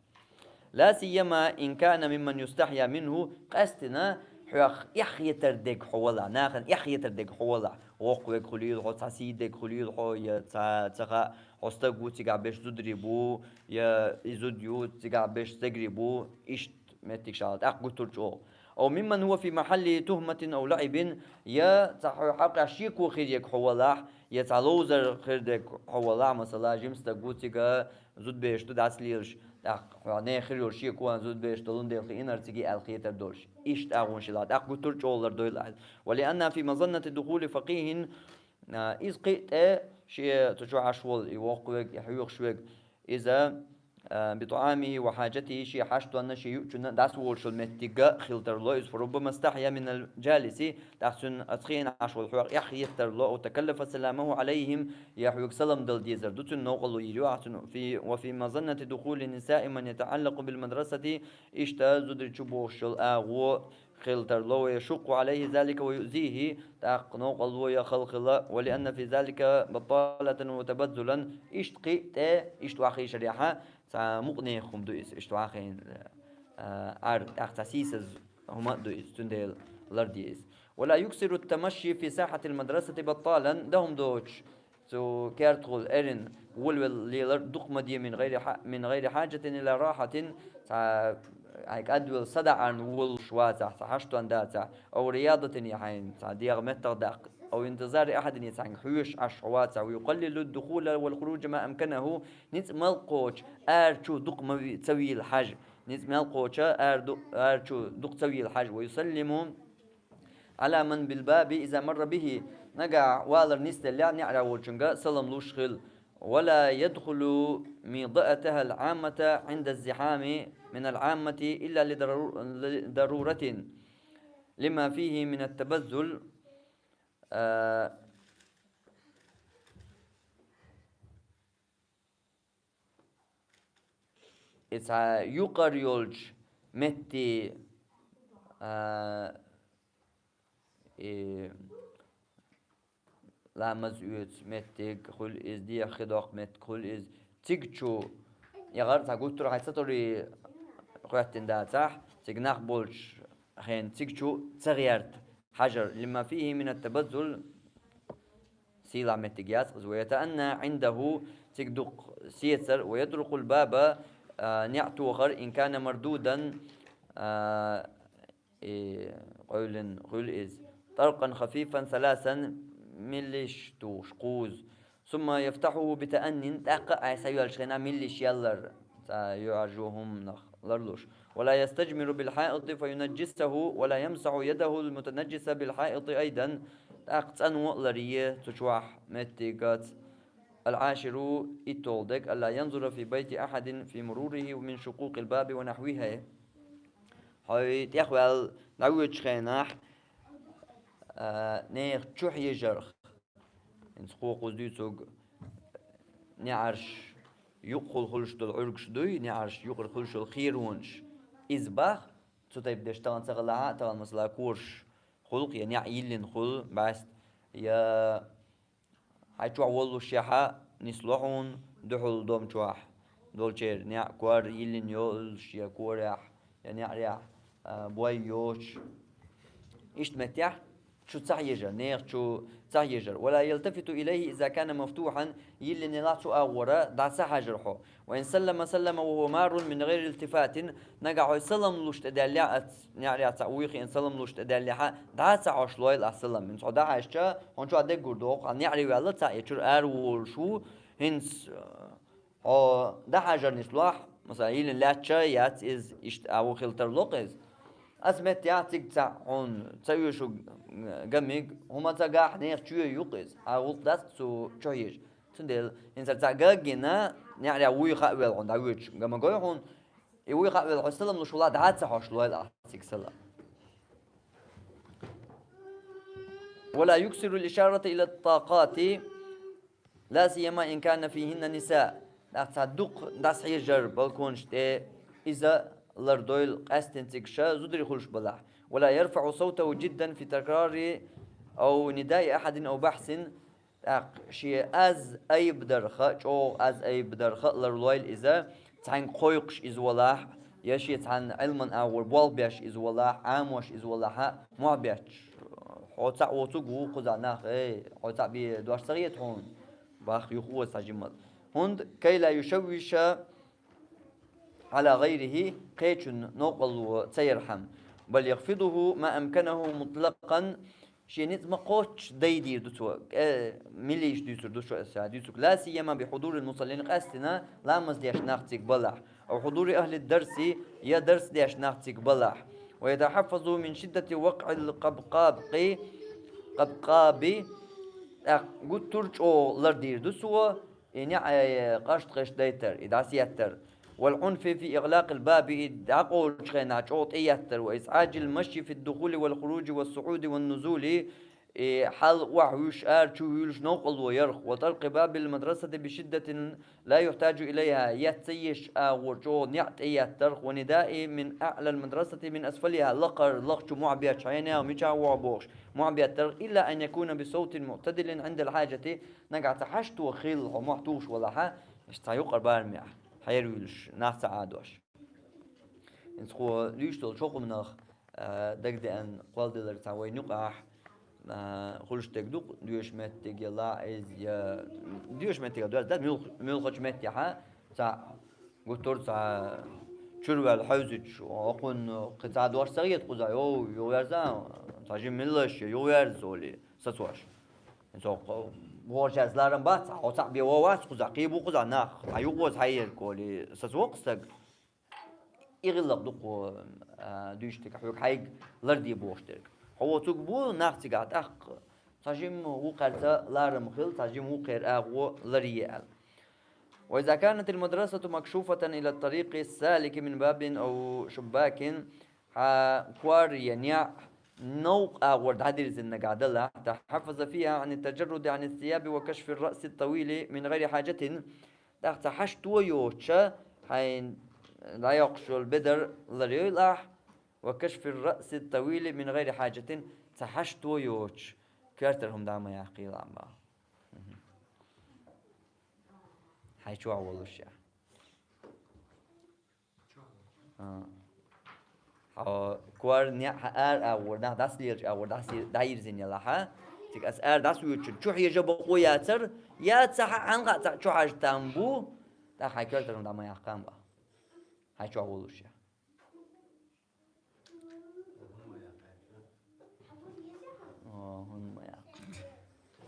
لا سيما إن كان ممن يستحيا منه, къаьстина хьох эхь хетар дерг хьо валахь, нахана эхь хетар дерг хьо валахь. Воккха верг хуьлийла хьо, цхьа сий дерг хуьлийла хьо, я цхьа, ца хаьа, хьо стаг ву, цигахь берш зударий бу, я и зуда ю, цигахь берш стегарий бу, иштта меттигаш хьалха тӀаккха гуттар а чӀогӀа. أو ممن هو في محل تهمة أو لعب, я цхьа хьо хьакъехь шеко хир ерг хьо валахь, я цхьа ловзар хир дерг хьо валахь, масала, жима стаг ву, цига зудабераш ду дӀасалелаш, тӀаккха хьо нехан хир йолу шеко, зудабераш долун дела хиънара цига аьлла хетар долуш. Иштта агӀонаш хилахь, тӀаккха гуттар а чӀогӀа лардойла ахьа. ولأن في مظنة دخول فقيه, а, иза кхин а тӀе шен цу чу Ӏаш волу и воккха верг, и хьоьхуш верг, иза а, بطعامه وحاجته, ший хьаштонна, ший юучунна дӀасаволуш йолу меттиг хила тарло иза. فربما استحيا من الجالس, тӀаккха цуьнан оцу хенахь Ӏаш волу хьоьга эхь хета тарло, أو تكلف سلامه عليهم, я хьоьга салам дала дезар ду цуьнан, новкъарло йийр ю ахь цуьнан. في، وفي مظنة دخول النساء من يتعلق بالمدرسة, иштта зударий чу богӀуш йолу агӀо хила тарло, ويشق عليه ذلك ويؤذيه, тӀаккха новкъарло ян хала хила, ولأن في ذلك بطالة وتبذلا, иштта кхин а тӀе, иштта охьахевшарехь а, цхьа мукъанехан хӀума ду иза, иштта охьахиъна, а, Ӏар, тӀаккха цхьа сийсаза хӀума а ду иза, цундела ларде иза. ولا يكثر التمشي في ساحة المدرسة بطالا, дан хӀума доцуш, цу кертахула эрна волавелла лелар дукха ма де, من غير ح-، من غير حاجة إلى راحة, цхьа, хьайн кӀадвелла садаӀарна волуш вацахь, цхьа хьаштон дацахь, أو رياضة, я хьайна цхьа дегӀан меттах даккха, أو انتظار أحد, я цхьаьнга хьоьжуш Ӏаш хьо вацахь, ويقلل الدخول والخروج ما أمكنه, ницкъ мел кхочу ара чу дукха ма ви-, ца вийла хьажа, ницкъ мел кхочу ара ду-, ара чу дукха ца вийла хьажа, ويسلم على من بالباب إذا مر به, нагахь валар нисделлехь неӀарехь волчуьнга салам луш хила. ولا يدخل ميضأتها العامة عند الزحام من العامة إلا لضرو-، لضرورة لما فيه من التبذل, а, и цхьа юкъара йолчу метте, а, и ламаз оьцу меттиг хуьлу иза, дехьа хи доккху меттиг хуьлу иза. Цига чу, эгӀар цхьа гуттар а хьайн ца тӀури хӀоьттина дацахь, цига нах болчу хенахь цига чу ца гӀерта хьажар, لما فيه من التبذل, сийлахь меттиг яц иза, ويتأنى عنده, цига дукха сецар, ويطرق الباب, а, неӀ тохар, إن كان مردودا, а, и къевлина хуьлу иза, طرقا خفيفا ثلاثا, миллиш тухуш, кхузза, ثم يفتحه بتأن, тӀаккха а схьайоьллучу хенахь миллиш яллар, цхьа юьхьӀаьржо хӀуманах ларлуш. ولا يستجمر بالحائط فينجسه ولا يمسح يده المتنجسة بالحائط أيضا. ТӀаккха цӀано а ларъе цу чохь меттигаца. العاشر, иттолгӀа дерг, ألا ينظر في بيت أحد في مروره من شقوق الباب ونحوها. Хьо тӀехваьлла дӀавоьдучу хенахь, а, нехан чу хьежарх, хӀинца кхо-кхузза дуьйцург, неӀарш юкъахула хуьлуш долу Ӏуьргаш дуй, неӀарш юкъара хуьлуш йолу херонаш. Иза бах, цу тайпа деш тахана ца хилахь а, тахана, масала, кораш хуьлу-кх, я неӀ йиллина хуьлу бӀаьста, я хьайн чохь воллушехь а нисло хьуна дуьхьал дом чохь долчеран неӀ кор йиллина йолуш, я корехь, я неӀарехь, а, бой йоцуш. Иштта меттехь чу ца хьежар, нехан чу ца хьежар. ولا يلتفت إليه إذا كان مفتوحا, йиллина елахь цу агӀора дӀа ца хьажар хьо. وإن سلم سلم وهو مار من غير التفات, нагахь хьо салам луш тӀедаьллехь, оцу неӀарехь цхьаъ вуй хиъна салам луш тӀедаьллехь, дӀа а ца хьожуш лойла ахь салам. ХӀинца хьо дӀахьаьжча, хьуна чохь деггур догӀу, хьан неӀаре ваьлла цхьаъ, я чуьра ара волуш ву, хӀинца, э, хьо дӀахьажар нислохь, масала, йиллина лаьтташ яц иза, иштта а ву хила тарло-кх иза. Аса меттехь цига цхьаъ хьуна ца оьшу гамиг, хӀума ца гахь, нехан чоь ю-кх иза, хьан гӀуллакх дац цу чу хьежа. Цундела, хӀинца цхьаъ гаг а гина, неӀарехь вуй хаа велла хьуна дӀавоьдуш ган ма гой хьуна, и вуй хаа велла хьо салам луш валахь, дӀа а ца хьожуш лойла ахь цига салам. ولا يكثر الإشارة إلى الطاقات لا سيما إن كان فيهن نساء. ТӀаккха цхьа дукха дӀасахьежар балконаш тӀе, иза лардойла къаьсттина цига ша зударий хуьлуш балахь. ولا يرفع صوته جدا في تكرار أو نداء أحد أو بحث. ТӀаккха шен аз айбадарха, чӀогӀа аз айбадарха а ларлойла иза, цхьаьнга кхойкхуш иза валахь, я шен цхьана Ӏилман агӀор болх беш иза валахь, Ӏамош иза валахь а, мохь бетташ. Хьо цхьаъ воцург ву кхузахь нах, эй, хьо цхьаъ бен дош ца хета хьуна? Бах, юха оза цхьа жимма. ХӀунда, كي لا يشوش على غيره, кхечун новкъарло ца ярхьама. بل يخفضه ما أمكنه مطلقا, шен ницкъ ма кхоччу дайдийр ду цо, э, милийша дуьйцур ду шо аса дуьйцург. لا سيما بحضور المصلين, къаьсттина ламаз деш нах цига балахь. أو حضور أهل الدرس, я дарс деш нах цига балахь. ويتحفظ من شدة وقع القبقاب, къи-, къабкъаби, тӀаккха гуттар а чӀогӀа лардийр ду цо, и неӀ, э, къашташ дайтар, и дӀасеттар. والعنف في إغلاق الباب, и дӀакъовлучу хенахь чӀогӀа тӀееттар, وإزعاج المشي في الدخول والخروج والصعود والنزول, и хьала охьавуьйш, ара чу вуьйлуш новкъарло ярх, وطرق باب المدرسة بشدة لا يحتاج إليها, еццаеш агӀор чӀогӀа неӀ тӀееттарх, ونداء من أعلى المدرسة من أسفلها, лакхара лахчу мохь бетташ хьенех мичахь вогӀу бохуш, мохь беттарх, إلا أن يكون بصوت معتدل عند الحاجة, нагахь цхьа хьашто хилла хьо мохь тухуш валахьа, иштта цхьа юкъара барамехь, хьеравуьйлуш, нах ца Ӏадош. ХӀинца кхо луьйш долу чохумнах, а, дагадеана кхолладелар цхьа вайна юкъахь, а, хуьлуш дерг ду-кх, доьшучу меттиг я лаьӀза, я доьшучу меттиг а доьзна, муьлх-, муьлххачу меттехьа, цхьа гуттар а цхьа чуьра ваьлла хьевзича, хӀокхунна кхин цхьа дош ца хета кхузахь, йо, юхаверза, цхьа жимма миллаш я, юхаверза, олий, сацош. ХӀинца хӀокху вогӀучаьрца ларам бац, хьо цхьаъ бен вон вац кхузахь, кхин бу кхузахь нах, хьан юхавоза хьаерг, олий, сацо-кх стаг. И гӀиллакх ду-кх, а, дуьйцуш дерг, хьоьга хьайга ларде бохуш дерг. Хьо воцург бу нах цигахь тӀаккха. Цхьа жимма вукхаьрца ларам хила, цхьа жимма вукхеран агӀо ларъе аьлла. وإذا كانت المدرسة مكشوفة إلى الطريق السالك من باب أو شباك, хьан кор я неӀ новкъа агӀор дӀадирзина нагахь далахь, تحفظ فيها عن التجرد عن الثياب وكشف الرأس الطويل من غير حاجة, тӀаккха цхьа хьашто йоцуш, хьайн дӀайоккхуш йолу бедар ларйойла ахь, وكشف الرأس الطويل من غير حاجة, цхьа хьашто йоцуш, коьртара хӀума дӀа ма яккхийла ахь боху. Мгм. Хьайн чохь волуш я. А. Хьо кор неӀ хьан ара агӀор, нах дӀасалелачу агӀор дӀаси-, дӀайирзина ялахьа, цига аса ара дӀасавоьдучун чу хьежа бакъо яцара, я ца хьан хьан хаьа цхьаъ чу хьажа там бу, тӀаккха хьайн коьртара хӀума дӀа ма яккха боху. Хьайн чохь волуш я. О, хӀунда ма яккха.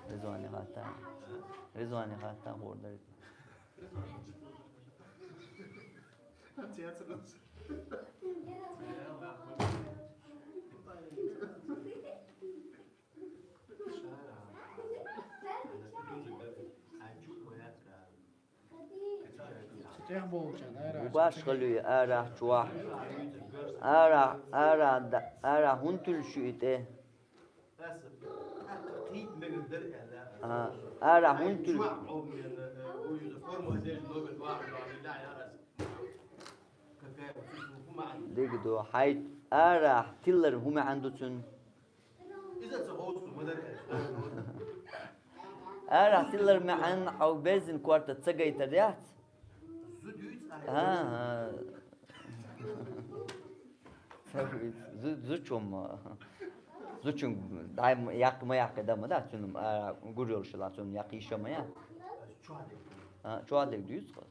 Ризване хаттар. Ризване хаттар хӀора дара. Бу башхалуьй арахь чохь. Арахь, арахь да-, арахь хӀунда туьллуш ю и тӀе? А, арахь хӀунда туьллуш? Дика ду, хьайн арахь тиллар хӀун маьӀна ду цуьнан? Иза ца ховцу, ма дара аьлла. Арахь тиллар маьӀна хьо берзина корта ца гайтар яц? Зу дуьйцу ахь. ХӀан, хӀан. Зу-, зудчун ма. Зудчун дай ма яккха, ма яккха дан ма дац, цуьнан, а, гур йолуш хилахь, цунна яккха йиш ма яц. Чохь дерг. А, чохь дерг дуьйцу хьо.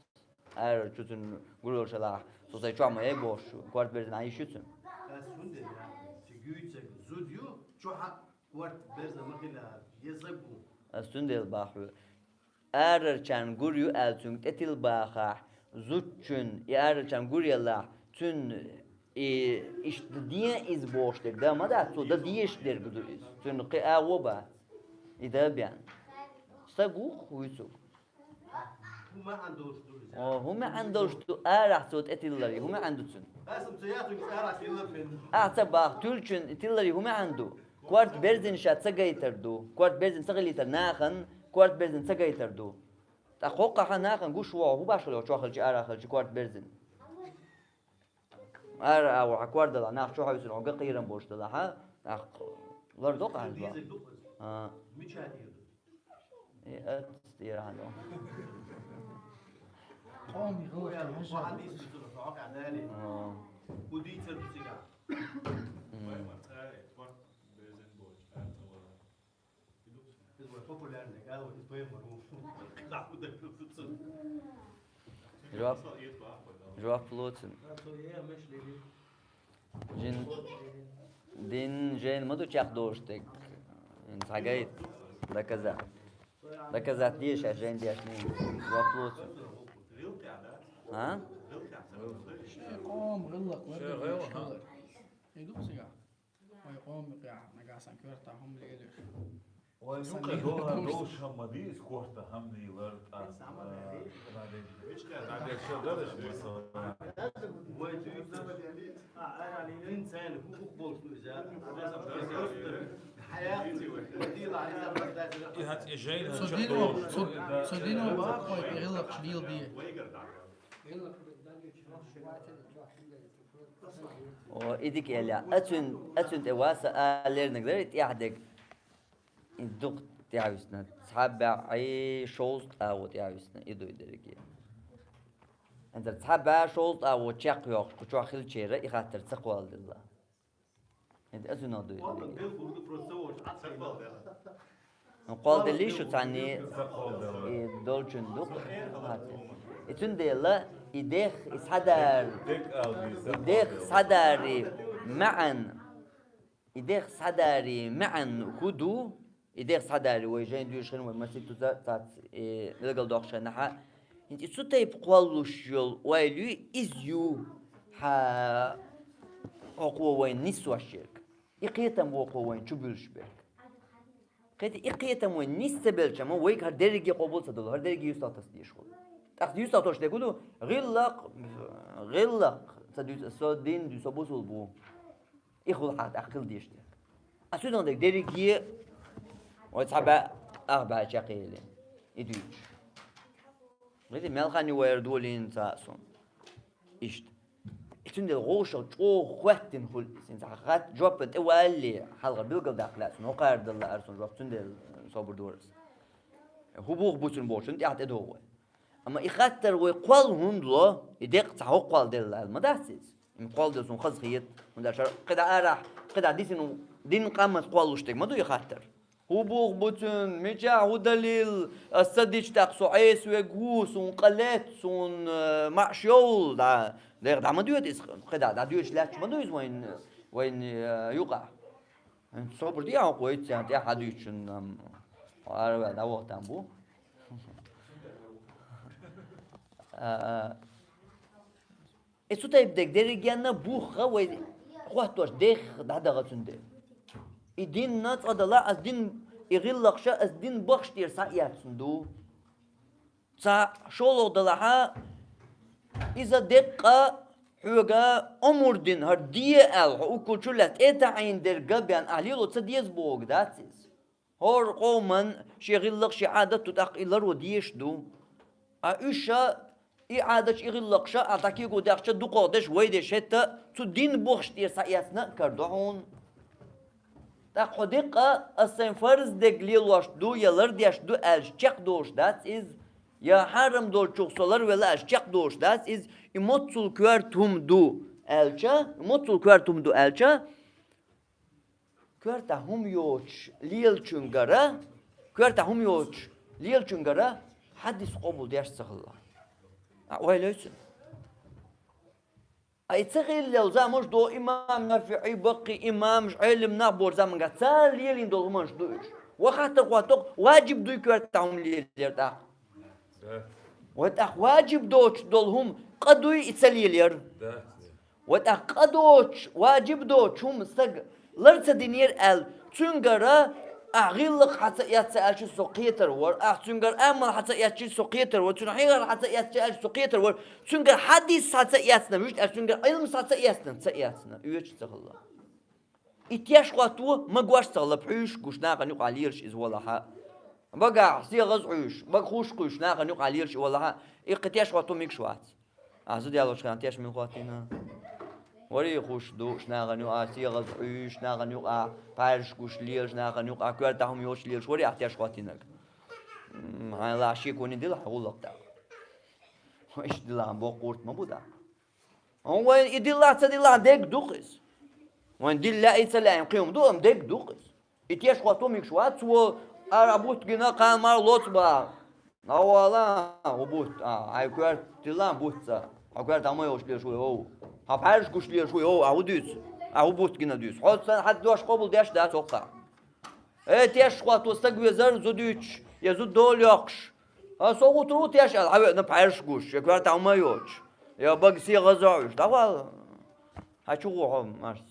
Ара чу цуьнан гур йолуш хилахь, со сайн чохь ма яй бохуш, корта берзина Ӏан йиш ю цуьнан? Ас хӀунда яц? Цу гуьйцург зуда ю, чохь а корта берзина ма хила, еза бу. Ас цундела боху хьоьга. Арарчарна гур ю аьлла цуьнга тӀе тилла бахахь, зудчун и арарчарна гур ялахь, цуьнан и иштта ден иза бохуш дерг дан ма дац, цо дан дезаш дерг ду иза. Цуьнан кхин агӀо бац. И дан бен. Стаг ву-кх вуьйцург. ХӀун маьӀна долуш ду иза? О, хӀун маьӀна долуш ду арахь цо тӀе тилларе? ХӀун маьӀна ду цуьнан? Аса ца яц, цуьнга арахь тиллар бен. Ахьа ца боху, туьллучун тилларе хӀун маьӀна ду? Корта берзина ша ца гайтар ду. Корта берзина ца хилийтар нахана, корта берзина ца гайтар ду. ТӀаккха хӀоккхахьа нахана гуш вогӀу, хӀун башхалла чохь хилча, арахь хилча, корта берзина? Ара агӀор хьан кор далахь, нах чу хьаьвсина хьо ган кхерам болуш далахьа, нах лардо-кх ахьа иза боху. А. Мича дийр ду? Э, э, тӀера хьан ду. Къоман гӀалат хьан ду цунах, хьо хьан дийцина цунах, хьо хьан дали? А. ХӀун дийцар ду цигахь? М. Иза вай популярный гал, иза поймар ву. Жуап, жуап лоцун. Жин, дин жен ма ду чекхдолуш дерг. Ин цагайт доказа-, доказать деш, а жен деш не. Жуап лоцун. А? Шен къоман гӀиллакх лардан дезаш хилар. И ду-кх цигахь? Вай къоман юкъахь нагахь санна коьртахь хӀума лелош. Вай, ну, кхы дола, дола шамма ди, из корта хӀама дилар, а, а, надеж. Вичка, надеж, шо дараш, масала. Вай, дюйм, а, ара, ли, ин цен, ху-, ху-, болчу иза. И хӀанз и жайна Цу чакх динан, долуш. Цу, цу динан бакъ вай, гӀиллакхаш леладе. О, и дика аьлла. Ацун, ацун тӀе васа а лерниг дара, и тӀехь дерг. И дукха тӀехьависна. Цхьа бӀе шовзткъа агӀо тӀехьависна, и дуй дерриге. ХӀанз цхьа бӀе шовзткъа агӀо чекхйоьхуш, кху чохь хилчера и хаттар ца кхолладелла. ХӀанз ацун дуй дерриге. Ну, кхолладеллий шу цхьанне, и долчун дукха. И цундела, и дех, и схьадар, и дех схьадари маьӀан, и дех схьадари маьӀан хӀун ду, и дех схьадари вай жайн дуьйшина, вай маситтаза цац, э, билгалдоккхуш хенахьа. ХӀинца и цу тайпа кхоллуш йолу ойла ю, иза ю, хьан хӀокхо вайн нисвеш ерг. И кхетам вокхо вайн чу буьллуш берг. Кхета, и кхетам вайн нис ца белча, ма вайга хӀара дерриге къобал ца долу, хӀара дерриге юьстахтаса дезаш хуьлу. ТӀаккха юьстахтош дерг хӀун ду? ГӀиллакх, гӀиллакх, ца дуьйцу, со дин ду, со бусул бу. И хуьлу хьан тӀаккха хила дезаш дерг. А цуьнан дерг дерриге, вай цхьа бӀе, ах бӀе чекхъели. И дуьйцуш. Види, мел хан ю вайра долийна ца а суна. Иштта. И цундела гӀовшал чӀогӀа хӀоьттина хуьлу иза. ХӀинца хьан хатта жоп тӀе валле, хьалхара билгалдаккха лаьа суна, хӀокхара делла ара суна жоп, цундела собар дора аса. ХӀун боху бу цуьнан бохучунна тӀехь тӀедогӀу вай. Амма и хаттар вай кхолла хӀунда ло, и деккъа цхьа хӀокху кхолладелла аьлла ма дац иза. И кхолладелла суна хаза хета, хӀунда аьлча кхидӀа арахь, кхидӀа дисина дин къаманца кхоллуш дерг ма ду и хаттар. ХӀун боху бу цуьнан, мичахь хӀун далил, ас ца дича тӀаккха со Ӏеса верг ву, суна къа летта, суна, э, маьӀаш йовла, дӀа, дегӀ дӀа ма доьду иза, кхидӀа дӀадоьдуш лаьтташ ма ду иза вайн, вайн, э, юкъахь. ХӀинца собар де хьо кхойтта царна тӀехь хьан дуьйцучунна, ам, хьо араваьлла дӀавахтан бу. А, а. И цу тайпа дерг дерригенна бух вай хӀоттош, дех дӀадаха цундела. И динна цкъа далахь, ас дин, и гӀиллакхаш ас дин бахча тӀера схьаэцна ду. Цхьа шолгӀа далахьа, иза деккъа хьоьга омра дина, хӀара де аьлла, хьо уккул чу лаьцна, тӀетаӀийна дерг а бен, ахь лело ца деза бохург дац иза. ХӀора къоман шен гӀиллакх, шен Ӏадат ду, тӀаккха и ларо дезаш ду. А уьш ша и Ӏадаташ, и гӀиллакхаш а дӀакего даьхча, дукхах деш, вай деш хӀетта, цу дин бухаш тӀера схьаэцна а карадо хьуна. ТӀаккха хьо деккъа ас сайн фарз дерг лелош ду я лардеш ду аьлча чекхдолуш дац иза, я хьарам долчух со ларвелла аьлча чекхдолуш дац иза, и моццул коьрта хӀума ду аьлча, и моццул коьрта хӀума ду аьлча, коьртахь хӀума йоцуш лелачуьнгара, коьртахь хӀума йоцуш лелачуьнгара хьадис къобал деш ца хилла. А, ойла йой цуьнан. А и ца хиллал заманаш до имам НафиӀи, баккхий имамаш, Ӏелам нах бора заманга цара лелийна долу хӀуманаш ду уьш. Ва хаттар хӀоттокх, ваджиб дуй коьртахь хӀума лелаяр тӀаккха? Да. Ва тӀаккха ваджиб доцуш долу хӀума къа дуй и ца лелаяр? Да. Ва тӀаккха къа доцуш, ваджиб доцуш хӀума стаг лар ца динера аьлла, цуьнгара ахь гӀиллакх хьан ца эцча аьлча со кхетар вара, ахь цуьнгара амал хьан ца эцча со кхетар вара, цуьнан хьехар хьан ца эцча аьлча со кхетар вара, цуьнгара хьадис хьан ца эцна, вуьшта аьлча цуьнгара Ӏилмас хьан ца эцна, ца эцна, оьцуш ца хилла. И теш хӀотто, магош ца хилла, пхьуьйшаш гуш нахана юкъахь лелаш иза валахьа. Багахь сехаза Ӏуьйш, бага хуш кхуьйш нахана юкъахь лелаш и валахьа, и кхин теш хӀотто мегаш вац. Ахьа зуда ялочу хенахь теш мила хӀоттийна? Варий хуш дууш нахана юкъахь, сехаза Ӏуьйш нахана юкъахь, пхьаьрш гуш лелаш нахана юкъахь, коьртахь хӀума йоцуш лелаш варий ахьа теш хӀоттийнарг? М, хьайна лахь шеконе дила хьан гӀуллакх тӀаккха. Иштта дилахь боккха гӀурт ма бу тӀаккха. Хьуна вайн и дилла а, ца дилла а дерг ду-кх иза. Вайн дилла а, и ца лаьа кхин хӀума ду, амма дерг ду-кх иза. И теш хӀотто мегаш вац, цо ара бутт гина, кхана мара лоцу бан. ДӀавала, хӀун бутт, а, хьайн коьрта тилла бутт ца. Хьо коьртахь хӀума йоцуш лелаш вуй, хӀов. Хьо пхьаьрш гуш лелаш вуй, хӀов, ахьа хӀун дуьйцу? Ахьа хӀун бутт гина дуьйцу? Хьо сан хьан дош къобал деш дац хӀокхахь. Э, теш хӀотто стаг везар, зуда юьтуш, я зуда дола йоккхуш. А, со гӀутар ву теш аьлла, хьан веана пхьаьрш гуш, я коьртахь хӀума йоцуш, я бага сехаза Ӏуьйш. ДӀавала. Хьан чу гӀо хьо, Марс?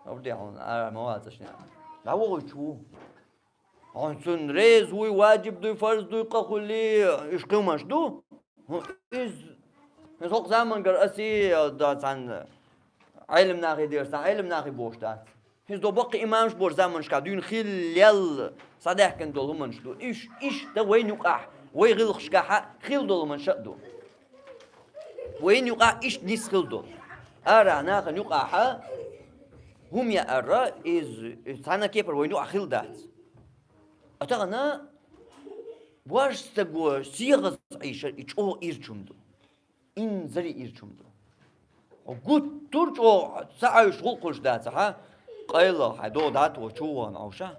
Хьо де хьуна, ара ма вацаш нехь. ДӀавахуй чу. Хьо цунна реза вуй, ваджиб дуй, фарз дуй, къа хули, уьш кхин хӀуманаш ду? ХӀу, иза, иза хӀокху замангара аса, да, цхьаьна Ӏелам нахе дера, цхьа Ӏелам нахе бохуш дац. Иза до баккхий имамаш бора заманашкахь дуьйна хиллел схьадаьхкина долу хӀуманаш ду. Уьш иштта вайна юкъахь, вай гӀиллакхашкахь хилла долу хӀуманаш а ду. Вайна юкъахь иштта нис хилла долу. Арахь нахана юкъахь хӀума яара, иза, иза цхьана кепара вайна юкъахь хилла дац. А тахана божа стаго сегӀаза Ӏийшар, и чӀогӀа ирча хӀума ду. Инзаре ирча хӀума ду. Хьо гуттар а чӀогӀа ца Ӏуьйсуш гӀуллакх хуьлуш дацахь, къайлаха хьайн догӀу дӀатоху чу вахана Ӏовша.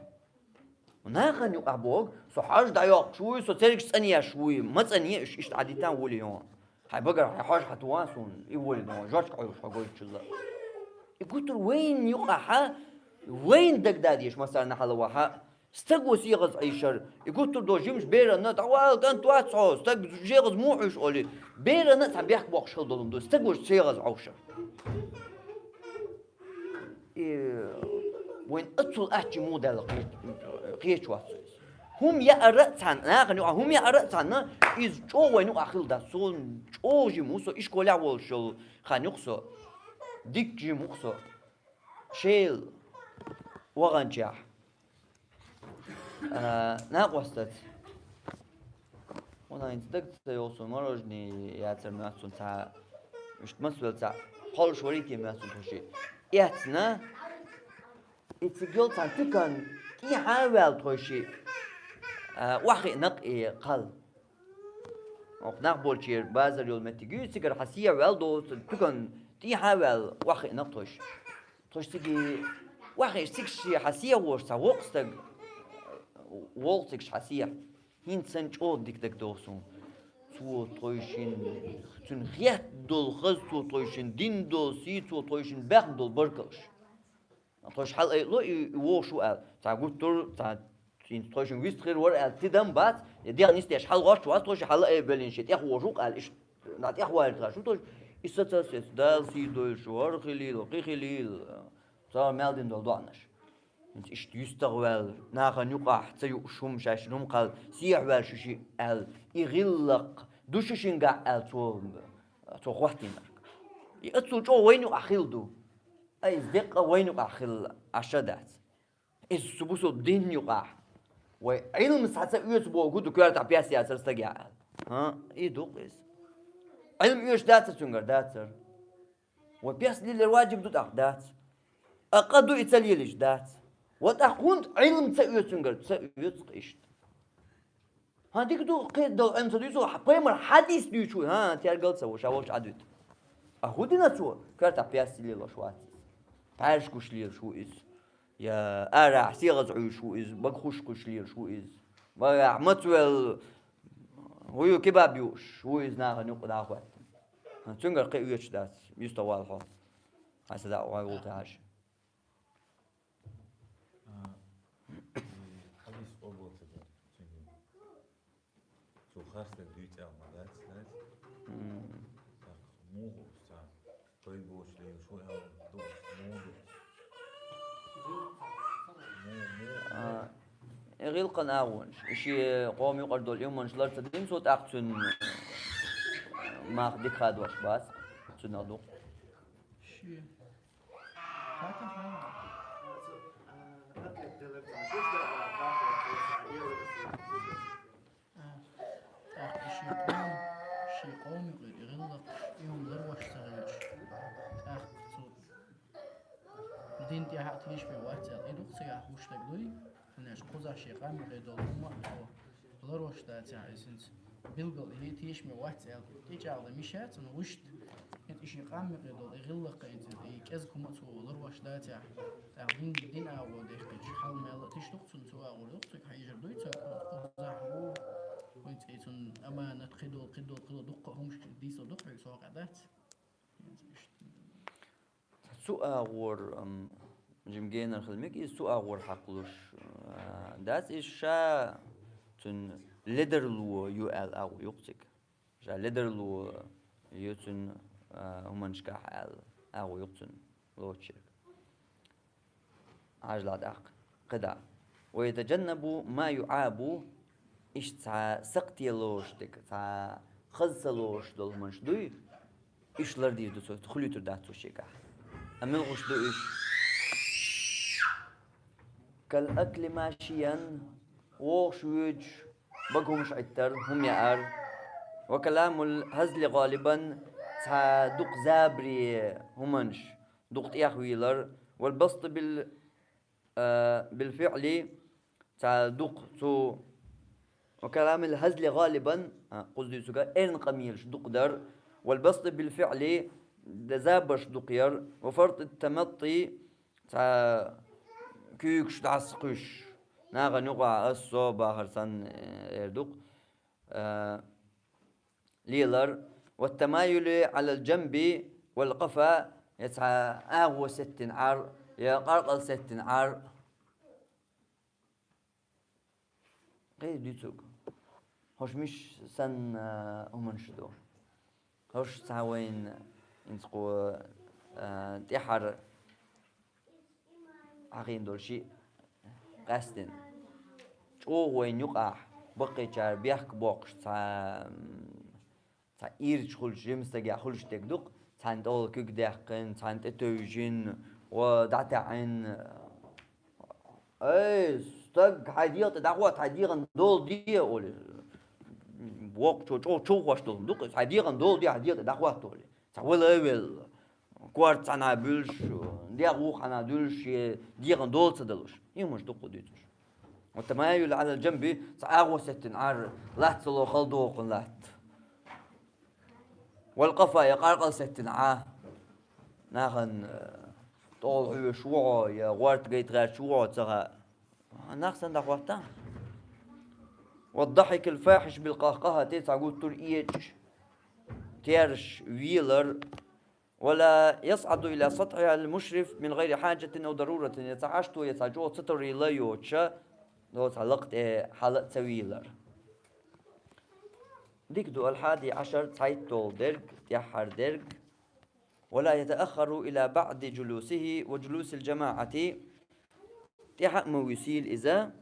Нахана юкъахь боху, со хьожа дӀайоккхуш вуй, со цергаш цӀанъеш вуй, ма цӀанъе уьш, иштта Ӏадитан волий хьуна. Хьайн багара хьайн хьожа хьан туху суна, и волий хьуна, жочка Ӏуьйсуш хьо гойтучул а. И гуттар вайна юкъахь, вайна дагададеш массарна хьалавахь, стаго сегӀаза Ӏийшар, и гуттар долу жимаш берана, дӀавала, кӀант вац хьо, стаг сегӀаза муха Ӏуьйшу олий, берана а цхьа бехк боккхуш хила долу хӀума ду, стаго сегӀаза Ӏовшар. И вайн аццул аччи муха даьлла кхе-, кхечу вац иза. ХӀума яара а цхьаьна, нахана юкъахь хӀума яара а цхьаьна, иза чӀогӀа вайна юкъахь хилла дац. Суна чӀогӀа жима ву со, ишколехь волуш йолу хан юкъа со, дикка жима ву со. Шел ваханчехь. А, накъостаца. Вон хӀинца даг ца йолу суна мороженое яцар моьтту суна цхьа, иштта мас велла цхьа, кхоллуш варийти моьтту суна тхо ши. Эцна, и цига йолу цхьа туькан тӀехьа а ваьлла тхо ши, а, охьахиъна-кх и кхал. Оха нах болчера базар йолу меттиг ю, цигара хьан сехьа ваьлла доцу, туькан тӀехьа а ваьлла, охьахиъна-кх тхо ши. Тхо ши цига охьахиъна, цига ши хьан сехьа волуш цхьа воккха стаг, волу цига ши хьан сехьа. ХӀинца санна чӀогӀа дика дагадогӀу суна. Цо тхойшинна, цуьнан хетта долу хаза, цо тхойшинна дина долу сий, цо тхойшинна баьхна долу баркаллаш. Тхойша хьала айало и, и вогӀуш ву аьлла. Цхьа гуттар, цхьа цуьнца тхойшинна вист хир вара аьлла, тидам бац, я дегӀ нисдеш хьалагӀоттуш вац, тхойша хьала айбеллина шен тӀех вожу къал иштта. ДӀа тӀех валийта шу тхойша. И сацалсеца, Дала сий дойла шу, хӀара хилийла, кхин хилийла. Ца мел дина долу доӀанаш. ХӀинца иштта юьстах ваьлла, нахана юкъахь ца юуш хӀума шаьш хӀума кхалла, сехьа ваьлла шу шиъ аьлла, и гӀиллакх ду шу шингахь аьлла цо, цо хӀоттийнарг. И аццул чӀогӀа вайна юкъахь хилла ду. Ай, иза деккъа вайна юкъахь хилла, Ӏаш а дац. Иза цу бусул дин юкъахь. Вай Ӏилма схьа ца оьцу боху ду, коьртахь пес яцара стагехь аьлла. ХӀа, и ду-кх иза. Ӏилма оьцуш дацара цуьнгара, дацара. Ва пес лелар ваджиб ду тӀаккха, дац. А къа ду и ца лелаш, дац. Ва тӀаккха хӀунда Ӏилма ца оьцунгара, ца оьцу-кх иштта. ХӀан, дика ду, кхин долу Ӏилма ца дуьйцу, хьан пайхамар хьадис дуьйцу, хӀан, тергал ца ву, ша волчу Ӏадуьту. А хӀун дина цо? Коьртахь пес лелош вац иза. Пхьаьрш гуш лелаш ву иза. Я арахь сегӀаза Ӏуьйш ву иза, бага хуш кхуьш лелаш ву иза. Багахь мацвелла, хӀу ю кебаб юуш ву иза нахана юкъа дӀахӀоьттина. Цуьнгара кхин оьцуш дац, юьстах вала хьо. Хьан са даа гӀой вултахьаш. А, и хьадис къобал ца дара цуьнан. Цо харцдерг дуьйцу аьлла ма дац, дац? М. Так, муха уьш цхьа? Той боцуш лелаш ву аьлла, духуш муха ду? Муха, муха? А, и гӀиллакхан агӀонаш. И шен къоман юкъара долу имамаш лар ца дина цо, тӀаккха цуьнан мах дика хадош бац, цуьнан дукха. Шен. Фатиха. А, тӀаккха и шен къоман, шен къоман юкъара и гӀиллакхаш, и хӀума ларвеш ца хилча, тӀаккха цо дин тӀехь а тешаме вац аьлла, и ду-кх цигахь гуш дерг дуй, хӀунда аьлча кхузахь шен къам юкъе долу хӀума а цо ларвеш дацахь, иза хӀинца билггал и тешаме вац аьлла, тӀечӀагӀдан миша цунна вуьшта, хӀинца и шен къам юкъе долу и гӀиллакх а, и кӀезиг хӀума а цо ларвеш дацахь, тӀаккха дин, дин агӀо дехкича, хьал мелла а тиша ду-кх цунна, цу агӀор ду-кх цига хьийжар дуй ца, кхузахь ву, вайн цӀе цунна аманат, кхидолу, кхидолу, кхидолу дуккха а хӀумаш дийцалур ду-кх хьоьга, со хьакъ дац. Цу агӀор, ам, жима генара хила мега иза, цу агӀор хьакхалуш, а, дац иза, ша цуьнан ледарло ю аьлла агӀо ю-кх цига. Ша ледарло ю цуьнан, а, хӀуманашкахь аьлла агӀо ю-кх цуьнан лоцуш ерг. Хьажал тӀаккха, кхидӀа. ويتجنب ما يعاب, иштта цхьа сакхте лоруш дерг, цхьа хаза ца лоруш долу хӀуманаш дуй, уьш лардийр ду цо, хуьлуьйтур дац цо шегахь. Амма муьлхаш ду уьш? كالأكل ماشيا, вогӀуш воьдуш, бага хӀумаш Ӏиттар, хӀума яар. وكلام الهزل غالبا, цхьа дукха забаре хӀуманаш, дукха тӀехвийлар. والبسط بال-, а, بالفعل, цхьа дукха цу, وكلام الهزل غالبا, а, кхуза дуьйцург, эрна къамелаш дукха дар. والبسط بالفعل, д-, забарш дукха яр. وفرط التمطي, цхьа куьйгаш дӀасакхуьйсуш, нахана юкъахь ас, со бахар санна, э, эр дукха, э, лелар. والتمايل على الجنب والقفا, я цхьа агӀо сеттина Ӏар, я къаркъал сеттина Ӏар. Кхин дуьйцург. ХӀорш миш санна, а, хӀуманаш ду? ХӀорш цхьа вайна инца кхо, а, тӀаьхьара хьахийна долу шиъ къаьстина. ЧӀогӀа вайна юкъахь баккхийчара бехк боккхуш цхьа, м, цхьа ирча хуьлуш, жима стагехь хуьлуш дерг ду-кх, цхьаьна тӀехула куьг даьккхина, цхьаьна тӀетевжина, ва дӀатаьӀна. Эй, стаг, хьайн дегӀан тӀе дӀахӀотта, хьайн дегӀан дола де, олий. Воккхачо чӀогӀа чувхош долу ду-кх, хьайн дегӀан дола де, хьайн дегӀан тӀе дӀахӀотта, олий. Цхьа вала а велла, корта цхьаьна буьллуш, дегӀ вукху хьаьна дуьллуш, шен дегӀан дола ца далуш. И хӀуманаш ду-кх дуьйцуш. والتمايل على الجنب, цхьа агӀо сеттина Ӏар, латта ца ло хала дохкун латта. والقفا, я къаркъал сеттина Ӏа. Нахана, э, тӀехула хьоьжуш ву хьо, я гӀорта гайта гӀерташ ву хьо, ца хаьа. Нах санна дӀахӀоттахь. والضحك الفاحش بالقهقهة, цхьа гуттар а эчаш, терраш велар. ولا يصعد إلى سطح المشرف من غير حاجة أو ضرورة, я цхьа хьашто, я цхьа чӀогӀа ца тарло йоцуш, цхьа лакха тӀе хьала а ца вийлар. Дика ду, الحادي عشر, цхьайтталгӀа дерг, тӀаьххьара дерг. ولا يتأخر إلى بعد جلوسه وجلوس الجماعة, тӀаьхьа а ма вуьсийла иза.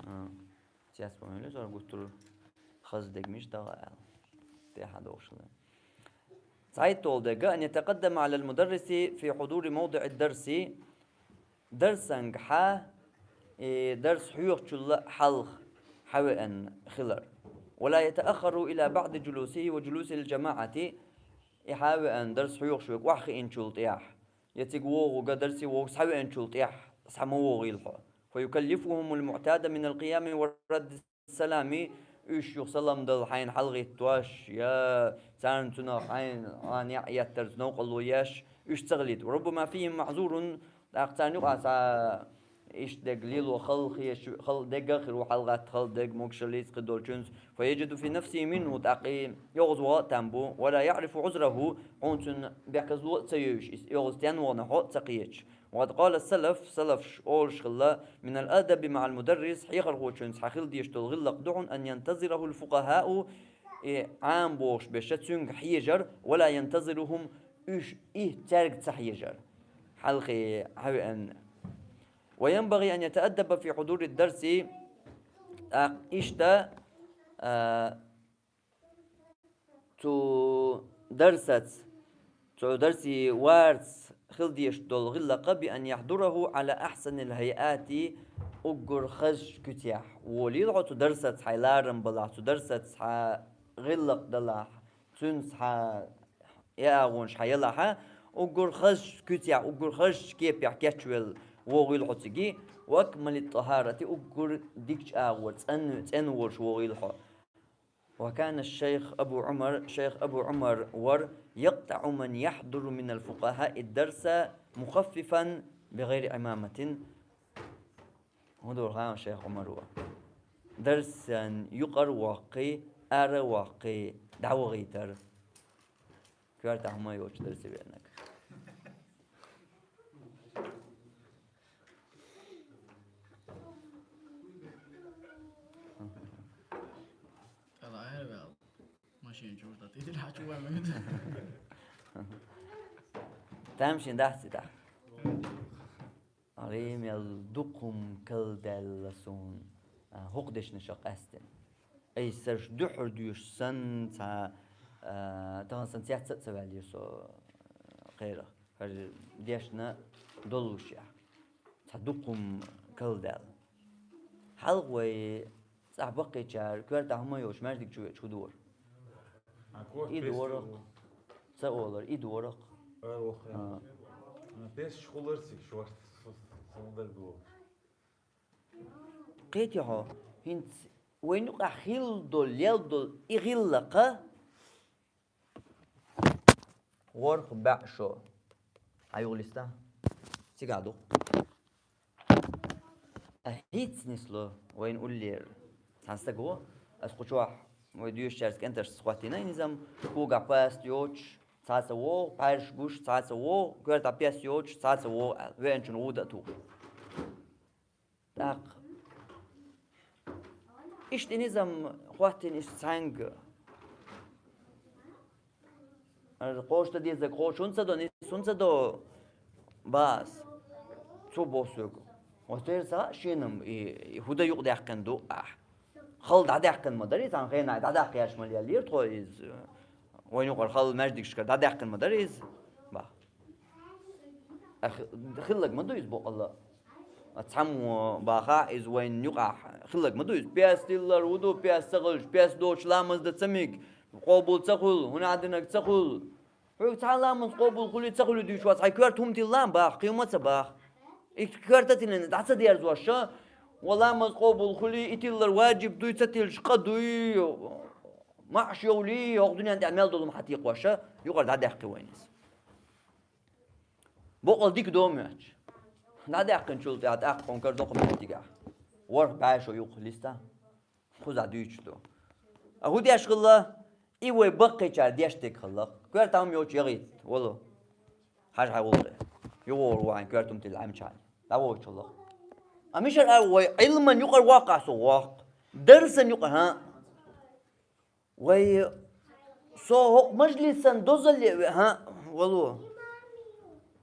А, сейчас помню, сора гуттар а хаза дерг мича ду аьлла. ТӀаьхьа догӀуш хилла. ЦхьайтталгӀа дерг, أن يتقدم على المدرس في حضور موضع الدرس, дарсанга хьа, э, дарс хьоьхучул хьалха хьавеана хилар. ولا يتأخر إلى بعد جلوسه وجلوس الجماعة, и хьавеана дарс хьоьхуш верг охьахиъначул тӀаьхьа, я цига вогӀург дарсе вогӀуш схьавеанчул тӀаьхьа схьа ма вогӀийла хьо. فيكلفهم المعتاد من القيام ورد السلام, уьш юха салам дала хьайна хьалагӀиттош, я царна цунах хьайна, хьайна яа еттарца новкъарло еш, уьш ца хилийта. وربما فيهم معذور, тӀаккха царна юкъахь цхьа иштта дерг лело хала хеташ, хала дерг а хир ву хьалагӀатта, хала дерг могашаллица кхидолчуьнца. فيجد في نفسه منه, тӀаккха и йогӀуз ваха а там бу, ولا يعرف عذره, хьуна цуьнан бехказло а ца йовзуш, иза йогӀуз стенна вахана хьо а ца кхеташ. وقد قال السلف, салафаш олуш хилла: من الأدب مع المدرس, хьехархочуьнца хьан хила дезаш долу гӀиллакх ду хьуна, أن ينتظره الفقهاء, и Ӏама бохуш берш цуьнга хьежар, ولا ينتظرهم, уьш, и цаьрга ца хьежар. Хьалхе хьавеана. وينبغي أن يتأدب في حضور الدرس, тӀаккха иштта, а, цу дарсаца, цу дарсе варца хила дезаш долу гӀиллакх, بأن يحضره على أحسن الهيئات, уггар хазачу куьцехь. Волийла хьо цу дарсаца хьайн ларам балахь, цу дарсаца хьан гӀиллакх далахь, цуьнца хьан и агӀонаш хьан ялахь, уггар хазачу куьцехь, уггар хазачу кепехь кечвелла вогӀийла хьо цига, وأكمل الطهارة, уггар дикачу агӀор цӀан-, цӀена волуш вогӀийла хьо. وكان الشيخ أبو عمر, шайх Абу Ӏумар вара, يقطع من يحضر من الفقهاء الدرس مخففا بغير عمامة. ХӀун дора хаьий шайх Ӏумар вара? Дарсан юкъара воккхий, ара воккхий дӀавахийтар. Коьртахь хӀума йоцуш дарсе веанарг. Шен чура тӀе дӀачувоалаш. Тамашийна дац и тӀаккха. Римел дукха хӀума карладаьлла суна, а, хӀокху дешнаша къаьстина. Айса шуьга дуьххьара доьшуш санна, цхьа, а, тахана сан цец а ца ваьллера со кхерах. ХӀара дешна доллушехь, цхьа дукха хӀума карладаьлла. Хьалха вай цӀахь баккхийчара коьртахь хӀума йолчу маьждиг чу веача хӀун дора? А, кор И пес дора. Ца олар, и дора. Ара ваха. А. А, пес хулар цига шорта, су-, су-, сулдар дора. Кхетий хьо, хӀинца вайна юкъахь хилла долу, лелла долу и гӀиллакх, ворхӀ бӀе шо. Хьан юха листа? Цигахь ду. А хӀинца нисло вайна уллера. Цхьа стаг ву, ас кху чохь вай доьшучаьрца кӀенташца хӀоттийна и низам, когахь паста йоцуш, цхьацца вогӀу, пхьаьрш гуш, цхьацца вогӀу, коьртахь пес йоцуш, цхьацца вогӀу аьлла, веанчунна гӀуда а тухуш. ТӀаккха иштта и низам хӀоттийна иштта цхьаьнга. Ара кхочуш дан дезарг кхочуш хӀунда ца до, нис хӀунда ца до, бах ас. Цо боху соьга. Оцу тера ца хаьа шена-м и, и хӀун дан юкъадаьккхина ду ахь. Хала дӀадаьккхина ма дара иза, цхьана хенахь дӀадаккха еш ма леллера тхо иза. Вайна юкъара хала маьждигашкара дӀадаьккхина ма дара иза, бах. А хи-, хилларг ма ду иза бакъалла. А цхьаммо бахахь, иза вайна юкъахь хилларг ма ду иза. Пес тиллар хӀун ду, пес ца хилча, пес доцуш ламаз дан ца мега, къобал ца хуьлу, хӀун динарг ца хуьлу. Хьоьга цхьа а ламаз къобал хуьлий, ца хуьлий дуьйцуш вац, хьайн коьрта хӀума тилла а бах, кхин хӀума а ца бах. И коьрта а тиллина дӀа ца дерзош, ва ламаз къобал хуьлий, и тиллар ваджиб дуй, ца тиллча къа дуй, маӀаш йовлий, хӀокху дуьнен тӀехь мел долу хӀума хьан текхош, юкъара дӀадаьккхи вайна иза. Бакъалла дика до моьттуш. ДӀадаьккхинчул тӀаьхьа тӀаккха хьуна кара доккху моьттигахь. ВорхӀ бӀе шо юкъа листа. Кхузахь дуьйцуш ду. А хӀун деш хилла? И вай баккхийчара деш дерг хилла. Коьртахь хӀума йоцуш яхийта, вало. Хьажа хьайн гӀуллакхе. ЮхаӀур ву хьайн коьрта хӀума тилла Ӏемчахьана. ДӀавогӀучул. А мичара а вай Ӏилман юкъара воккхахь со воккху. Дарсан юкъара, хӀа? Вай со хӀокху мажлисан дозалле а ве, хӀа, вало.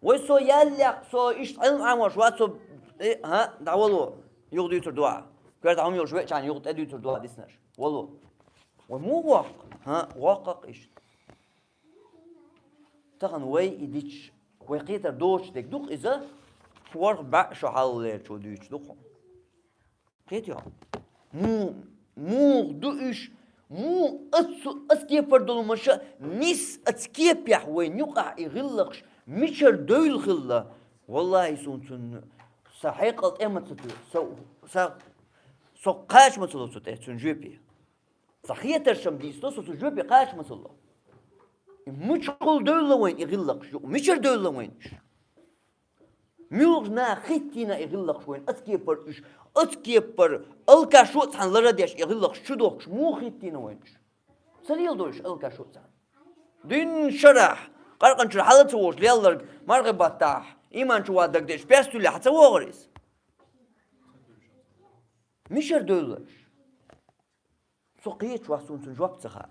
Вай со яллехь, со иштта Ӏилма Ӏамош вац со, э, хӀа, дӀавало. Юха дуьйцур ду ахь. Коьртахь хӀума йолуш веачхьана юха тӀедуьйцур ду ахь диснарш. Вало. Вай муха воккху? ХӀа, воккху-кх иштта. Тахана вай и дича, вай кхетар доцуш дерг ду-кх иза, ворхӀ бӀе шо хьалхалерчо дуьйцуш ду-кх хьуна. Кхетий хьо? Му-, муха ду уьш? Му оцу, оцу кепара долу маша нис оцу кепехь вайн юкъахь и гӀиллакхаш мичара девлла хилла? Валлахи, суна цунна сан хьекъал тӀе ма ца туьйху, сан, сан, со кхача ма ца ло цу тӀе, цуьнан жоьпе. Сан хетарш-м дийцало, со цу жоьпе кхача ма ца ло. И мичахула девлла вайн и гӀиллакхаш юкъа? Мичара девлла вайн уьш? Муьлхачу наха хӀиттийна и гӀиллакхаш вайна, оцу кепара уьш, оцу кепара алкашо а цхьаьна лара а деш, и гӀиллакхаш чу дохкуш, муха хӀиттийна вайна уьш? Ца леладо уьш алкашо а цхьаьна? Дийнна шарахь, къаркъанчуьра хьала ца вогӀуш лелларг, мархи баттахь, иман чу ван дагадеъча, пес туьллехь ца вогӀура иза? Мичара девлла уьш? Со кхеташ вац, суна цунна жоп ца хаьа.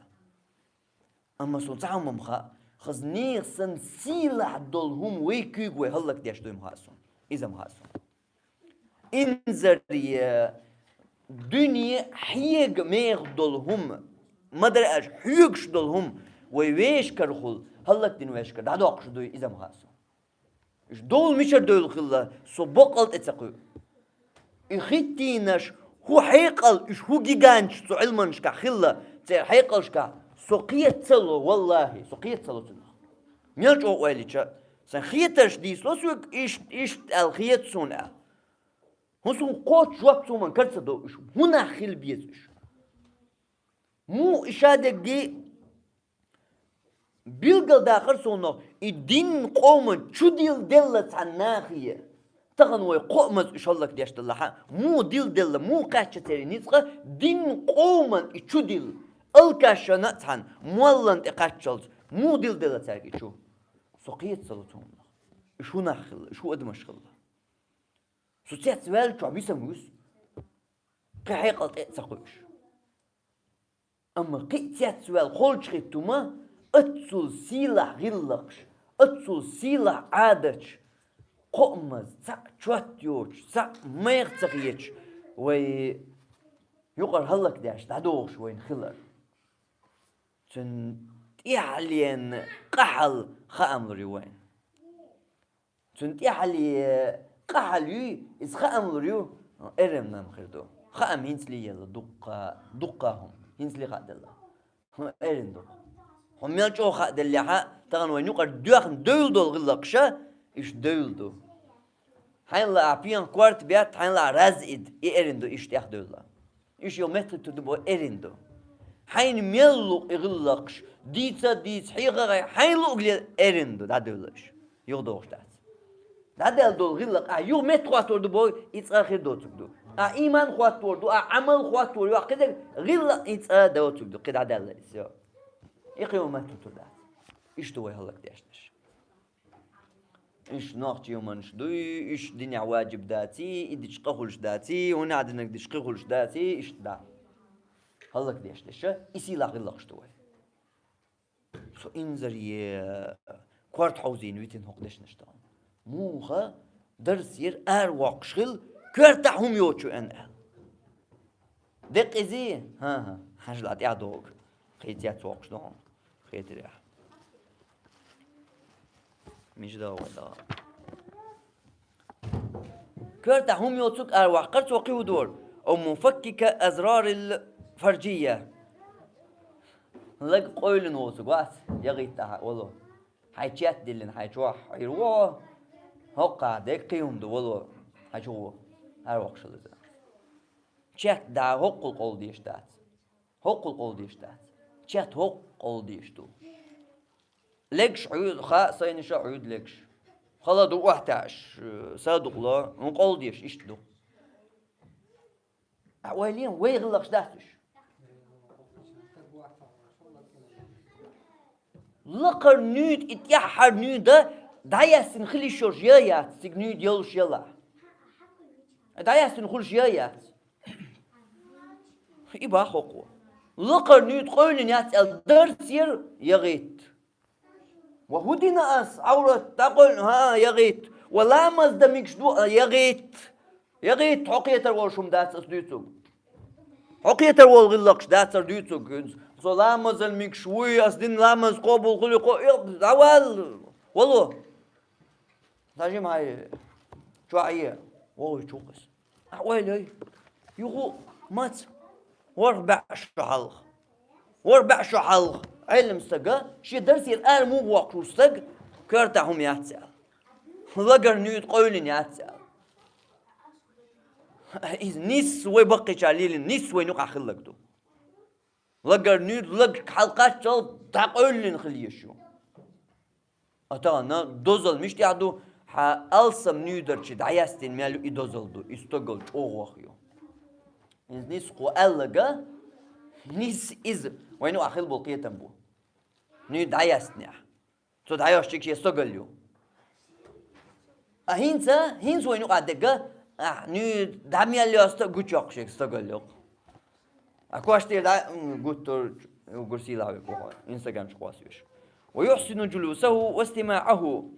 Амма суна цхьа хӀума-м хаьа, хаза нехан санна сийлахь долу хӀума вай куьйга вай хӀаллакдеш дуй-м хаьа суна. Иза-м хаьа суна. Инзаре, дуьне хьега меха долу хӀума, ма-дарра аьлча, хьоьгуш долу хӀума вай вешкархула, хӀаллакдина вешкара дӀадоккхуш дуй, иза-м хаьа суна. Уьш довла мичара девлла хилла, со баккъал тӀе ца кхуьу. И хӀиттийнаш, хӀун хьекъал, уьш хӀун гиганташ цу Ӏилманашкахь хилла, церан хьекъалшкахь, со кхета ца ло, валлахи, со кхета ца ло цунах. Мел чӀогӀа ойла йича, сан хетарш дийцало соьга, иштта, иштта аьлла хета суна аьлла. ХӀун суна кхоччуш жоп цо ма карца до уьш, хӀун нах хила беза уьш? Муха и шадерг билгалдахар суна, и дин къоман чу дилла делла цхьана нахе. Тахана вай кхоамаза уьш хӀаллакдеш даллахьа, муха дилла делла, муха кхаьчна церан ницкъ, дин къоман и чу дилла, алкашна а цхьаьна, моллана тӀе кхаччалц, муха дилла делла цаьрга и чу? Со кхета ца ло цунах. Уьш хӀун нах хилла, уьш хӀун адамаш хилла? Со цец ваьллачохь висам вуьсу. Кхин хьекъал тӀе а ца кхуьуш. Амма кхин а цецваьлла холчахӀитта хӀума, оццул сийлахь гӀиллакхаш, оццул сийлахь Ӏадаташ, кхоамаза, цхьаъ чот йоцуш, цхьаъ майх ца хеташ, вай юкъара хӀаллакдеш дӀадохуш вайна хилар. Цуьнан тӀаьхьален къахьалла хаам лур ю вайна. Цуьнан тӀаьхьале къахьалла юй, иза хаам лур ю, эрна хир ду. Хаам хӀинцале елла дуккха, дуккха хӀума. ХӀинцале хааделла. ХӀун эрна ду? Хьо мел чӀогӀа хааделлехьа, тахана вайна юкъара доьхна девлла долу гӀиллакхаш, иштта девлла ду. Хьайна лаахь пенах корта бетта, хьайна лаахь раз ида, и эрна ду, иштта тӀехдевлла. Иштта йолу меттахӀиттур ду боху эрна ду. Хьайна мел луъу и гӀиллакхаш, дийца а дийца, хьеха а хьайна луъугле эрна ду, дӀадевлла иштта. Юха догӀуш дац. ДӀадаьлла долу гӀиллакх, ахь юха метта хӀоттор ду боху, и цкъа хир доцург ду. Ахь ийман хӀоттор ду, ахь Ӏамал хӀоттор ю, ахь кхидерг гӀиллакх и цкъа доцург ду, кхин дӀадаьлла иза. И кхин хӀума меттахӀиттур дац. Иштта ду вай хӀаллакдешнаш. Иштта нохчийн хӀуманаш дуй, иштта динехь ваджиб даций, и дича къа хуьлуш даций, хӀунда динарг дича кхин хуьлуш даций, иштта да. ХӀаллакдеш деш, и сийлахь гӀиллакхаш ду вай. Со инзаре корта хьовзийна витина хӀокху дешнаш тахана. Муха дарсера аравоккхуш хила, коьртахь хӀума йоцуш ю аьлла. Деккъа изий? ХӀан-хӀа, хьажал, тӀаьхьа догӀу. Кхин цец воккхуш ду хьуна. Хетарехь. Мижда вай дагӀа. Коьртахь хӀума йоцург араваккхар цо кхин хӀун дора? Ау муфаккика азрарил фаржия. Лаг къевлина воцург вац, ягӀийтта ахьа, вало. Хьайн чет диллина, хьайн чохь хьийр ву хьо. ХӀокху деккъа кхин хӀума ду, вало, хьайн чу гӀо. Аравоккхуш хила иза. Чет да хӀоккхул къовла деш дац. ХӀоккхул къовла деш дац. Чет хӀоккхул къовла деш ду. Легаш Ӏуьйду, хаа сайнаша Ӏуьйду легаш. Хала ду охьатаьӀаш, са дукъ ло, хӀун къовла деш иштта ду. Ахьа ойла е, вай гӀиллакхаш дац уьш. Лакхара нуьйда и тӀаьххьара нуьйда дӀаяьстина хила йиш йолуш я яц, цига нуьйда йолуш ялахь. ДӀаяьстина хуьлуш я яц. И бах хӀокхо. Лакхара нуьйда къевлина яц аьлла дарсера ягӀийтта. Ва хӀун дина ас, Ӏаврат дӀакъевлина, хӀан, ягӀийтта. Ва ламаз дан мегаш ду, а, ягӀийтта. ЯгӀийтта, хьо кхетар волуш хӀума дац ас дуьйцург. Хьо кхетар волу гӀиллакхаш дац ас дуьйцург. Со ламазан мегаш вуй, ас дина ламаз къобал хуьлу, кхо-, дӀавал, вало. Сажим хьай, чохь е, вогӀуй чу кхас. Ахьа ойла йой. Юху маца. ВорхӀ баьӀ шо хьалха. ВорхӀ баьӀ шо хьалха. Ӏелам стага, шен дарсера ара муха воккхуш ву стаг, коьртахь хӀума яц аьлла. Лагара нуьйда къевлина яц аьлла. Иза нисса вай баккхийчара лелийна, нисса вайна юкъахь хилларг ду. Лагара нуьйда, лаг хьалакхаччалц дӀакъевлина хила езаш ю. А тахана дозалла мишта тӀехь ду, хьан алсам нуьйдарчий дӀаяьстина мел ю и дозалла ду, и стогал чӀогӀа ваха ю. Иза нисса кхо аьлларг, нисса иза вайна юкъахь хила болу кхетам бу. Нуьйда дӀаяьстинехь. Цо дӀайоьссичиг шен стогал ю. А хӀинца, хӀинца вайна юкъахь дерг, ахь нуьйда дӀа мел йоьсту а гучуйоккху шега стогал ю. А кхоьш тӀера дӀа, м, гуттар, угар сийлахь векъу хьо, Instagram чу кхосса веш. Ва юхсину джулусаху ва истимаӀаху.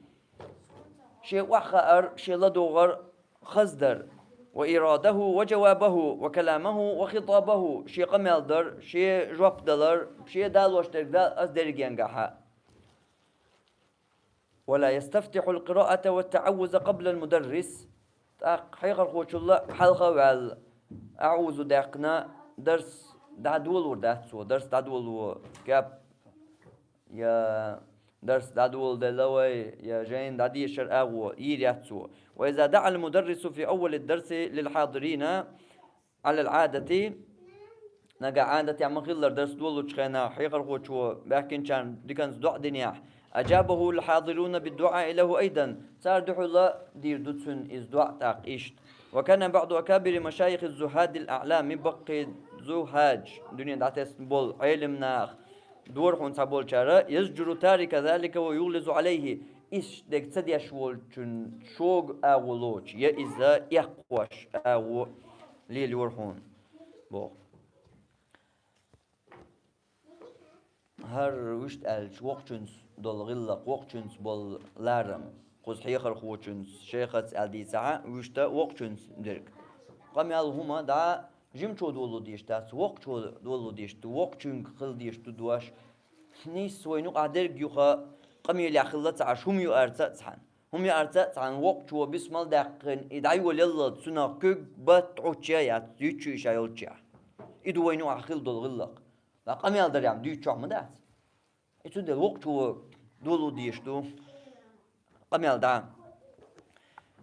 Шен охьахаар, шен ладогӀар хаздар. Ва ирадаху ва джавабаху ва каламаху ва хитабаху. Шен къамел дар, шен жоп далар, шен далош дерг дала ас дерригенгахьа. ولا يستفتح القراءة والتعوذ قبل المدرس. ТӀаккха хьехархочул хьалха а ваьлла, аӀузу даьккхина, дарс дӀадолор дац цо, дарс дӀадоло кеп, я дарс дӀадоладелла вай, я жайна дӀадешар агӀо, йийр яц цо. وإذا دعا المدرس في أول الدرس للحاضرين على العادة, нагахь Ӏадатехь ма-хиллара дарс долучу хенахь, хьехархочо баьхкинчарна диканца доӀа динехь, أجابه الحاضرون بالدعاء له أيضا, цара дуьхьал а дийр ду цуьнан иза доӀа тӀаккха иштта. وكان بعض أكابر مشايخ الزهاد الأعلام, баккхий зухӀадаш, дуьне дӀатесна болу Ӏелам нах, дора хьуна цхьаболчара, يزجر تارك ذلك ويغلظ عليه, иштта дерг ца деш волчун шога агӀо лоцуш, я иза эккхош агӀо лелайора хьуна, боху. ХӀара вуьшта аьлча, воккхачуьнца долу гӀиллакх, воккхачуьнца болу ларам. Кхуза хьехархочуьнца, шайхаца аьлла дийцахьа, вуьшта воккхачуьнца дерг. Къамел хӀума дӀа жимачо долу деш дац, воккхачо долу деш ду, воккхачуьнга хила деш ду дош. Нийсса вайна юкъахь дерг юха къамелехь хилла ца Ӏаш, хӀума юарца а цхьаьна. ХӀума юарца а цхьаьна воккхачо бисмал даьккхина, и дӀайолаелла, цунах куьг, батт, Ӏуттуш яц, дуьйцуш ша йолччехь. И ду вайна юкъахь хила долу гӀиллакх. Ткъа къамел дарехь дуьйцучохь ма дац. И цундела воккхачо долу деш ду къамел дӀа.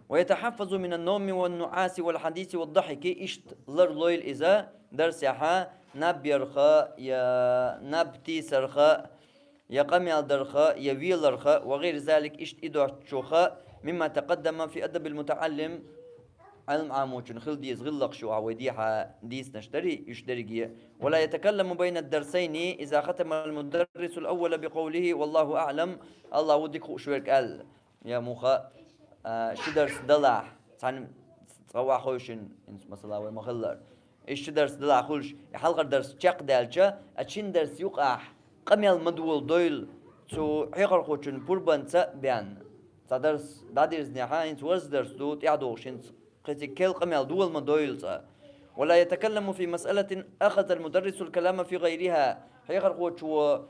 ويتحفظ من النوم والنعاس والحديث والضحك, иштта ларлойла иза дарсехьа, наб ярха, я наб тийсарха, я къамел дарха, я веларха, وغير ذلك, иштта и доцучух, مما تقدم في أدب المتعلم, Ӏилма Ӏамочун хила деза гӀиллакхаш ю вай дехьа дийцинарш дарий, уьш дерриге. ولا يتكلم بين الدرسين إذا ختم المدرس الأول بقوله: والله أعلم, Аллах ву дика хууш верг аьлла. Я муха, а, ши дарс далахь, цхьаьна цкъа охьахевшина, хӀинца масала вай ма-хиллара. И ши дарс далахь хуьлуш, и хьалхара дарс чекхдаьлча, а шина дарс юкъахь къамел ма долу дойла, цу хьехархочун пурбанца а бен. Цхьа дарс дӀадирзинехьа, хӀинца варза дарс ду, тӀаьхьадогӀуш хӀинца кхин цига кхел къамел дола ма дойла цкъа. ولا يتكلم في مسألة أخذ المدرس الكلام في غيرها. Хьехархочо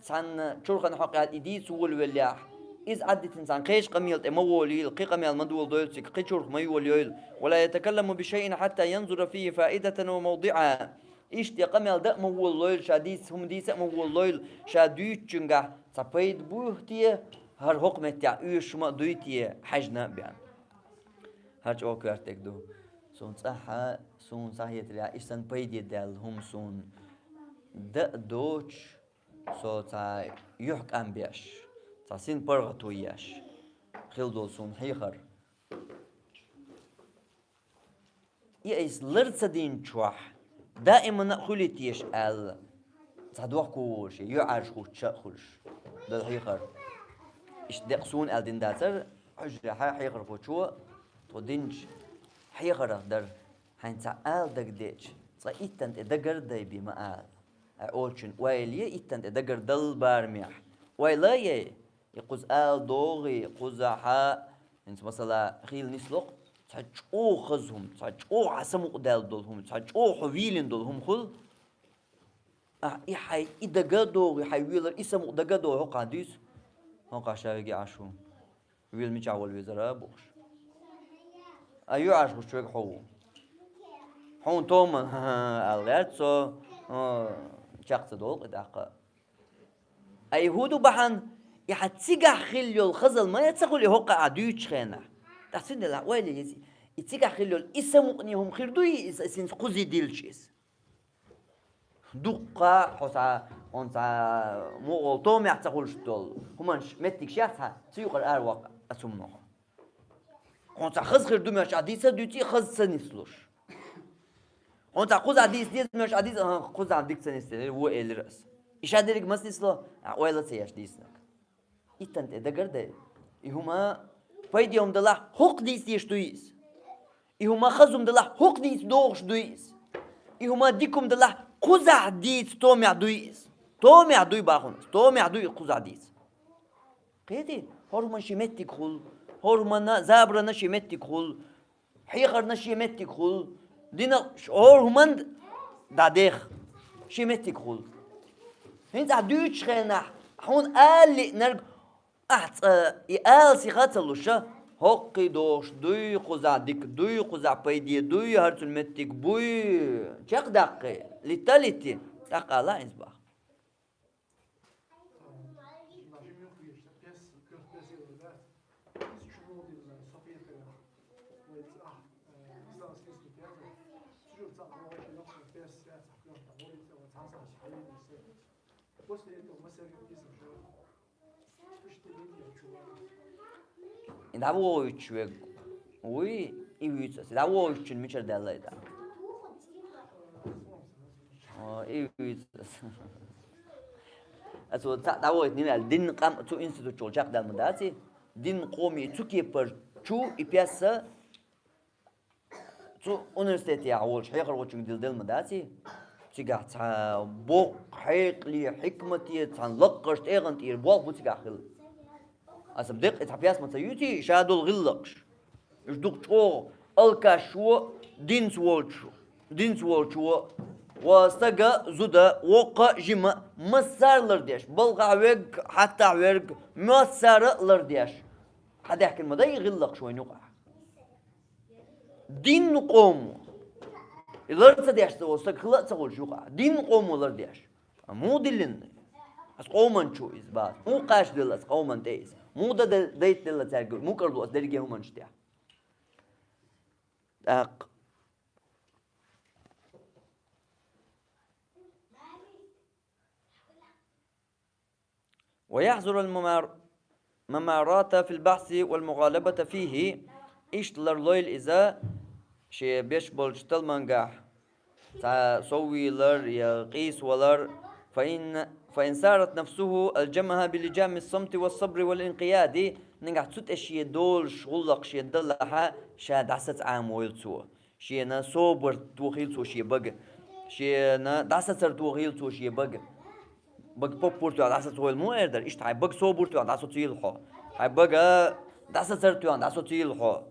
цхьанна чурхана хьокъехь и дийца волавеллехь, иза Ӏаддитина цхьана кхечу къамел тӀе ма волийла, кхин къамел ма дола дойла цига, кхин чурх ма йолайойла. ولا يتكلم بشيء حتى ينظر فيه فائدة وموضعا. Иштта я къамел дан а ма волалойла, ша дийца хӀума дийца а ма волалойла, ша дуьйцучуьнгахь цхьа пайда буй те, хӀара хӀокху меттехь оьшуш хӀума а дуй те, хьаьжна а бен. ХӀара чӀогӀа коьртаниг ду. Суна цӀахь, суна схьахетарехь, иштта санна пайде даьлла хӀума суна дан а доцуш, со цхьа юьхькӀам беш, цхьа син паргӀато еш хила долу суна хьехар. И айса лар ца динчохь, даимана а хуьлий теша аьлла, цхьа дохко волуш, я юьхьӀаьржа хӀуттуш а хуьлуш, дала хьехар. Иштта декъа суна аьлла дина дацара, хьуьжарехьа хьехархочо тхо динчу хьехарах дара, хьайна цхьа ала дагадеъча, цкъа иттанна тӀе дагар дай бен ма ала. Ай олучун ойла е, иттанна тӀе дагар дала барамехь. Ойла е, и кхуза ала догӀий, кхузахьа, хӀинца масала, хийла нисло-кх, цхьа чӀогӀа хаза хӀума, цхьа чӀогӀа хьан самукъадаьлла долу хӀума, цхьа чӀогӀа хьо вийлина долу хӀума хуьлу. Ахь и хьайн и дага а догӀий, хьайн велар и самукъа дага а догӀий, хӀокхахь дуьйцу, хӀокхахь ша вега Ӏаш ву. Вела мичахь волу везара а бохуш. А юьхьӀаьржа хӀуттуш верг хьо ву. Хьуна тома аьлла гӀерта со, а, чекх ца долу кхин тӀаккха. Ай, хӀун ду бахьана, и хьан цигахь хилла йолу хазалла ма яц ца хуьлу и хӀокху ахь дуьйцучу хенахь. ТӀаккха цундела ойла е иза, и цигахь хилла йолу и самукъане хӀума хир дуй иза, иза хӀинца кхузий дилча иза? Дуккха хьо цхьа, хьуна цхьа мукъа волу томехь ца хуьлуш долу хӀуманаш меттигаш яц хьан, цу юкъара ара ваккха аса хӀуманах. Хьуна цхьа хаза хир ду моьш ахь дийца а дуьйций, хаза ца нислуш. Хьуна цхьа кхузахь дийца деза моьш ахь дийца, а, кхузахь дика ца нисделира, вон элира аса. И ша дерриг маса нисло, ахь ойла ца еш дийцинарг. Иттанна тӀе дагар дай. И хӀума пайде хӀума далахь, хӀокху дийца дезаш дуй иза? И хӀума хаза хӀума далахь, хӀокху дийца догӀуш дуй иза? И хӀума дика хӀума далахь, кхузахь дийца томехь дуй иза? Томехь дуй бахуна, томехь дуй кхузахь дийца. Кхетий, хӀора хӀуманна шен меттиг хуьлу, хӀора хӀуманна забарана шен меттиг хуьлу, хьехарна шен меттиг хуьлу, дина хӀора хӀуманна дӀадеха шен меттиг хуьлу. ХӀинца ахь дуьйцучу хенахь, хьуна ала лиънарг ахь цкъа и ала сиха а ца луша, хӀокхий догӀуш дуй, кхузахь дика дуй, кхузахь пайде дуй, хӀара цуьнан меттиг буй, чекхдаккхий, литта а литти, тӀаккха ала иза баха. После этого мы с ним писали, что И дӀавоьдуьйтуш верг вуй, и вуьйцу аса. И дӀавоьдуьйтучун мичара даьлла и дӀа? О, и вуьйцу аса. Аса вот цхьаъ дӀавоьдуьйту нина аьлла, дин къам цу институт чухула чекхдаьлла ма дац и? Дин къомий цу кепара чу и пьеса Цу университетехь волчу хьехархочуьнга дилла делла ма дац и? Цигахь цхьа боккха хьекъале, хьикмате, цхьан лакхарча тӀегӀан тӀера болх бу цигахь хилла. Аса деккъа цхьа пес ма ца юьтий, ша долу гӀиллакхаш. Уьш дукха чӀогӀа алкашо, динца волчу, динца волчо, ва стага, зуда, воккха, жима, массара лардеш, балхахь верг, хьаттахь верг, массара а лардеш. Хьан даьхкина ма дай и гӀиллакхаш вайна юкъахь? Дин къомо. И лар ца деш ца волу стаг хила а ца волуш юкъахь. Дин къомо лардеш. Муха диллина? Ас къоман чу иза бац. Муха кхачделла ас къоман тӀе иза? Муха дан дайтделла цаьрга? Муха кӀарло ас дерриге хӀуманаш тӀехь? ТӀаккха. ويحذر الممار-، الممارات في البحث والمغالبة فيه. Иштта ларлойла иза шен беш болчу талмангахь цхьа соввийлар я къийсавалар. فإن، فإن سارت نفسه ألجمها بلجام الصمت والصبر والانقياد. Нагахь цу тӀе шен долуш гӀуллакх шен далахьа, ша дӀасаца Ӏамавойла цо. Шена собар тохийла цо шен бага. Шена дӀасацар тохийла цо шен бага. Бага поппур тоьхна дӀасацавойла муха эр дара? Иштта хьайн бага собар тоьхна дӀасацийла хьо. Хьайн бага дӀасацар тоьхна дӀасацийла хьо.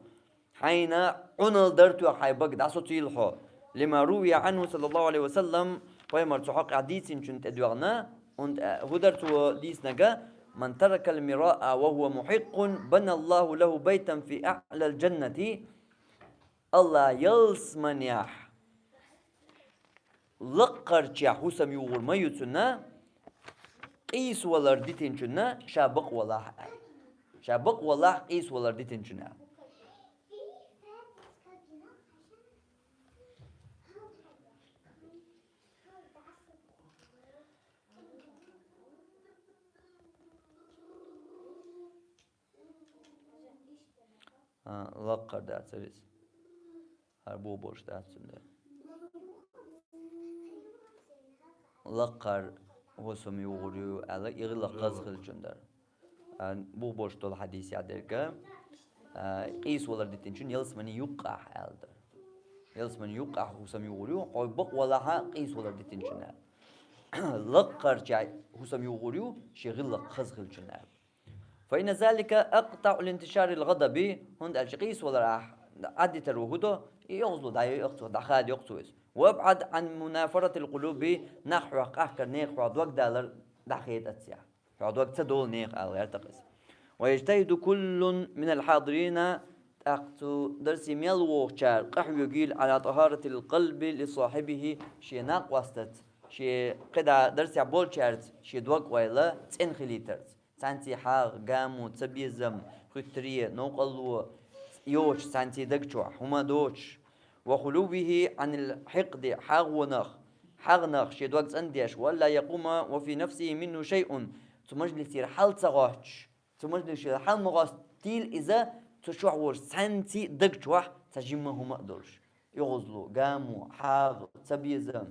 Хьайна Ӏуналла дар тоьхна хьайн бага дӀасацийла хьо. لما روي عنه صلى الله عليه وسلم, пайхамар цу хьокъехь дийцинчун тӀедоьгӀна, хӀунда, хӀун дара цо дийцинарг: من ترك المراء وهو محق بنى الله له بيتا في أعلى الجنة. АллахӀ ялсаманехь лаккхарчехь хӀусам югӀур ма ю цунна, къийсавалар дитинчунна ша бакъ валахь аьлла. Ша бакъ валахь къийсавалар дитинчунна аьлла. А, лаккхара дацара иза. ХӀара бух болуш дац цундела. Лаккхара хӀусам югӀур ю аьлла, и гӀиллакх хаза хилчун дара. А, бух болуш долу хьадисехь дерг, а, къийсавалар дитинчун ялсамани юккъахь аьлла дара. Ялсамани юккъахь хӀусам югӀур ю, хьо бакъ валахьа къийсавалар дитинчун аьлла. Лаккхарчехь хӀусам югӀур ю, шен гӀиллакх хаза хилчун аьлла. فإن ذلك أقطع لانتشار الغضب, хӀунда аьлча къийсавалар ахь Ӏадитар ву хӀун до, и йогӀузло дӀайойъу-кх цо, дӀахадайо-кх цо иза. وأبعد عن منافرة القلوب, нах хьох къахкар, нехан хьох дог далар дӀахедо цо. Хьох дог ца долу нехан ала гӀертакх иза. ويجتهد كل من الحاضرين, тӀаккха цу дарсе мел вогӀучара къахьоьгийла على طهارة القلب لصاحبه, шен накъостаца, шен кхидӀа дарсехь болчаьрца шен дог-ойла цӀена хилийтарца. Цхьаьнций хьагӀ, гамо, цабезам, хуьттаре, новкъарло йоцуш цхьаьнций даг чохь, хӀума доцуш, وخلوه عن الحقد, хьагӀонах, хьагӀнах шен дог цӀандеш, وألا يقوم وفي نفسه منه شيء, цу мажлисера хьал ца гӀоттуш, цу мажлисера хьал ма гӀоттийла иза, цу чохь волуш цхьаьнций даг чохь цхьа жимма хӀума а долуш. ЙогӀузло, гамо, хьагӀ, цабезам,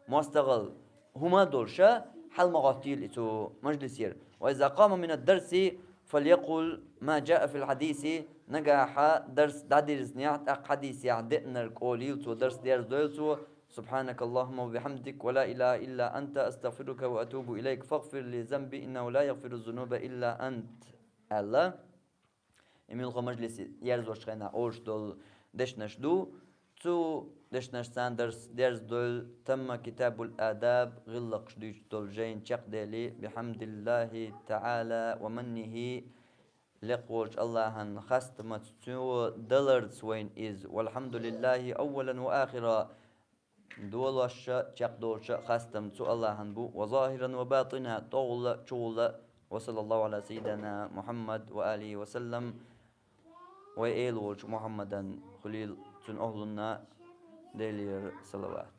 мостагӀалла, хӀума а долуша, хьал ма гӀоттийла и цу мажлисера. وإذا قام من الدرس فليقل ما جاء في الحديث, нагахьа дарс дӀадирзинехь, тӀаккха хьадисехь деанарг олийла цо, дарс дерзадойла цо: سبحانك اللهم وبحمدك ولا إله إلا أنت أستغفرك وأتوب إليك فاغفر لي ذنبي إنه لا يغفر الذنوب إلا أنت, аьлла. И муьлхха мажлис ерзочу хенахь олуш долу дешнаш ду. Цу дешнашца дарс дерзадойла تم كتاب الآداب, гӀиллакхаш дуьйцуш долу жайна чекхдели, بحمد الله تعالى ومنه, лекха волчу АллахӀан хастамаца, цо даларца вайна иза, والحمد لله أولا وآخرا, долуш а, чекхдолуш а хастам цу АллахӀан бу, وظاهرا وباطنا, тӀогӀула а, чугӀула а, وصلى الله على سيدنا محمد وآله وسلم, вай эла волчу Мухьаммадан хуьлийла, цуьнан охӀлунна Делера салават.